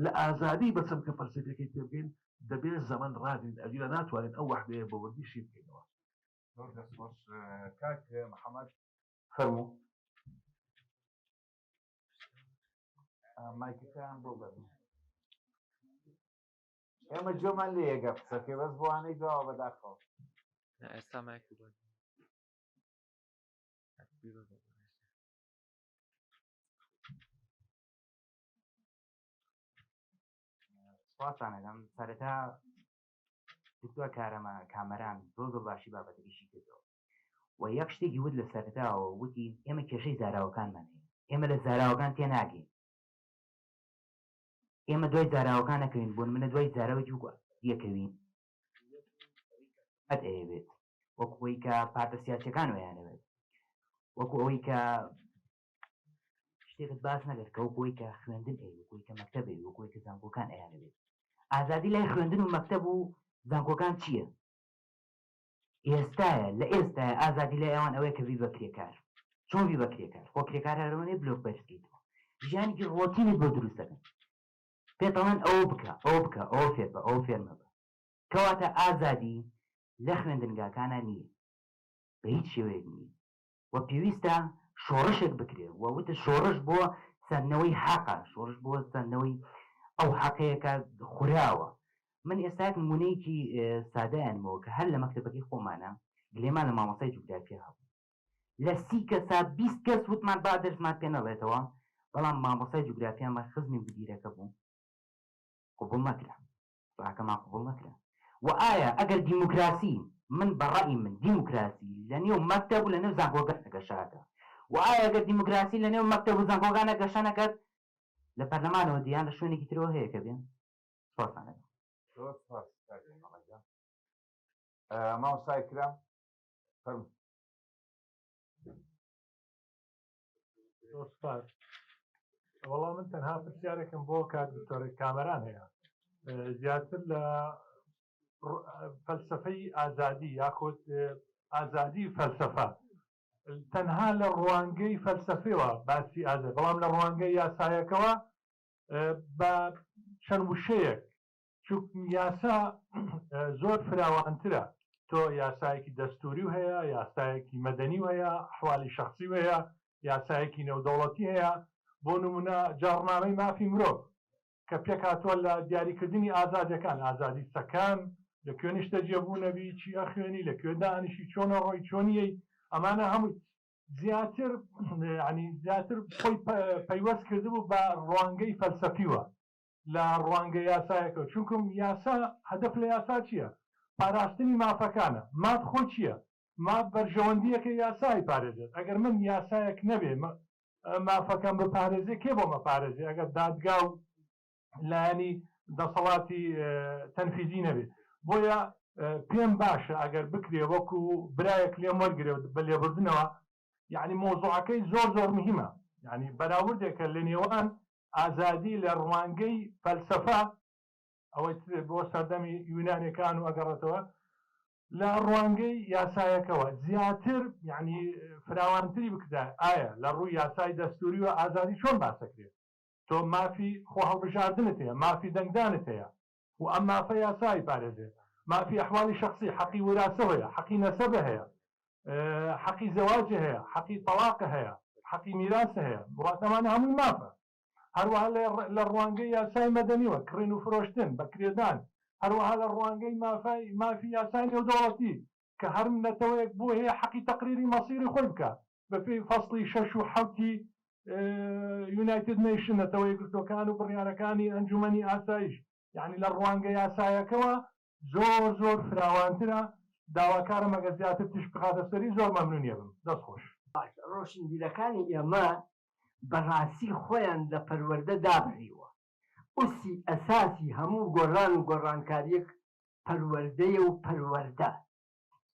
S4: لە ئازادی بە چەمکە فەلسەفیەکەی تێبگەین دەبێت زەمەن ڕاگرین ئەگینا ناتوانین ئەو وەحدەیە بە وردی شی بکەینەوە.
S9: زۆر دەست خۆش کاک محەمەد.
S1: فەرموو. مایکەکەیان بۆ بەرن ئێمە جۆمان لێ یەگە قسەکەی بەس بۆوانەی دواوە بەداخەوە
S11: ئێستا مایک بۆ
S12: سپاستان ئەکەم سەرەتا دکتۆر کارەمە کامەران زۆر زۆر باشی بابەتەکەشی کردەوە و یەک شتێکی وت لە سەرەتاوە وتی ئێمە کێشەی زاراوەکانمان هەیە ئێمە لە زاراوەکان تێناگەین ئێمە دوای زاراوەکان نەکەوین بۆ منە دوای زاراوەکی وەکو یەکەوین ئەت ئەیەوێت وەکو ئەوەی کە پارتە سیاسیەکان ویانەوێت وەکو ئەوەی کە شتێکت باس نەکرد کە وەکو ئەوەی کە خوێندن ئەی وەکو ئەوەی کە مەکتەب ئەی وەکو ئەوەی کە زانکۆکان ئەیانەوێت ئازادی لای خوێندن و مەکتەب و زانکۆکان چییە؟ ئێستایە لە ئێستایە ئازادی لای ئەوان ئەوەیە کە بی بە کرێکار چۆن بی بە کرێکار خۆ کرێکار هەرەوەنەی بلۆک بەرزکەیتەوە ژیانێکی ڕۆتینت بۆ دروست دەکەن پێتەڵێن ئەوە بکە ئەوە بکە ئەوە فێر بە ئەوە فێر مەبە کەواتە ئازادی لە خوێندنگاکانە نییە بە هیچ شێوەیەک نییە و پێویستە شۆڕشێک بکرێ و وتت شۆڕش بۆ سەندنەوەی حەقە، شۆڕش بۆ سەندنەوەی ئەو حەقەیە کە خوراوە. من ئێستا یەک نموونەیەکی سادە ئەنمەوە کە هەر لە مەکتەبەکەی خۆمانە گلەیمان لە مامۆستای جوگرافیا هەبوو. لە سی کەسا 20 کەس وتمان با دەرسمان پێ نەڵێتەوە، بەڵام مامۆستای جوگرافیامان خزمی مدیرەکە بوو، قبوڵ نەکرا. ڕاکەمان قبوڵ نەکرا. و ئایا ئەگەر دیموکراسی من بە ڕەئی من دیموکراسی لە نێو مەکتەب و لە نێو زانکۆگان گەشە ئەکا و ئایا ئەگەر دیموکراسی لە نێو مەکتەب و زانکۆگانە گەشە نەکات لە پەرلەمانەوە دیان لە شوێنێکی ترەوە هەیە کە بێن؟ سپاستان ئەکەم.
S9: زۆر سپاس کاک محەمەد گیان. مامۆستا ئیکرام فەرموو.
S13: زۆر سپاس. وەڵا من تەنها پرسیارێکم بۆ کاک دکتۆر کامەران هەیە زیاتر لە فەلسفەی ئازادی یاخود ئازادی فەلسفە تەنها لە ڕوانگەی فەلسفەوە باسی ئازاد بەڵام لە ڕوانگەی یاسایەکەوە بە چەند وشەیەک چونکە یاسا زۆر فراوانترە تۆ یاسایەکی دەستوری و هەیە یاسایەکی مەدەنی و هەیە ئەحوالی شەخسی و هەیە یاسایەکی نێودەوڵەتی هەیە بۆ نمونە جاڕنامەی مافی مرۆڤ کە پێکهاتووە لە دیاریکردنی ئازادیەکان ئازادی سەکان لە کوێ نیشتەجێ بوونەبی چی ئەخوێنی لە کوێ دانیشی چۆن ئەڕۆی چۆنیەی ئەمانە هەمووی زیاتر یعنی زیاتر خۆی پەیوەست کردبوو بە ڕوانگەی فەلسەفیوە لە ڕوانگە یاسایەکەوە چونکم یاسا هەدەف لە یاسا چییە؟ پاراستنی مافەکانە ماف خۆی چییە؟ ماف بەرژەوەندییەکە یاسا ئەیپارێزێت ئەگەر من یاسایەک نەبێ مافەکەم بپارێزێ کێ بۆم ئەپارێزێ ئەگەر دادگا و لایەنی دەسەڵاتی تەنفیزی نەبێ بۆیە پێم باشە ئەگەر بکرێ وەکو برایەک لێم وەرگرێ بە لێبوردنەوە یعنی مۆزوعەکەی زۆر زۆر مهمە یعنی بەراوردێکە لە نێوان ئازادی لە ڕوانگەی فەلسەفە، ئەوەی بۆ سەردەمی یونانیەکان و ئەگەڕێتەوە، لە ڕوانگەی یاسایەکەوە زیاتر یعنی فراوانتری بکردایە، ئایا لە ڕووی یاسای دەستووریوە ئازادی چۆن باسەکرێت؟ تۆ مافی خۆهەڵبژاردنت هەیە، مافی دەنگدانت هەیە و ئەم مافە یاسا ئەیپارێزێ، مافی ئەحوالی شەخسی، حەقی وراسە هەیە، حەقی نەسەبە هەیە، حەقی زەواجی هەیە، حەقی تەڵاقە هەیە، حەقی میراسە هەیە، واتە ئەمانە هەمووی مافە. هەروەها لە ڕوانگەی یاسای مەدەنیوە کڕین و فرۆشتن، بەکرێدان، هەروەها لە ڕوانگەی مافی یاسای نێودەوڵەتی کە هەر نەتەوەیەک بۆی هەیە حەقی تەقریری مەسیری خۆی بکا بەپێی فەسڵی شەش و حەوتی United Nation، نەتەوە یەکگرتووەکان و بڕیارەکانی ئەنجومەنی ئاسایش، یانی لە ڕوانگە یاسایەکەوە زۆر زۆر فراوانترە داواکارم ئەگەر زیاتر تیشک بخاتە سەری زۆر مەمنونی ئەبم دەست خۆش.
S3: باشە ڕۆشنبیرەکانی ئێمە بەڕاستی خۆیان لە پەروەردە دابڕیوە. ئوسی ئەساسی هەموو گۆڕان و گۆڕانکاریەک پەروەردەیە و پەروەردە.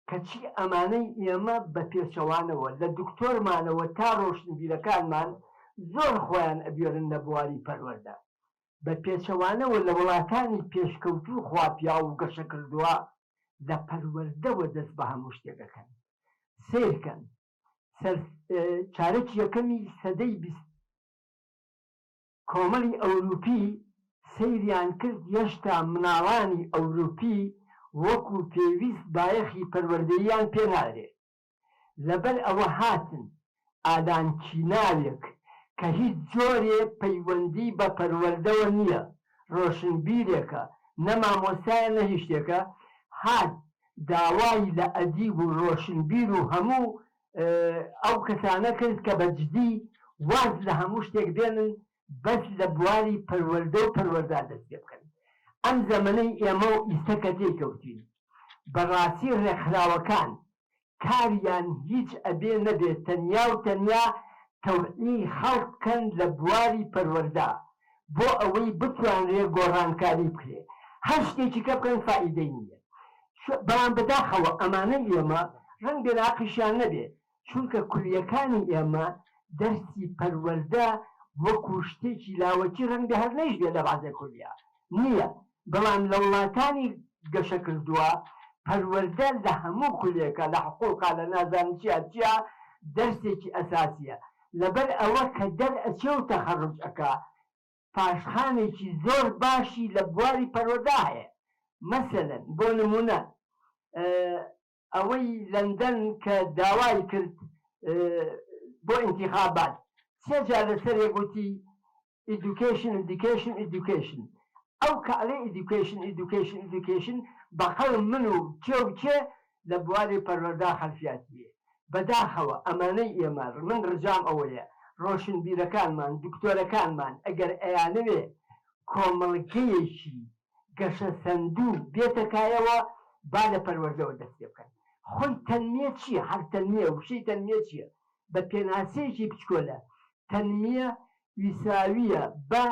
S3: کەچی ئەمانەی ئێمە بە پێچەوانەوە لە دکتۆرمانەوە تا ڕۆشنبیرەکانمان زۆر خۆیان ئەبوێرن لە بواری پەروەردە. بە پێچەوانەوە لە وڵاتانی پێشکەوتوو خوا پیاو و گەشەکردووە لە پەروەردەوە دەست بە هەموو شتێک ئەکەن. سەیرکەن سەر چارەکی یەکەمی سەدەی 20 کۆمەڵی ئەوروپی سەیریان کرد هێشتا مناڵانی ئەوروپی وەکو پێویست بایەخی پەروەردەییان پێ نادرێت لەبەر ئەوە هاتن ئالانکیناوێک کە هیچ جۆرێ پەیوەندی بە پەروەردەوە نییە ڕۆشنبیرێکە نە مامۆستایە نە هیچ شتێکە هات داوای لە ئەدیب و ڕۆشنبیر و هەموو ئەو کەسانە کرد کە بە جدی واز لە هەموو شتێک بێنن بەس لە بواری پەروەردە و پەروەردە دەست پێ بکەن. ئەم زەمەنەی ئێمە و ئیستە کە تێی کەوتوین بەڕاستی ڕێکخراوەکان کاریان هیچ ئەبێ نەبێ تەنیا و تەنیا تەوعیی خەڵک بکەن لە بواری پەروەردە بۆ ئەوەی بتوانرێ گۆڕانکاری بکرێ هەر شتێکی کە بکەن فائیدەی نییە بەڵام بەداخەوە ئەمانەی ئێمە ڕەنگبێ لاقیشیان نەبێ چونکە کولیەکانی ئێمە دەرسی پەروەردە وەکو شتێکی لاوەکی ڕەنگبێ هەر نەیشبێ لە بەعزێ کولیە نییە بەڵام لە وڵاتانی گەشەکردووە پەروەردە لە هەموو کولێکە لە حقوقا لە نازانم چیا چیا دەرسێکی ئەساسیە لەبەر ئەوە کە دەرئەچێ و تەخەڕوج ئەکا پاشخانێکی زۆر باشی لە بواری پەروەردە هەیە مەسەلەن بۆ نمونە ئەوەی لەندەن کە داوای کرد بۆ ئینتیخابات سێ جار لەسەرێک وتی Education Education Education ئەو کە ئەڵێ Education Education Education بەقەڵم من و کێ و کێ لە بواری پەروەردە خەلفیاتی هەیە بەداخەوە ئەمانەی ئێمە من ڕجام ئەوەیە ڕۆشنبیرەکانمان دکتۆرەکانمان ئەگەر ئەیانەوێ کۆمەڵگەیەکی. گەشەسەندوو بێتە کایەوە با لە پەروەردەوە دەست پێ بکەن. خۆی تەنمیە چییە؟ هەر تەنمیە، وشەی تەنمیە چییە؟ بە پێناسەیەکی بچکۆلە تەنمیە ویساوییە بە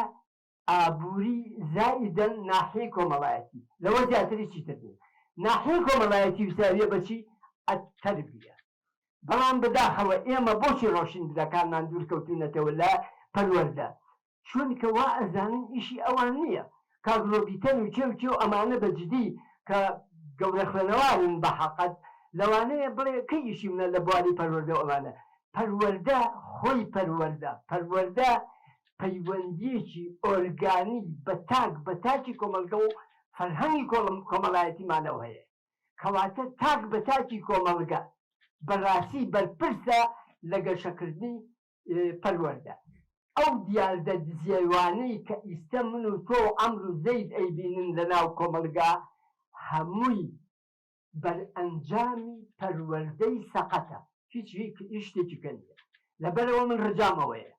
S3: ئابووری زائیدەن ناحیەی کۆمەڵایەتی، لەوە زیاتر هیچی تر نییە. ناحیەی کۆمەڵایەتی ویساوییە بە چی؟ التربیە. بەڵام بەداخەوە ئێمە بۆچی ڕۆشنبیرەکانمان دوورکەوتوونەتەوە لە پەروەردە؟ چونکە وا ئەزانن ئیشی ئەوان نییە. کاک ڕۆبیتەن و کێ و کێ و ئەمانە بە جدی کە گەورە خوێنەوارن بە حەقت لەوانەیە بڵێ کەی ئیشی منە لە بواری پەروەردە و ئەمانە. پەروەردە خۆی پەروەردە، پەروەردە پەیوەندییەکی ئۆرگانی بە تاک بە تاکی کۆمەڵگە و فەرهەنگی کۆمەڵایەتیمانەوە هەیە. کەواتە تاک بە تاکی کۆمەڵگە بەڕاستی بەرپرسە لە گەشەکردنی پەروەردە. ئەو دیاردە دزێوانەی کە ئیستە من و تۆ و عەمر و زەید ئەیبینن لە ناو کۆمەڵگا هەمووی بەرئەنجامی پەروەردەی سەقەتە هیچ هیچ شتێکی کە نیە. لەبەرئەوە من ڕجام ئەوەیە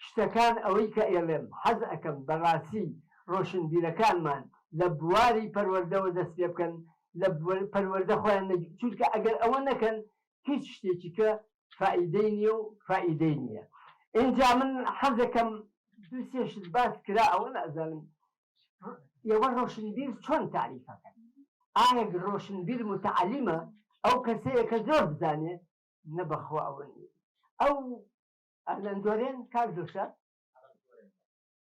S3: شتەکان ئەوەی کە ئێڵێم حەز ئەکەم بەڕاستی ڕۆشنبیرەکانمان لە بواری پەروەردەوە دەست پێ بکەن لە پەروەردە خۆیان نەگی چونکە ئەگەر ئەوە نەکەن هیچ شتێکی کە فائیدەی نیە و فائیدەی نیە ئینجا من حەزەکەم دو سێ شت باس کرا ئەوە نازانم ئێوە ڕۆشنبیر چۆن تاریفەکەن ئایا ڕۆشنبیر متعەلیمە ئەو کەسەیە کە زۆر بزانێ نە بەخوا ئەوە نیە ئەو ئەلەن دۆرێن کاک دڵشاد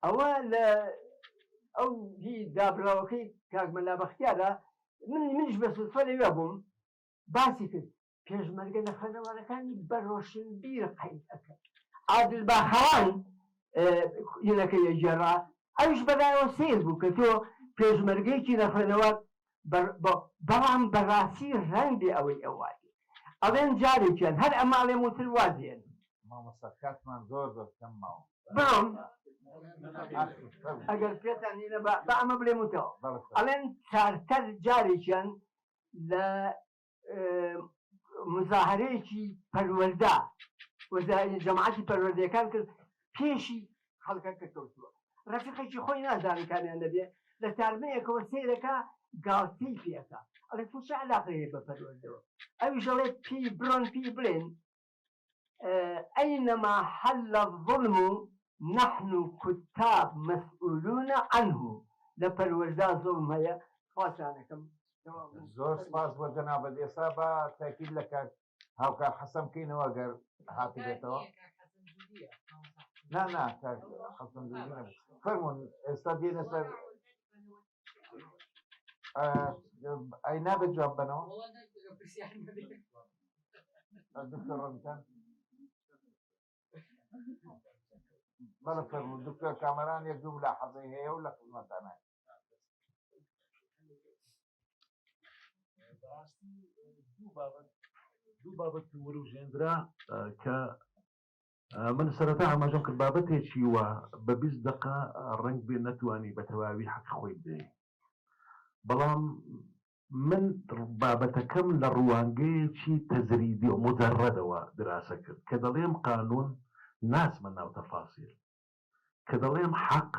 S3: ئەوە لە ئەو هی دابراوەکەی کاک مەلا بەختیارە من منیش بە سودفە لەوێ بووم باسی کرد پێشمەرگە لە خوێنەوارەکانی بە ڕۆشنبیر قەید ئەکرد عادل باخەوان هینەکە یەگێڕا ئەویش بەلایەوە سەیر بوو کە تۆ پێشمەرگەیەکی نەخوێنەوار بەڵام بەڕاستی ڕەنگ بێ ئەوەی ئەو وابێ ئەڵێن جارێکیان هەر ئەمە ئەڵێم وتر واز دێنم.
S9: مامۆستا کاتمان زۆر زۆر کەم ماوە.
S3: بڕۆم ئەگەر پێتان هینە با ئەمە بڵێم وتەوە ئەڵێن چارتەر جارێکیان لە مزاهرەیەکی پەروەردە جەماعەتی پەروەردەکان کرد پێشی خەڵکەکە کەوتووە ڕەفیقێکی خۆی نازانم کامیان دەبێ لە تارمەیەکەوە سەیرەکە گاڵتەی پێەکە ئەڵێ تۆ چ علاقەی هەیە بە پەروەردەوە ئەویش ئەڵێ پێی بڕۆن پێی بڵێن أينما حل الظلم نحن كتاب مسؤولون عنه لە پەروەردا زوڵم هەیە سوپاستانەکەم.
S9: زۆر سپاس بۆ جەنابت ئێستا با تاکید لە کاک هاوکار حەسەن بکەینەوە گەر هاتبێتەوە نا نا کاک حەسەن زووری نەبوو فەرموون ئێستا دێنە سەر ئەی نابێت جواب بەنەوە دکتۆر ڕەنجان بەڵێ فەرموو دکتۆر کامەران یەک دوو ملاحەزەی هەیە و لە خزمەتانە
S4: بەڕاستی دوو بابەت دوو بابەت وروژێندرا کە من سەرەتا ئاماژەم کرد بابەتێکی وا بە 20 دقە ڕەنگ بێ نەتوانی بە تەواوی حەق خۆی بدەی بەڵام من بابەتەکەم لە ڕوانگەیەکی تەجریدی و مجەڕەدەوە دراسە کرد کە دەڵێم قانون ناچمە ناو تەفاسیل کە دەڵێم حەق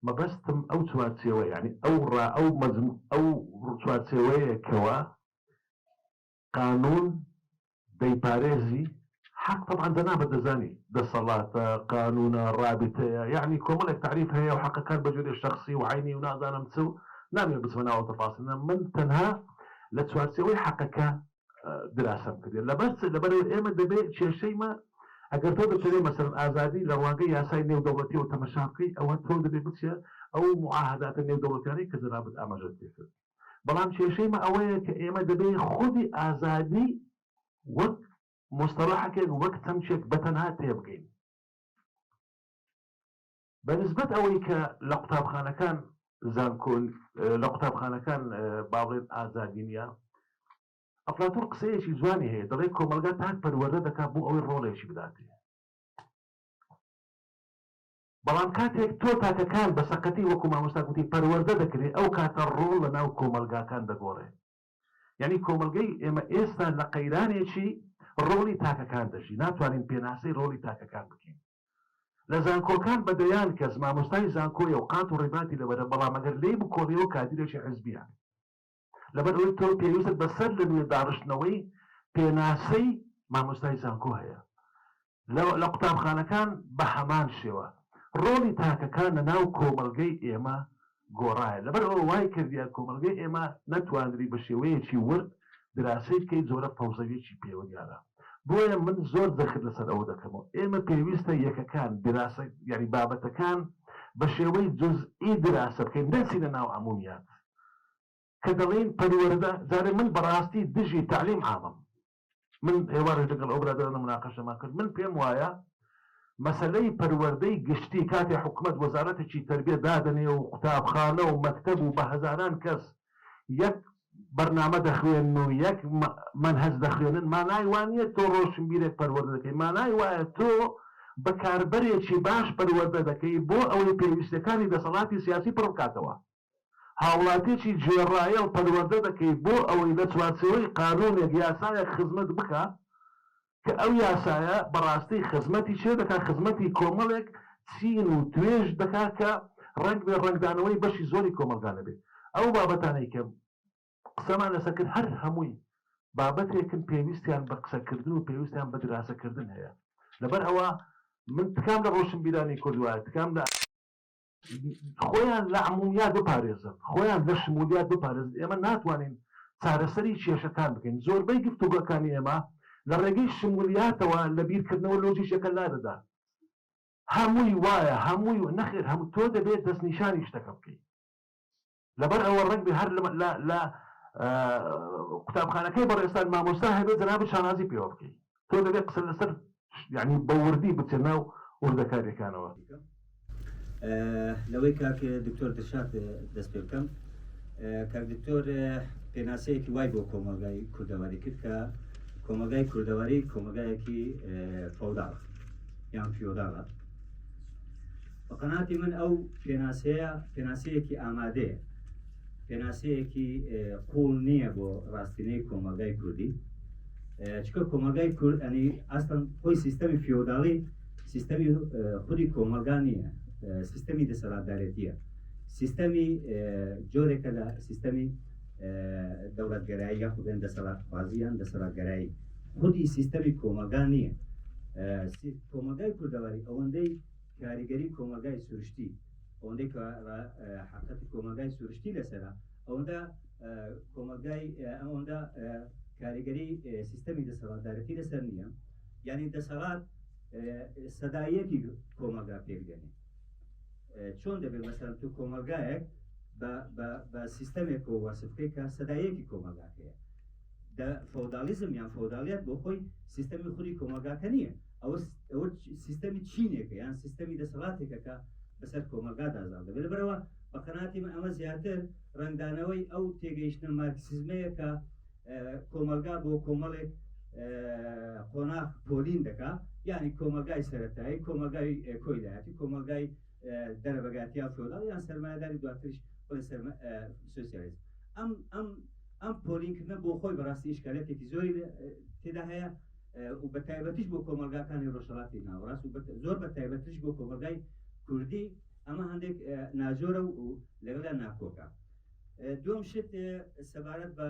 S4: مەبەستم ئەو چوارچێوە یانی ئەو ڕا ئەو مەجمو ئەو چوارچێوەیە کەوا قانون دەیپارێزی حەق تەبعەن جەنابت دەزانی دەسەڵاتە قانونە ڕابتەیە یانی کۆمەڵێک تەعریف هەیە و حەقەکان بە جۆرێ شەخسی و عەینی و نازانم چ و نامەوێ بچمە ناو ئەو تەفاسیلە من تەنها لە چوارچێوەی حەقەکە دراسەم کردیە لەبەر چ لەبەرئەوەی ئێمە دەبێ کێشەی مە ئەگەر تۆ دەتەوێ مەسەلەن ئازادی لە ڕوانگەی یاسای نێودەوڵەتیەوە تەمەشا بکەی ئەوە تۆ دەبێ بچیە ئەو موعاهەداتە نێودەوڵەتیانەی کە جەنابت ئاماژەت پێ کرد بەڵام کێشەی مە ئەوەیە کە ئێمە دەبێ خودی ئازادی وەک موستەڵەحەکێک وەک چەمکێک بە تەنها تێبگەین بە نسبەت ئەوەی کە لە قوتابخانەکان زانکۆ لە قوتابخانەکان با بڵێن ئازادی نییە ئەفلاتون قسەیەکی جوانی هەیە دەڵێ کۆمەڵگا تاک پەروەردە دەکات بۆ ئەوەی ڕۆڵێکی بداتێ بەڵام کاتێک تۆ تاکەکان بە سەقەتی وەکو مامۆستا گوتی پەروەردە دەکرێ ئەو کاتە ڕۆڵ لە ناو کۆمەڵگاکان دەگۆڕێ یانی کۆمەڵگەی ئێمە ئێستا لە قەیرانێکی ڕۆڵی تاکەکان دەژی ناتوانین پێناسەی ڕۆڵی تاکەکان بکەین. لە زانکۆکان بە دەیان کەس مامۆستای زانکۆیە و قات و ڕیباتی لەبەرە بەڵام ئەگەر لێی بکۆڵیەوە کادیرێکی حزبیە. لەبەر ئەوەی تۆ پێویستت بە سەر لە نوێ داڕشتنەوەی پێناسەی مامۆستای زانکۆ هەیە. لە قوتابخانەکان بە هەمان شێوە. ڕۆڵی تاکەکان لە ناو کۆمەڵگەی ئێمە گۆڕایە. لەبەر ئەوە وای کردیە کۆمەڵگەی ئێمە نەتواندری بە شێوەیەکی ورد دراسەی بکەی جۆرە فەوزەویەکی پێوە دیارە. بۆیە من زۆر جەخت لەسەر ئەوە دەکەمەوە ئێمە پێویستە یەکەکان دراسە یانی بابەتەکان بە شێوەی جوزئی دراسە بکەین نەچینە ناو عمومیات. کە دەڵێین پەروەردە جارێ من بەڕاستی دژی تەعلیم عامم. من ئێوارەش لەگەڵ ئەو برادەرانە مناقەشەمان کرد، من پێم وایە مەسەلەی پەروەردەی گشتی کاتێ حکومەت وەزارەتێکی تەربیە دادەنێ و قوتابخانە و مەکتەب و بە هەزاران کەس یەک بەرنامە دەخوێنن و یەک مەنهەج دەخوێنن مانای وا نییە تۆ ڕۆشنبیرێک پەروەردە دەکەی مانای وایە تۆ بەکاربەرێکی باش پەروەردە دەکەی بۆ ئەوەی پێویستیەکانی دەسەڵاتی سیاسی پڕ بکاتەوە. هاوڵاتیەکی گوێڕایەڵ پەروەردە دەکەی بۆ ئەوەی لە چوارچێوەی قانونێک یاسایەک خزمەت بکا کە ئەو یاسایە بەڕاستی خزمەتی چێ دەکا خزمەتی کۆمەڵێک چین و توێژ دەکا کە ڕەنگ بێ ڕەنگدانەوەی بەشی زۆری کۆمەڵگا نەبێ ئەو بابەتانەی کە قسەمان لەسەر کرد هەر هەمووی بابەتێکن پێویستیان بە قسەکردن و پێویستیان بە دراسەکردن هەیە لەبەر ئەوە من تکام لە ڕۆشنبیرانی کورد وایە تکام لە خۆیان لە عمومیات بپارێزن، خۆیان لە شمولیات بپارێزن، ئێمە ناتوانین چارەسەری کێشەکان بکەین، زۆربەی گفتوگۆکانی ئێمە لە ڕێگەی شمولیاتەوە لە بیرکردنەوە لۆجیکیەکە لادەدات، هەمووی وایە، هەمووی نەخێر هەموو تۆ دەبێت دەستنیشانی شتەکە بکەیت. لەبەر ئەوە ڕەنگ بێ هەر لە لە قوتابخانەکەی بەڕێزتان مامۆستا هەبێت جەنابت شانازی پێوە بکەی تۆ دەبێت قسە لەسەر یعنی بە وردی بچێ ناو وردەکاریەکانەوە.
S14: لەوەی کاک دکتۆر دلشاد دەست پێ بکەم کاک دکتۆر پێناسەیەکی وای بۆ کۆمەڵگای کوردەواری کرد کە کۆمەڵگای کوردەواری کۆمەڵگایەکی فەوداڵە یان فیۆداڵە بە قەناعەتی من ئەو پێناسەیە پێناسەیەکی ئامادەیە پێناسەیەکی قوڵ نییە بۆ ڕاستینەی کۆمەلگای کوردی چکە کۆمەلگای کورد ئەنی ئاستان خۆی سیستەمی فیۆداڵی سیستەمی خودی کۆمەلگا نییە سیستەمی دەسەڵاتدارێتیە سیستەمی جۆرێکە لە سیستەمی دەوڵەتگەرایی یاخودێن دەسەڵاتخوازیان دەسەڵاتگەرایی خودی سیستەمی کۆمەلگا نییە کۆمەڵگای کوردەواری ئەوەندەی کاریگەری کۆمەڵگای سروشتی ئەوەندەی کە حقیقەتی کۆمەڵگای سروشتی لەسەرە ئەوەندە کۆمەڵگای ئەوەندە کاریگەری سیستەمی دەسەڵاتدارەتی لەسەر نییە یعنی دەسەڵات سەدایەکی کۆمەڵگا پێک دێنێ چۆن دەبێت مەسەلەن تو کۆمەڵگایەک بە سیستەمێکەوە وەسف بکەیت کە سەدایەکی کۆمەڵگاکەیە دە فەوداڵیزم یان فەوداڵیەت بۆ خۆی سیستەمی خودی کۆمەڵگاکە نییە ئەوە ئەوە سیستەمی چینێکە یان سیستەمی دەسەڵاتێکە کە بەسەر کۆمەڵگادا زاڵ دەبێت لەبەرەوە بە قەناعەتی من ئەمە زیاتر ڕەنگدانەوەی ئەو تێگەیشتنە مارکسیزمەیە کە کۆمەڵگا بۆ کۆمەڵێک قۆناغ پۆلین دەکا یعنی کۆمەلگای سەتایی کۆمەلگای کۆیلایەتی کۆمەلگای دەرەبەگاتی یا فیۆداڵ یان سەرمایەداری دواتریش بڵێ سۆسیالیزم ئەم ئەم ئەم پۆلینکردنە بۆ خۆی بەڕاستی ئیشکالەتێکی زۆری تێدا هەیە و بە تایبەتیش بۆ کۆمەلگاکانی ڕۆژهەڵاتی ناوەڕاست و زۆر بە تایبەتیش بۆ کۆمەلگای کوردی ئەمە هەندێک ناجۆرە و لەگەڵیان ناکۆکە دوم شت سەبارەت بە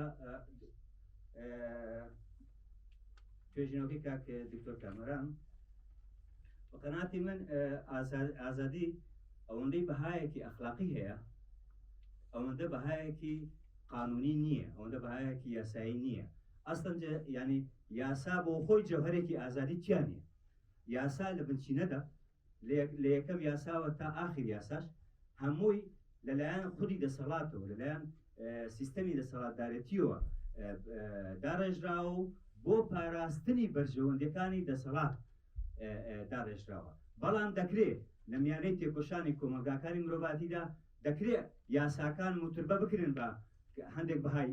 S14: توێژینەوەکەی کاک دکتۆر کامەران بە قەناعەتی من ئازادی ئەوەندەی بەهایەکی ئەخلاقی هەیە ئەوەندە بەهایەکی قانونی نییە ئەوەندە بەهایەکی یاسایی نییە ئەستن ینی یاسا بۆ خۆی جەوهرێکی ئازادی تیا نییە یاسا لە بنچینەدا لە یەکەم یاساوە تا ئاخر یاساش هەمووی لەلایەن خودی دەسەڵاتەوە لەلایەن سیستەمی دەسەڵاتدارێتیەوە داڕێژراوە و بۆ پاراستنی بەرژەوەندیەکانی دەسەڵات داڕێژراوە بەڵام دەکرێت لە میانەی تێکۆشانی کۆمەڵگاکانی مرۆڤاتیدا دەکرێت یاساکان موتربە بکرن بە هەندێک بەهای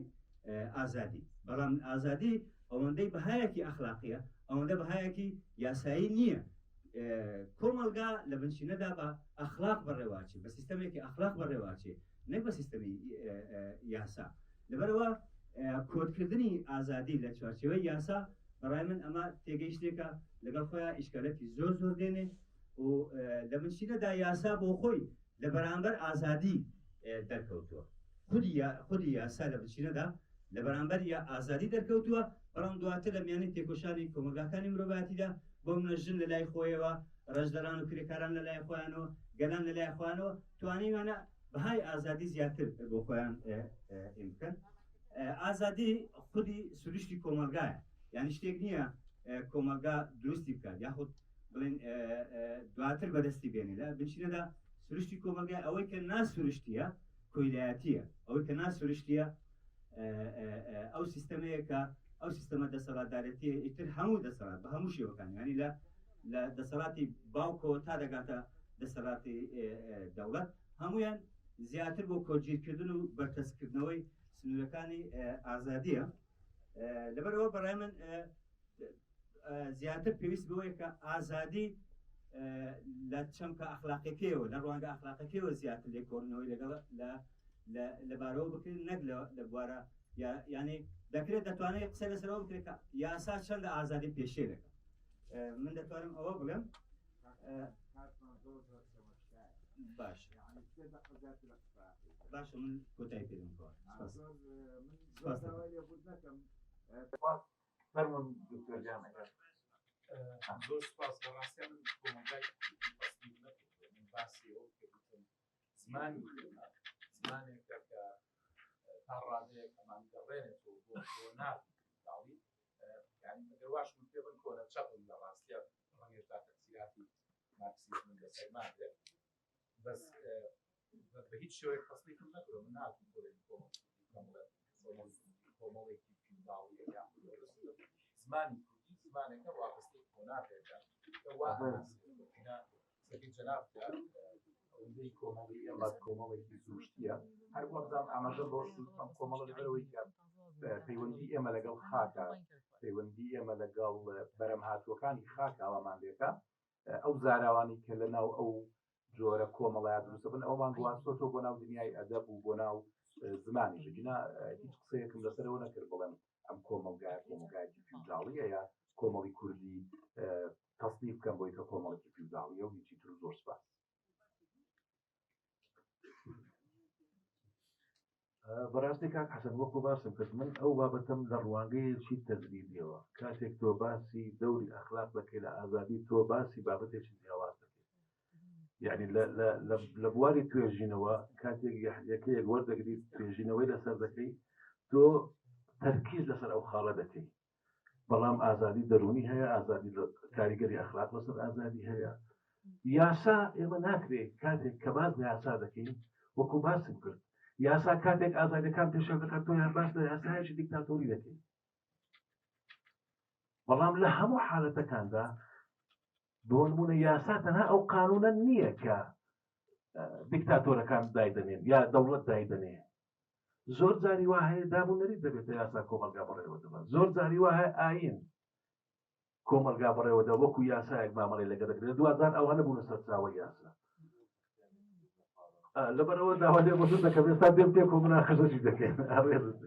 S14: ئازادی بەڵام ئازادی ئەوەندەی بەهایەکی ئەخلاقیە ئەوەندە بەهایەکی یاسایی نییە کۆمەڵگا لە بنچینەدا بە ئەخلاق بەڕێواچی بە سیستەمێکی ئەخلاق بەڕێواچێ نەک بە سیستەمی یاسا لەبەرەوە کۆتکردنی ئازادی لە چوارچێوەی یاسا بەڕای من ئەمە تێگەیشتێکە لەگەڵ خۆیان ئیشکالەتی زۆر زۆر دێنێ. و لە بنچینەدا یاسا بۆ خۆی لە بەرامبەر ئازادی دەرکەوتووە. خودی خودی یاسا لە بنچینەدا لە بەرامبەر یا ئازادی دەرکەوتووە، بەڵام دواتر لە میانی تێکۆشانی کۆمەڵگاکانی مرۆڤایەتیدا بۆ منە ژن لە لای خۆیەوە، ڕەنجدەران و کرێکاران لە لای خۆیانەوە، گەلان لە لای خۆیانەوە توانیویانە بەهای ئازادی زیاتر بۆ خۆیان ئیم بکەن. ئازادی خودی سروشتی کۆمەڵگایە، یعنی شتێک نییە کۆمەڵگا دروستی بکات یاخود بڵێن دواتر بەدەستی بێنێ. لە بنچینەدا سروشتی کۆمەڵگای ئەوەی کە ناسروشتیە کۆیلایەتیە، ئەوەی کە ناسروشتیە ئەو سیستەمەیە کە ئەو سیستەمە دەسەڵاتدارێتیە ئیتر هەموو دەسەڵات بە هەموو شێوەکان، یعنی لە لە دەسەڵاتی باوکەوە تا دەگاتە دەسەڵاتی دەوڵەت، هەمویان زیاتر بۆ کۆگیرکردن و بەرتەسکردنەوەی سنوورەکانی ئازادیە. لەبەرەوە بەڕای من زیاتر پێویست بەوەیە کە ئازادی لە چەمکە ئەخلاقیەکەیەوە لە ڕوانگە ئەخلاقەکەیەوە زیاتر لێکۆڵینەوەی لەگەڵ لەبارەوە بکرێت نەک لە بوارە یعنی دەکرێت دەتوانێت قسە لەسەرەوە بکرێت کە یاسا چەندە ئازادی پێشێ دەکات. من دەتوانم ئەوە بڵێم باش باشە من کۆتایی پێ
S1: سپاس. فەرموون دکتۆر جان.
S2: زۆر سپاس. بەڕاستی من کۆمەڵگای کوردی تەسنیف نەکردووە. من باسی ئەوە کە گوتم زمانی ئێمە زمانێکە کە تا ڕادەیەک ئەمان گەڕێنێتەوە بۆ قۆناغی فیوداڵی. یعنی ئەگەر واش من پێ بن کۆنە چەپم لە ڕاستیە ڕەنگێشتا تەفسیراتی مارکسیزمم لەسەر مابێت، بەس بە هیچ شێوەیەک تەسنیفم نەکردووە. من ناتوانم بڵێم کۆمەڵی کوردی کۆمەڵێکی فیوداڵیە یاخود زمانی کوردی زمانێکە وابەستەی قۆناغێکە کە وا ئەناسرێت. قسەکەی جەنابتە
S10: ئەوەندەی کۆمەڵی ئێمە کۆمەڵێکی سروشتیە، هەر وابزانم ئاماژە بەوە کردم کۆمەڵە لەبەرەوەی کە پەیوەندی ئێمە لەگەڵ خاکە، پەیوەندی ئێمە لەگەڵ بەرەمهاتووەکانی خاک ئاوامان لێکە، ئەو زاراوانەی کە لە ناو ئەو جۆرە کۆمەڵەیە دروستە بن ئەومان گواستۆتەوە بۆ ناو دنیای ئەدەب و بۆ ناو زمانیش. گینا هیچ قسەیەکم لەسەرەوە نەکرد بڵێم ئەم کۆمەڵگایە کۆمەڵگایەکی فیوداڵیە یا کۆمەڵی کوردی تەسنیف بکەم بۆی کە کۆمەڵێکی فیوداڵیە و هیچی تر. و زۆر سپاس.
S4: بەڕاستی کاک حەسەن وەکو باسم کرد من ئەو بابەتەم لە ڕوانگەیەکی تەجریدیەوە کاتێک تۆ باسی دەوری ئەخلاق دەکەی لە ئازادی تۆ باسی بابەتێکی جیاواز دەکەی یعنی لە بواری توێژینەوە کاتێک یەکەیەک وەردەگری توێژینەوەی لەسەر دەکەی تۆ تەرکیز لەسەر ئەو خاڵە دەکەی بەڵام ئازادی دەروونی هەیە، ئازادی کاریگەری ئەخلاق لەسەر ئازادی هەیە. یاسا ئێمە ناکرێت کاتێک کە باس لە یاسا دەکەین وەکو باسم کرد یاسا کاتێک ئازادیەکان پێشێل دەکات تۆ یان باس لە یاسایەکی دیکتاتۆری دەکەین بەڵام لە هەموو حالەتەکاندا بۆ نمونە یاسا تەنها ئەو قانونە نییە کە دیکتاتۆرەکان دایدەنێن یا دەوڵەت دایدەنێ زۆر جاری وا هەیە داب و نەریت دەبێتە یاسا کۆمەڵگا بەڕێوە دەبات زۆر جاری وا هەیە ئاین کۆمەڵگا بەڕێوە دە وەکو یاسایەک مامەڵەی لەگە دەکرێت دوجار ئەوانە بوونە سەرچاوەی یاسا لەبەرەوە داوا لێ بۆ دەکەم ئێستا دێم تێک و مناقەشەشی دەکەین ڕێزت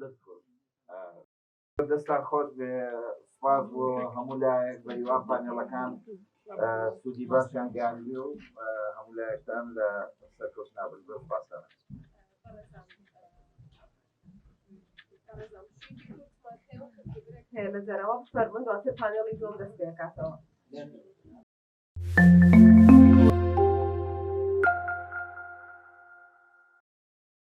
S4: دەست خۆش.
S1: دەستان خۆش بێ سپاس بۆ هەموو لایەک بە هیوام پانێڵەکان سوودی باشیان گەیاندی و هەموو لایەکتان لە سەرکەوت نابن زۆر سپاستان.
S15: لە زەرەوە فەرمونون دواتر پانێڵی دووەم دەست پێکاتەوە.